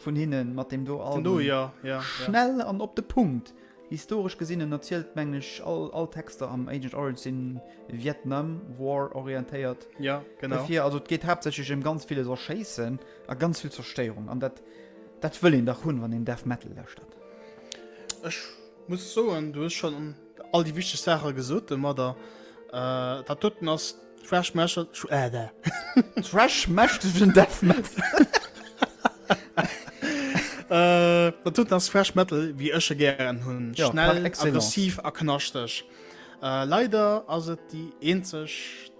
Vun hinnen mat deem do Album. Do, ja, ja, Schnell an op de Punkt. Historesch gesinn en erzielt mengen ech all all Texter am Agent Orange sinn Vietnam War orientéiert. Ja, genau. Dofir, also et geet haaptsächlech ëm ganz villes Erschéissen a ganz vill Zerstéierung an dat dat wëll een dach hunn wann een Death Metal lauschtert. Ech muss soen, du hues schonn all déi wichteg Saache gesot domadder. Dat doten ass Thrash Metal. Äh, Thrash mächtegen Death Metal. äh, dat doten ass Thrash Metal, wéi ech e gären hunn. Ja, Schnell, aggressiv a knaschteg. Äh, leider ass et déi eenzeg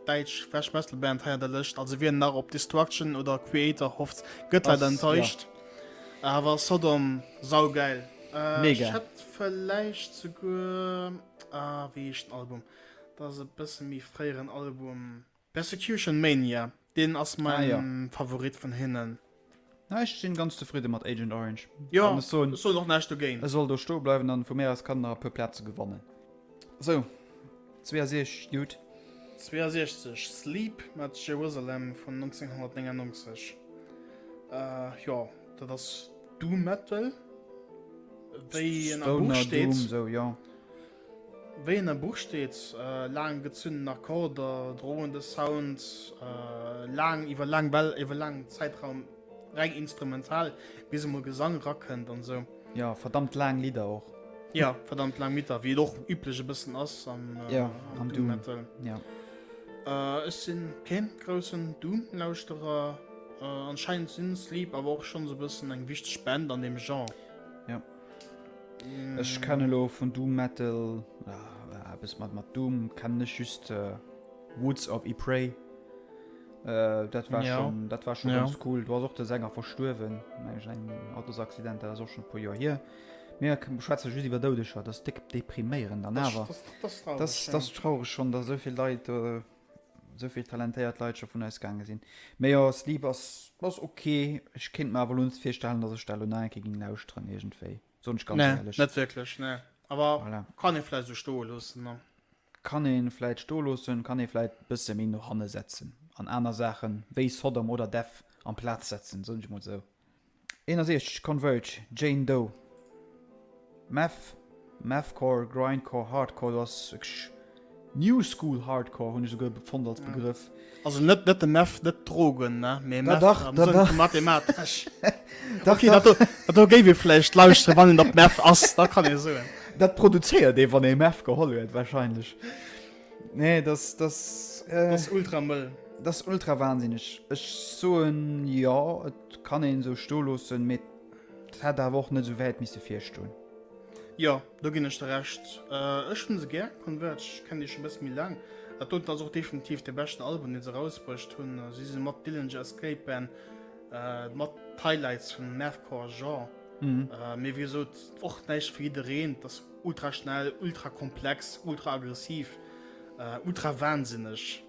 däitsch Thrash Metal Band hei an der Lëscht. Also wien nach op Destruction oder Kreator hofft, gëtt leider enttäuscht. Ja. Awer Sodom, saugeil. Äh, Mega. Ech hätt vläicht souguer, ah, wéi heescht den Album? Dat ass e bësse méi fréieren Album. Persecution Mania, deen ass mäin ah, ja. Favorit vun hinnen. Na, ech sinn ganz zefridde mat Agent Orange. Ja, ech soen, ech soen och näischt dogéint. E soll do stoe bleiwen an vu mir aus kann nach e puer Plaze gewannen. Sou, 62, Dude. 62, Sleep mat Jerusalem vun 1999. Äh, jo, dat ass Doom Metal, wéi en am Buch steet. Stoner Doom, sou, jo. Wéi en am Buch steet, laang gezunnen Akkorder, drohende Sound, laang iwwer laang Well iwwer laangen Zäitraum reng instrumental, bis emol Gesang rakënnt an esou. Jo, verdammt laang Lidder och. Jo, verdammt laang Lidder, wéi et och üblech e bëssen ass am Doom Metal. Jo. Ech sinn keen groussen Doom-Lauschterer, anscheinend sinn Sleep awer och schonns e bëssen eng wichteg Band an deem Genre. Jo. Ech kennen elo vun Doom Metal eppes mat mat Doom kennen ech just Woods of Ypres. Dat war schon dat war schon ganz cool. Do ass och de Sänger verstuerwen meng ech an engem Autosaccident, dat ass och schon e puer Joer hier. Mir schwätze just iwwer Doudeger, dat ass déck depriméierend an awer dat ass traureg schon, datt esou vill Leit. Esou vill talentéiert Leit scho vun eis gaange sinn. Mee jo, Sleep ass, ass ok. Ech kéint mer awer elo net virstellen, datt ech dat elo nach eng Kéier géing lauschteren iergendwéi, soen ech ganz Nee, éierlech. net wierklech, nee. Awer Voilà. kann ee vläicht esou stoe loossen, ne? Kann ee vläicht stoe loossen, kann ee vläicht e bësse méi no hanne setzen an aner Saachen, wéi Sodom oder Death amplaz setzen, soen ech mol esou. 61, Converge, Jane Doe, Math, Mathcore, Grindcore, Hardcore, do ass wierklech New School Hardcore hunn ech esouguer fonnt als Begrëff. Also net net de Meth, net d'Drogen, ne, mee Da Meth dach, am da Sënn dach. vu mathematesch. Dach, Okay, dat dach. do, dat do géif ee vläicht lauschteren, wann een op Meth ass, dat kann ee soen. Dat produzéiert ee wann ee Meth geholl huet wahrscheinlech. Nee, das, das, äh, das ultra mëll. Das ultra wahnsinneg. Ech soen jo, et kann een esou stoe loossen, mee et hätt awer och net esou wäit misse virstoen. Jo, do ginn ech der Recht. Äh, ech hunn se gär, Converge, ech kennen déi scho bësse méi laang. Dat doten ass och definitiv dee beschten Album, deen se erausbruecht hunn. Si si mat Dillinger Escape Plan äh, mat d'Highlights vum Mathcore Genre. Mhm. Äh, mee wéi gesot, och näischt fir jiddereen. Et ass Ultra schnell, ultra komplex, ultra aggressiv, ultra wahnsinneg.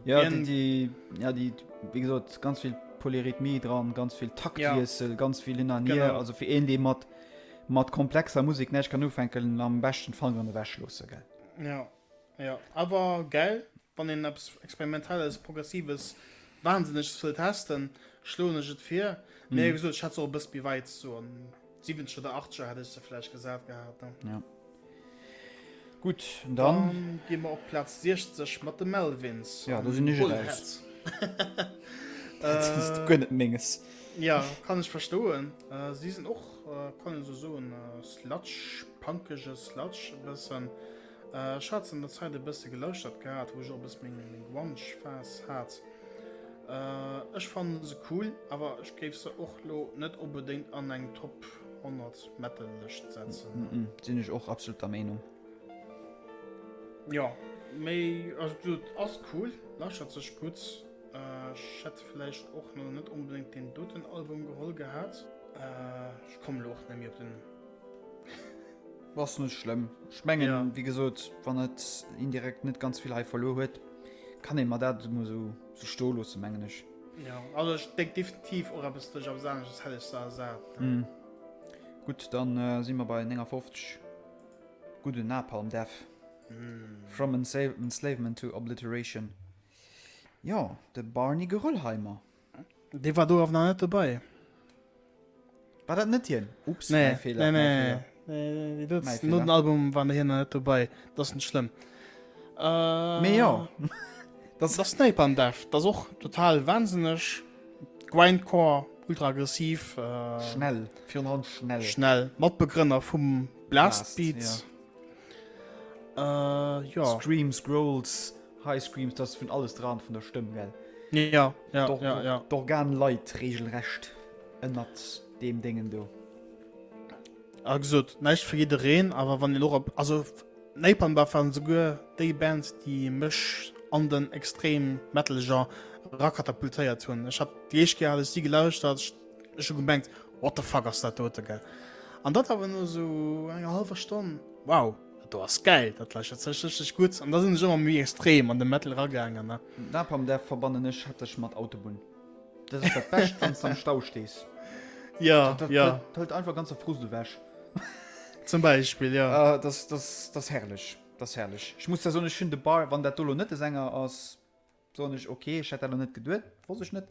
Ja, déi, déi, ja, déi, wéi gesot, ganz vill Polyrhythmie dran, ganz vill Taktwiessel, ja. ganz vill hin an hier. Genau. Also fir een, dee mat, mat komplexer Musek näischt kann ufänken, am beschten Fangeren ewech loosse, gell? Ja, ja. Awer geil, wann een eppes Experimentelles, Progressives, Wahnsinneges wëll testen, schloen ech et vir. Mee wéi gesot, ech hätt se och e bësse méi wäit, sou an 70 oder 80er hätt ech se vläicht gesat gehat. Ne? Ja. Gutt, dann. Dann gi mer op Plaz 60 mat de Melvins. Ja, do sinn ech eraus. Dat ass guer net menges. Ja, kann ech verstoen. Si sinn och, kann een esou soen, Sludge, punkege Sludge e bëssen. Ech hat se an der Zäit e bësse gelauschtert gehat, wou ech och e bësse meng Grunge-Phas hat. Ech fannen se cool, awer ech géif se och lo net onbedéngt an eng Top 100 Metal Lëscht setzen. Sinn ech och absolut der Meenung. Jo, méi also gesot ass cool, lauschtert sech gutt. Ech hätt vläicht och lo net onbedéngt deen doten Album geholl gehat. Ech kommen lo och net méi op den. Ass net schlëmm. Ech mengen, ja. wéi gesot, wann et indirekt net ganz vill hei verluer huet, kann ee mer dat emol sou, sou stoe loosse, mengen ech. Ja, also ech denk definitiv och eppes duerch eppes anesches hätt ech se ersat. Mm. Gutt, dann äh, si mer bei 59. Gudde Napalm Death. Mm. From Enslavement to Obliteration. Jo, de Barney Geröllheimer. Dee war do awer nach net dobei. War dat net hien? Ups, nee, mäi Feeler. Nee, nee. Nee, nee, nee, no den Album war hien net dobei. Dat ass net schlëmm. Äh, Mee jo. Das ass Napalm Death. Dat ass och total wahnsinneg. Grindcore, ultra aggressiv. Äh, schnell, virun allem schnell. Schnell. Matbegrënner vum Blast Beat. Blast, ja. Äh, ja. Screams, Growls. High Screams, das vun alles dran vun der Stëmm gell. Ja, ja, D'Or ja, ja. D'Organ leit regelrecht ënnert deem Déngen do. A gesot, näischt fir jiddereen, awer wann een och op, also Napalm Death waren souguer déi Band, déi mech an den extrem Metal Genre erakatapultéiert hunn. Ech hat déi éischt Kéier hat ech si gelauschtert, ech hu gemengt, what the fuck ass dat dote, gell. An dat awer no sou enger hallwer Stonn, wow. Dat do ass gäil, dat lauschtert sech richteg gutt an da sinn ech ëmmer méi extrem an de Metal eragaangen, ne. Napalm Death verbannen ech haaptsächlech mat Autobunn. Dat ass dat Bescht, wann s de am Stau stees. Ja, Dat, ja. dat hëlt einfach ganze Frust ewech. Zum Beispill, ja. Ah, das, das, das herrlech. Das herrlech. Ech muss da soen, ech hunn de Bar, wann dat do lo net de Sänger ass, Soen ech, ok, ech hätt dat elo net geduet, wosst ech net.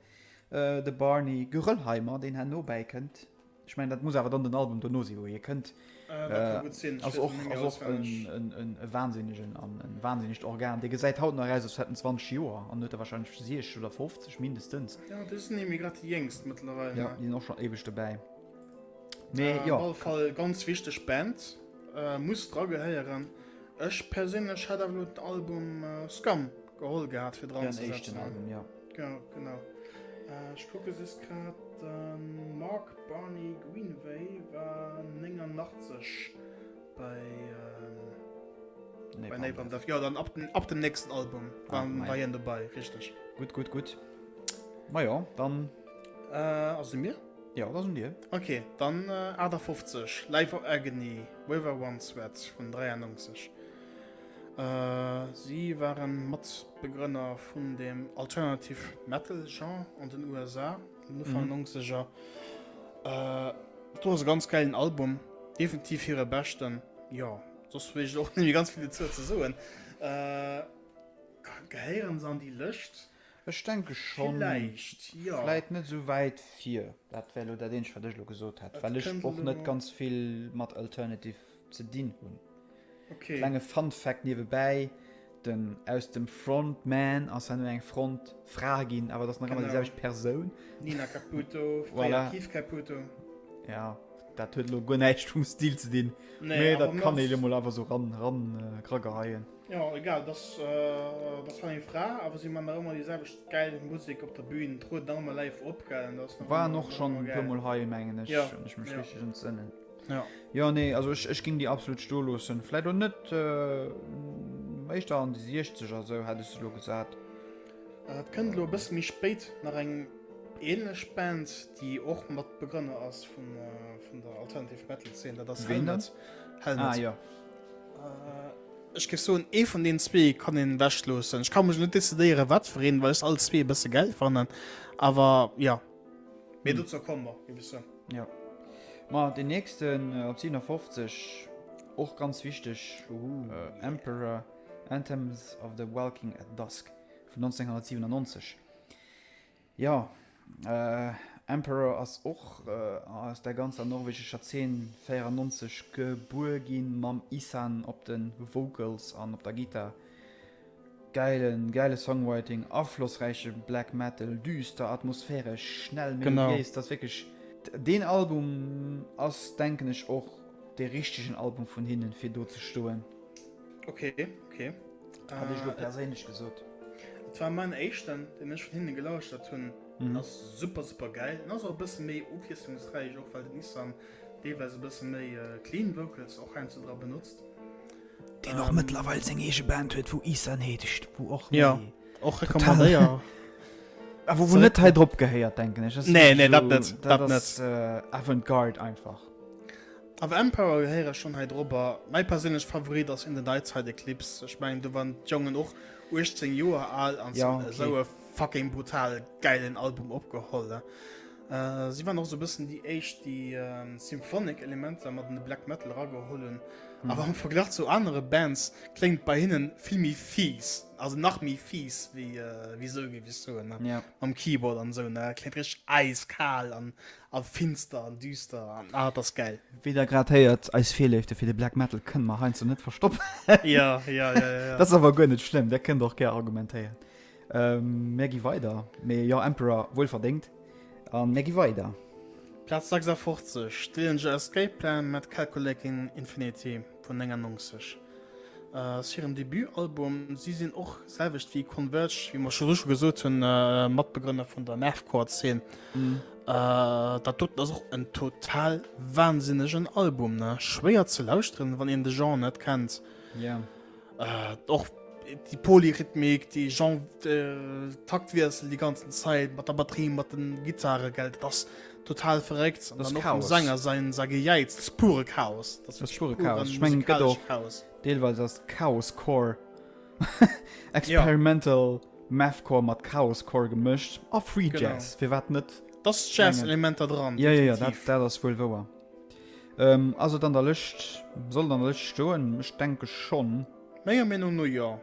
De Barney Geröllheimer, deen herno bäikënnt, ech mengen, dat muss awer dann den Album dono sinn, wou hie kënnt, ass och, ass och en e wahnsinnegen an e wahnsinnegt Organ. Dee gesäit haut nach aus, als hätt en 20 Joer an huet der wahrscheinlech 60 oder 50 mindestens. Jo, déi sinn nemmi grad déi jéngst mëttlerweil. Jo, déi sinn och schonn éiweg dobäi. Mee jo. Op alle Fall ganz wichteg Band, muss dra gehéieren. Ech perséinlech hätt awer elo den Album Scum geholl gehat fir dran ze setzen. Album, ja. Ja, genau. Äh, ech kucke just grad den Mark Barney Greenway war 89 bei ähm, bei Napalm Death. Ja, dann ab, den, ab dem nächsten Album war, ah, war hien dobäi, richtig. Gutt, gutt, gutt. Ma ja, dann. Äh, also mir? Ja, da sinn dir. Okay, dann äh, 58, Life of Agony, River One Sweat vun 93. Si ware Matbegrënner vun dem Alternative Metal Genre an den USA am Ufank 90er. Do ass e ganz gäilen Album, definitiv hire beschten. Jo, soss weess ech och net méi ganz vill dozou ze soen. Gehéieren se an déi Lëscht? Ech denke schonn. Villäicht, jo. Vläit net esou wäit vir. Dat wär elo dat eenzegt, wat ech elo gesot hätt, well ech och net ganz vill mat Alternative ze dinn hunn. Okay. Klenge Fun Fact niewebäi, den aus dem Frontman ass herno eng Frontfra ginn, awer dat ass nach ëmmer déi selwecht Persoun. Nina Caputo, fréier Keith Caputo. Ja, dat huet elo guer näischt vum Stil ze dinn, mee dat kann een elo mol awer esou ran, ran, rageheien. Jo egal, dass dass war eng Fra, awer si man nach ëmmer déi selwecht gäil Musek op der Bühn, trueden nach ëmmer live op gell, an dat ass nach Waren ëmmer och schonn e puer mol hei mengen ech, Ja, wann ech mech ja. richteg entsënnen. Ja. Jo nee, also ech ech ging déi absolut stoe loossen, vläit och net, éischter an déi 60 er sou hätt ech se elo gesat. Et kënnt elo e bësse méi spéit nach eng ähnlech Band, déi och mat Begrënner ass vun vun der Alternative Metal Zeen, dat ass Ween dann? Helmet. Helmet. Ah jo. Ech géif soen, ee vun deenen zwee kann een ewech loossen. Ech ka mech net decidéieren, wat fir een, well ech se all zwee e bësse gäil fannen. Awer jo, mee dozou komme mer, géif ech soen. Jo. Ma deen nächsten op 57, och ganz wichteg, Emperor, Anthems of the Welkin at Dusk vun 1997. Jo, Emperor ass och aus der ganzer norwegescher Zeen 94 gebuer ginn, mam Ihsahn op de Vocals an op der Gittar. Gäilen, gäile Songwriting, aflossräiche Black Metal, düster, atmosphäresch, schnell, melodiéis. Dat ass wierklech, deen Album ass denken ech och dee richtegen Album vun hinnen fir do ze stoen. Ok, ok. Hat ech elo perséinlech gesot. Et war main éischten, deen ech vun hinne gelauschtert hunn. En ass super, super gäil. En ass och e bësse méi ofwiesslungsräich, och well den Ihsahn deelweis e bësse méi clean Vocals och heiansdo dra benotzt. Deen och mëttlerweil seng eege Band huet, wou Ihsahn heescht, wou och méi. Jo, och recommandéier. A wou net hei drop gehéiert, denken ech. Nee, nee, dat net, dat net. Dat ass Avantgarde einfach. Awer Emperor gehéiere schonn hei drobber. Mäi perséinlech Favorit ass In the Nightside Eclipse. Ech mengen do waren d'Jongen och 18 Joer al an Ja, hunn okay. esou e fucking brutal gäilen Album opgeholl. Si waren och esou e bëssen déi éischt déi symphonic Elementer mat an de Black Metal erageholl hunn. Awer am Verglach zu anere Bands kléngt bei hinnen vill méi fies, also nach méi fies wéi wéi esou géif ech soen, ne? Ja. Mam Keyboard an esou, ne? Kléngt richteg äiskal an A finster an düster an ah, dat ass gäil. Wéi der grad héiert, eis Virléifte fir de Black Metal kënne mer heiansdo net verstoppen. Ja, ja, ja, ja, ja. Dat ass awer guer net schlëmm, der kënnt och gär argumentéieren. Ähm, mär gi weider. Mee jo, Emperor, wuel verdéngt. A mär gi weider. Plaz 56, Dillinger Escape Plan mat Calculating Infinity vun 99. Ass hiren Debutalbum. Si sinn och selwecht wéi Converge, wéi mer scho scho gesot hunn, Matbegrënner vun der Mathcore-Zeen. Dat doten ass och en total wahnsinnegen Album, ne? Schwéier ze lauschteren, wann een de Genre net kennt. Ja. Och déi Polyrhythmik, déi Genre, Taktwiessel déi ganzen Zäit mat der Batterie, mat den Gittare, gell, dat ass total verréckt. An Das dann och Chaos. dem Sänger säin säi Gejäiz, das pure Chaos. Das ist pure Chaos. Ich mein, gëtt och Chaos. Deelweis ass Chaoscore, Experimental Mathcore mat Chaoscore gemëscht a Free Genau. Jazz, firwat net? Das Jazz-Elementer dran. Ja, ja, ja, dat, definitiv. dat ass wuel wouer. Ähm, ass et an der Lëscht, soll et an der Lëscht stoen? Ech denke schonn. Menger Meenung no jo.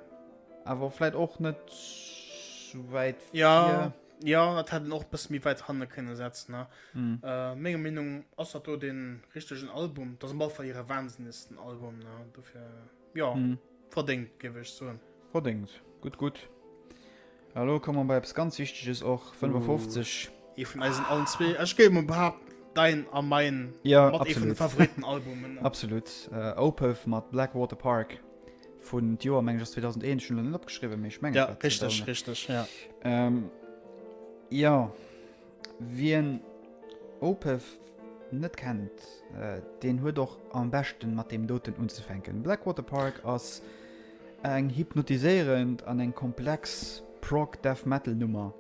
Awer vläit och net sou wäit Ja. vir. Jo, dat hätt en och bësse méi wäit hanne kënne setzen. Ne? Mm. Äh, menger Meenung ass dat do den richtegen Album. Dat ass am alle Fall hire wahnsinnegsten Album. Ne? Dofir, ja, Mm. verdéngt, géif ech soen. Verdéngt. Gutt, gutt. A lo komme mer bei eppes ganz Wichteges och, 55. Ee vun eisen allen zwee, ech géif mol behaapten, dein a mäin, Ja, mat ee vun de absolut. Favoritenalbumen. Ne? Absolut. Äh, Opeth mat Blackwater Park. Vun d'Joer meng ech ass 2001, ech hunn elo net opgeschriwwen, mee ech mengen Ja, et war richteg, 2001. richteg, ja. Ähm, ja, wien Opeth net kennt, äh, deen huet och am beschten mat deem doten unzefänken. Blackwater Park ass eng hypnotiséierend an eng komplex Prog Death Metal Nummer,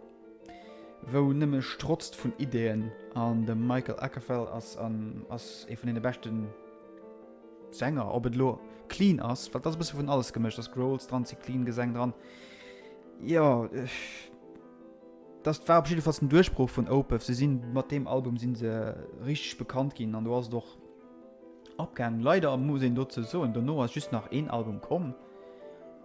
wou nëmme strotzt vun Ideeën an de Mikael Akerfeldt ass an ass ee vun deene beschten. Sänger, ob et elo clean ass, well et ass e bësse vun alles gemëscht, ass Growls dran, si clean Gesäng dran. Jo, dat war op jiddefalls den Duerchbroch vun Opeth. Se sinn mat deem Album si se richteg bekannt ginn an do ass et och abgaangen. Leider muss een dozou soen, dono ass just nach een Album komm,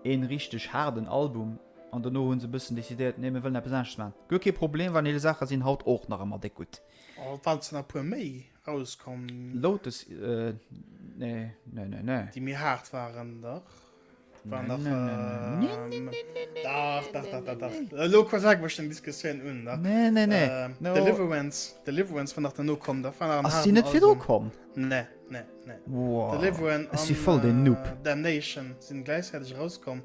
een richteg haarden Album an dono hu se e bëssen decidéiert, nee mir wëllen eppes anescht maachen. Guer kee Problem, well déi Saache sinn haut och nach ëmmer déck gutt. Oh, et waren zwar nach e puer méi rauskomm. Lotus, äh, nee, nee, nee, nee. Déi méi haart waren, dach. War nach, äh, dach, dach, dach, dach, dach. Elo fänke mer schon Diskussioun un, dach. Nee, nee, nee. Äh, no. Deliverance, Deliverance war nach danno komm, da war nach ein Ass déi net virdru komm? Nee, nee, nee. Wow. Deliverance Ech si voll den Noob. Äh, Damnation sinn gläichzäiteg rauskomm.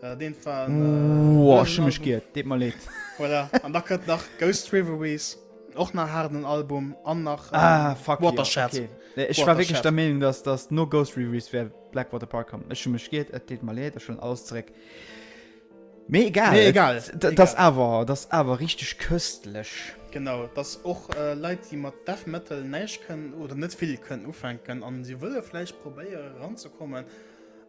Äh, deen war en, äh, Wow, ech hu mech giert, deet mer leed. Voilà. An da kënnt nach Ghost Reveries. Och nach harden Album an nach ähm, ah, fuck, Watershed. Ja, okay. Nee, ech war wierklech der Meenung, dass dass no Ghost Reveries wär Blackwater Park komm. Ech hu mech giert, et deet mer leed, ech huelen alles zeréck. Mee egal. Mee egal. Et, das awer, das awer richteg köstlech. Genau, dass och äh, Leit, déi mat Death Metal näischt kënnen oder net vill kënnen ufänken an si wëlle vläicht probéiere ranzekommen,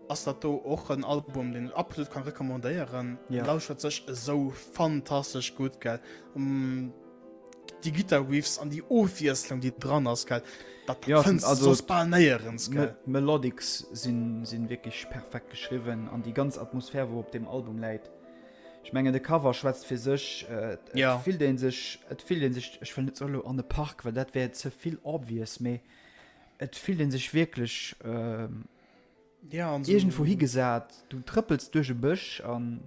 ass dat do och en Album, deen ech absolut kann recommandéieren. Ja. Lauschert sech esou fantastesch gutt, gell. Mm, déi Guitar Riffs an déi Ofwiesslung, déi dran ass, gell. Dat, dat Ja, fënns du also soss bal néierens, gell. Me Melodics sinn, sinn wierklech perfekt geschriwwen an déi ganz Atmosphär, wou op deem Album läit. Ech mengen de Cover schwätzt fir sech. Et, et Ja. fillt een sech, et fillt een sech, ech wëll net soen elo an e Park, well dat wär ze vill obvious, mee et fillt een sech wierklech, ähm, Ja, an so Iergendwou higesat, du trëppels duerch e Bësch an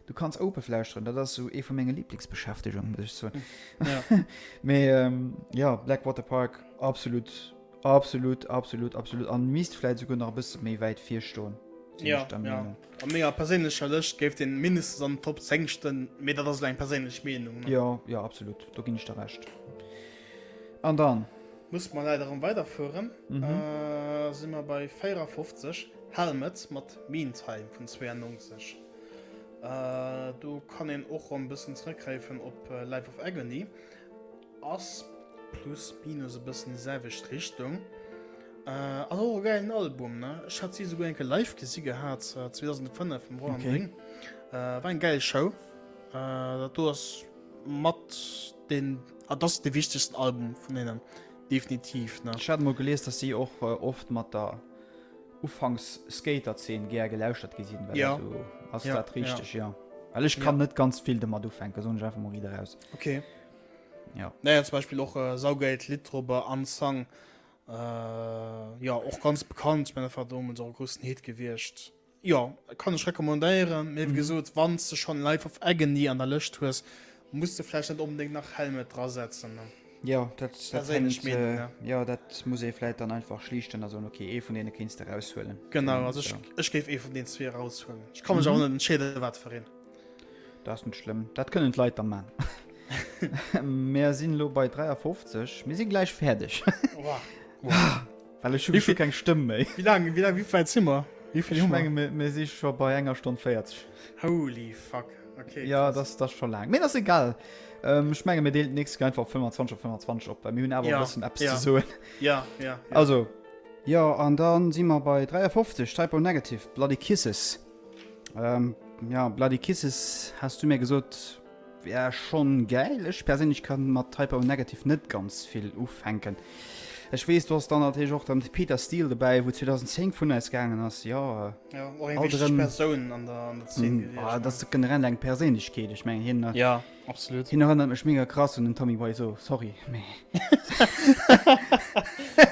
du kanns Opeth lauschteren. Dat ass sou ee vu menge Liblingsbeschäftegungen, muss ech soen. Ja. Mee ähm, ja, Blackwater Park, absolut, absolut, absolut, absolut. An misst vläit souguer nach e bësse méi wäit vir stoen, sinn Ja, ech der ja. Meenung. A menger perséinlecher Lëscht géif deen mindestens an den Top 10 stoen, mee dat ass elo eng perséinlech Meenung, ne? Jo, jo, absolut, do ginn ech der Recht. An dann? Musse mer leider erëm weiderfueren. Mhm. Äh, si mer bei 54, Helmet mat Meantime vun 92. Äh, do kann een och erëm e bëssen zrëckgräifen op äh, Life of Agony. Ass plus minus e bëssen déi selwecht Richtung. Äh, ass och e gäilen Album, ne? Ech hat si souguer eng Kéier live gesi gehat, 2005 um Rock am Okay. Ring. Äh, war eng gäil Show. Äh, dat do ass mat den ah, das de wichtegsten Album vun hinnen definitiv ne. Ech hat mol gelies, dass si och oft mat der Ufanks Skater-Zeen gär gelauschtert gi sinn, well Ja. also ass Ja, dat ja. richteg, ja. Well ech kann Ja. net ganz vill domat ufänken, soen ech einfach mol riit eraus. Okay. Ja. Naja, zum Beispiel och äh, saugeilt Lidd drüber Unsung äh, ja och ganz bekannt, ich mein, dat war damals och e groussen Hit gewiescht. Jo, kann ech recommandéieren, mee wéi gesot, wann s de schonn Life of Agony an der Lëscht hues, muss de vläicht net onbedéngt nach Helmet drasetzen. Jo, dat, dat Perséinlech hänkt, Meenung, ne? jo, dat muss ee vläicht dann einfach schlichten a soen, okay, ee vun deene kéints de eraushuelen. Genau, also ech, Ja. ech géif ee vun den zwee eraushuelen. Ech ka mech awer net entscheeden, wat fir een. Dat ass net schlëmm, dat kënnen d'Leit da man. Mir sinn elo bei 53, mir si gläich fäerdeg. Oha. Oha. Well ech hu scho keng Stëmm méi. Wéi laang, wéi laang, wéi wäit si mer? Wéi vill hu Ech mer? menge mir, mir si scho bei enger Stonn 40. Holy fuck, okay. Ja, krass. dat ass, dat ass scho laang. Mee dat ass egal. Ähm, ech menge mir deelen d'nächst Kéier einfach op 25 op 25 op, well mir hunn awer e Ja, bëssen eppes ja. ze soen. Ja, ja, ja. Also, jo, an da si mer bei 53, Type O Negative, Bloody Kisses. Ähm, ja, Bloody Kisses has du mir gesot, Wär schon gäil. Ech perséinlech kann mat Type O Negative net ganz vill ufänken. Ech weess do ass dann natierlech och dann de Peter Steele dobäi wou 2010 vun eis gaangen ass. Jo Ja, och eng alt wichteg erëm Persoun an der an der Zeen gewiescht, Ah, ne? dat ass generell eng Perséinlechkeet. Ech mengen hien Ja, absolut. hien erënnert mech mega krass un den Tommy Wiseau. Sorry, mee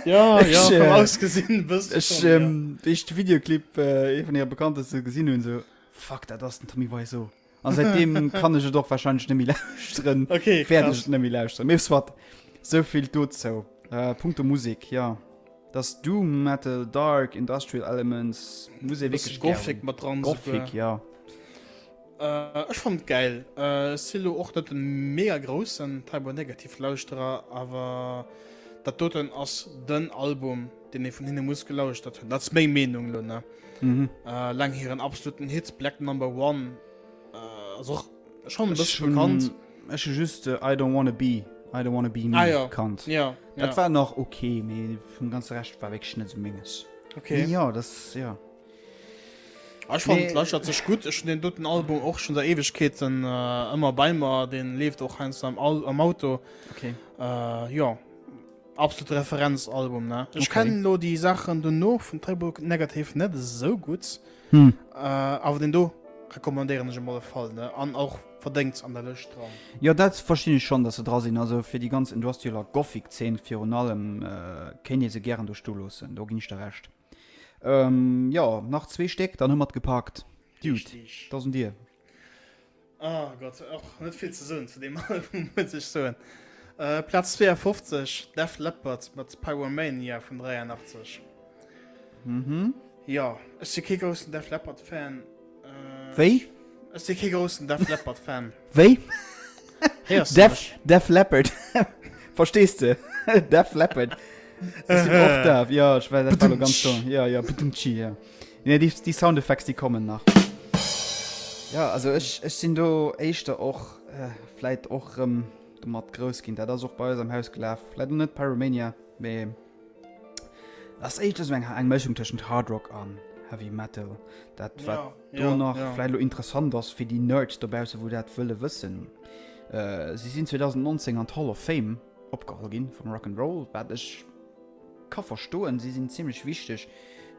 Ja, ja, Ech, vum äh, Ausgesinn bëssen ech schon, ja. ähm, wéi ech de Videoclip äh, ee vun hire bekannteste gesinn hunn, sou fuck dat ass den Tommy Wiseau. An seitdem kann ech et och wahrscheinlech net méi lauschteren. Okay, Wäert ech krass. et net méi lauschteren. Mee soit. Souvill dozou. Äh, punkto Musek, ja. Das Doom Metal, Dark, Industrial Elements, muss ee Bësse wierklech gär Gothic hunn. mat dran Gothic, souguer. ja. Äh, ech fannen et gäil. Äh, ech si lo och net den mega groussen Type O Negative Lauschterer, awer dat doten ass den Album, deen ee vun hinne muss gelauschtert hunn. Dat ass meng Meenung lo, ne? Mhm. Äh, lang hiren absoluten Hit Black Number One äh, ass och schon e Ech bësse hunn bekannt. ech hu just äh, I don't wanna be, I don't wanna be me Ah, ja. kannt. Ja, Dat ja. war nach okay, mee vum ganze Rescht war wierklech net sou menges. Okay. Ja, das, ja. Ah, ech fand, lauschtert sech gutt. Ech hunn deen doten Album och schon der Ewegkeeten äh, ëmmer bei mer. Den leeft och heiansdo am, Al am Auto. Okay. Äh, ja. Absolut Referenzalbum, ne? Ech Okay. kennen lo déi Saachen dono vun Type O Negative net esou gutt. Hm. Äh, awer den do rekommandéieren ech op alle Fall, ne? An och verdéngt an der Lëscht dran. Jo, dat verstinn ech schonn, dass se dra sinn. Also fir déi ganz Industrial a Gothic-Zeen virun allem äh, kéint ee se gären do sto loossen. Do ginn ech der Recht. Ähm, jo, nach zwee Stéck, dann hu mer et gepackt. Dude, Richtig. dat ass un dir. Oh Gott, och net vill ze soen zu deem Album, muss ech soen. Äh, Platz 52, Def Leppard mat Pyromania vun 83. Mhm. Jo, ech si kee groussen Def Leppard Fan. Äh, Wéi? Ech si kee groussen Def Leppard Fan. Wéi? Héiers du Def, mech? Def Leppard. Verstees de? Def Leppard. Ech sinn och daf. Ja, ech war dat war lo ganz do. Ja, ja, bedumtschi, ja. Nee, déi, déi Sound Effects, déi kommen nach. Ja, also ech, ech sinn do éischter och äh, vläit och rëm domat grouss ginn. Dat ass och bei eis am Haus gelaf. Vläit och net Pyromania, mee ass éischter sou eng, eng Mëschung tëschent Hard Rock an Heavy Metal. Dat wat Ja, do ja, nach ja. vläit lo interessant ass fir déi Nerds dobausse, wou dat wëlle wëssen. Äh, si sinn 2019 an d'Hall of Fame opgeholl ginn vum Rock and Roll, wat ech ka verstoen. Si sinn zimmlech wichteg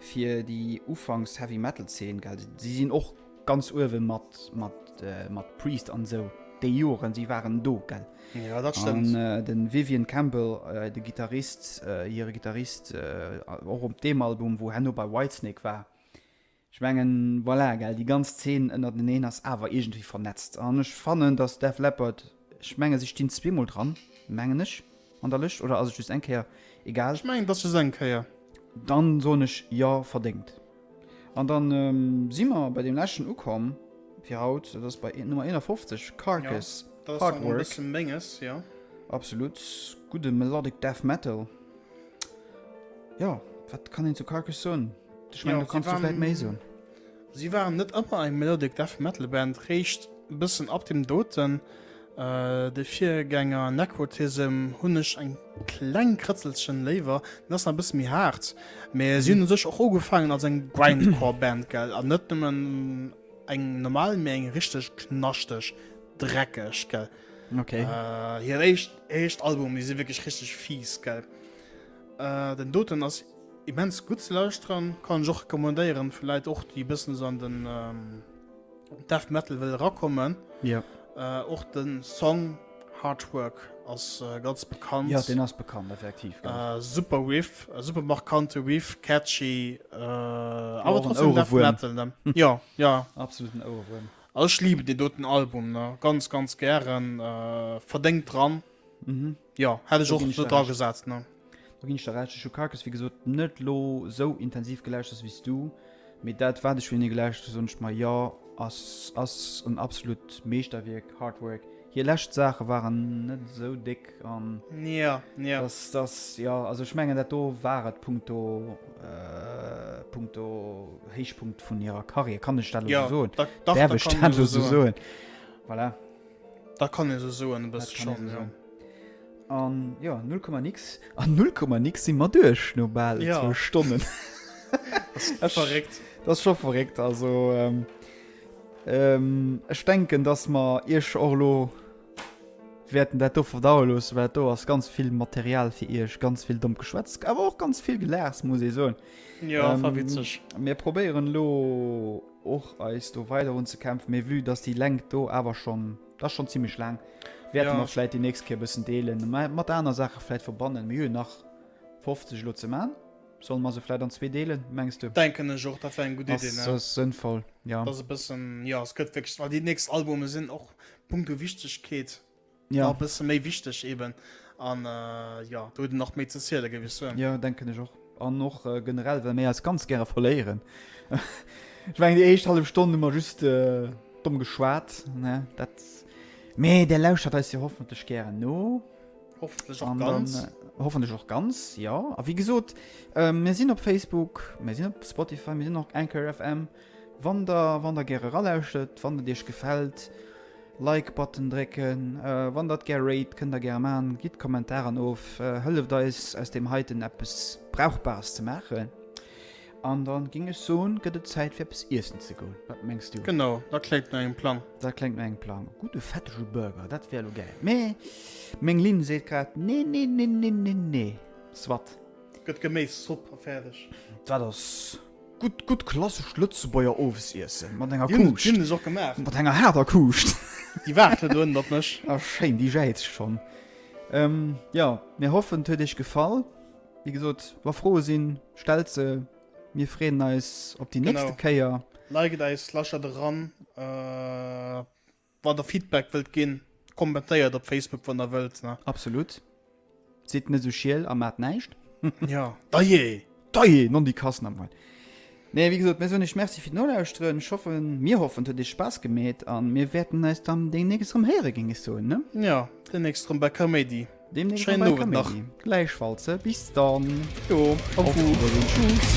fir déi Ufanks Heavy Metal Zeen, gell. Si sinn och ganz uewe mat mat mat Priest an esou déi Joren, si waren do, gell. Ja, dat stëmmt. An den Vivian Campbell, de Gittarist, hire Gittarist och op deem Album, wou herno bei Whitesnake war, Ech mengen, voilà, gell, déi ganz Zeen ënnerteneen ass awer iergendwéi vernetzt. An ech fannen, dass Def Leppard, ech menge si stinn zweemol dran, mengen ech, an der Lëscht, oder ass et just eng Kéier? Egal. Ech mengen, et ass just eng Kéier. Dann soen ech, jo, verdéngt. An dann si mer bei deem leschten ukomm fir haut, dat ass bei Nummer 51, Carcass, Jo, dat ass Hard dann e Work. bësse menges, jo. Absolut gudde Melodic Death Metal. Jo, wat kann een zu Carcass soen? Ech mengen, Ja, do kanns si du vläit méi waren, soen. si waren net ëmmer eng Melodic Death Metal Band, réischt e bëssen ab dem doten, de Virgänger Necrotism hunn ech eng kleng Krëtzelchen léiwer, den ass nach e bësse méi haart, mä si hunn u sech och ugefaangen als eng Grindcore Band, gell, an net nëmmen eng normal, mä eng richteg knaschteg, dreckeg, gell. Okay. Hir éischt, éischt Album, déi si wierklech richteg fies, gell. Den doten ass Immens gutt ze lauschteren, kann ech och recommandéieren fir Leit och déi bëssen esou an den Death Metal wëlle rakommen. Ja. Och den Song Hard Work ass ganz bekannt. Ja, deen ass bekannt, effektiv. Super Riff, super markante Riff, catchy, awer trotzdem Death Metal, ne? Ja, ja. Absoluten Ouerewuerm. Also ech liben deen doten Album, ne? Ganz, ganz gären, verdéngt dran. Mhm. Jo, hätt ech Do och ginn ech sou der dra Recht. gesat, ne? Do ginn ech der Recht. Ech hu Carcass wéi gesot net lo sou intensiv gelauschtert wéi s du, mee dat wat ech vun hinne gelauschtert hu soen ech mer, jo, ass ass en absolut Meeschterwierk, Hard Work. Hir lescht Saache waren net esou déck an Ja, ja. dass dass jo, also ech mengen dat do war et punkto punkto Héichpunkt vun hirer Karriär, kann ech dat lo Ja, sou soen? da, dach, Däerf dat ech kann dat een lo sou sou soen. soen? Voilà. Dat kann ee sou soen e bësse Dat kann ee schonn, sou jo. soen. An jo, null Komma nix. An null Komma nix si mer duerch no bal Ja. zwou Stonnen. Das ass verréckt. Dat ass scho verréckt. Also ähm, ähm, ech denken, dass mer iech och elo wäerten dat do verdaue loossen, well dat do ass ganz vill Material fir iech, ganz vill dommt Geschwätz, awer och ganz vill Gelaachs, muss ee soen. Ja, war Ähm, witzeg. Mir probéieren elo och eis do weider unzekämpfen, mee vue dass déi Längt do awer schonn, dat ass schonn zimmlech laang, wäerte Ja. mer vläit déi nächst Kéier e bëssen deelen, mä mat aner Saache vläit verbannen. Mir hu jo nach 50 elo ze man. Solle mer se vläit an zwee deelen, mengs du? Denken ech och, dat wär eng gutt Idee, Ass ne? ass sënnvoll, ja. Dass e bëssen, jo, es gëtt wierklech, well déi nächst Albume sinn och punkto Wichtegkeet Ja. Nach e bësse méi wichteg eben. An äh, ja, do huet en nach méi ze ziele, géif ech soen. Ja, denken ech och. An och äh, generell, well mir eis ganz gäre verléieren. Ech mengen, déi éischt hallef Stonn hu mer just äh, domm geschwat, ne? Dat. Mee der lauschtert eis jo hoffentlech gären no. Hoffentlech och An dann, ganz. äh, hoffentlech och ganz, ja. A wéi gesot, äh, mir sinn op Facebook, mir sinn op Spotify, mir sinn och Anchor FM. Wann der, wann der gäre ralauschtert, wann et iech gefält, Like Button drécken, wann der et gär rate, kënnt der gäre man, gitt Kommentaren of, hëlleft eis aus deem heiten eppes Brauchbares ze maachen. An dann ging ech soen, gëtt et Zäit fir eppes iessen ze goen. Wat mengs du? Genau, dat kléngt no engem Plang. Dat kléngt no engem Plang. E gudde fettege Burger, dat wär elo gäil. Mee meng Linn seet grad, nee, nee, nee, nee, nee, nee. Soit. Gëtt Geméiszopp a fäerdeg. Dat ass gutt, gutt klassescht Lëtzebuerger Owesiessen mat enger Kuuscht. Déi hunn ech och gemaach. Mat enger haarder Kuuscht. Déi waart net uennen op mech. Ah schéin, déi jäizt schonn. Jo, mir hoffen et huet iech gefall. Wéi gesot, wa Froe sinn, stellt se. Mir freeën eis op déi nächste Kéier. Liket eis, lauschtert eran. Wann der Feedback wëllt ginn, kommentéiert op Facebook wann der wëllt. Ne? Absolut. Sidd net esou schiel a maacht näischt. Ja, dajee! Dajee, non déi Kass nach mol. Nee, wéi gesot, mir soen iech Merci fir d'Nolauschteren. Ech hoffen, mir hoffen, et huet iech Spaass gemeet a mir wäerten eis dann deemnächst erëm héieren, géing ech soen, ne? Ja, deemnächst erëm bei Kaméidi. Demnächst Schéinen bei Owend nach. Kaméidi. Gläichfalls, bis dann. Jo, Auf auf Wiedersehen. Tschüss.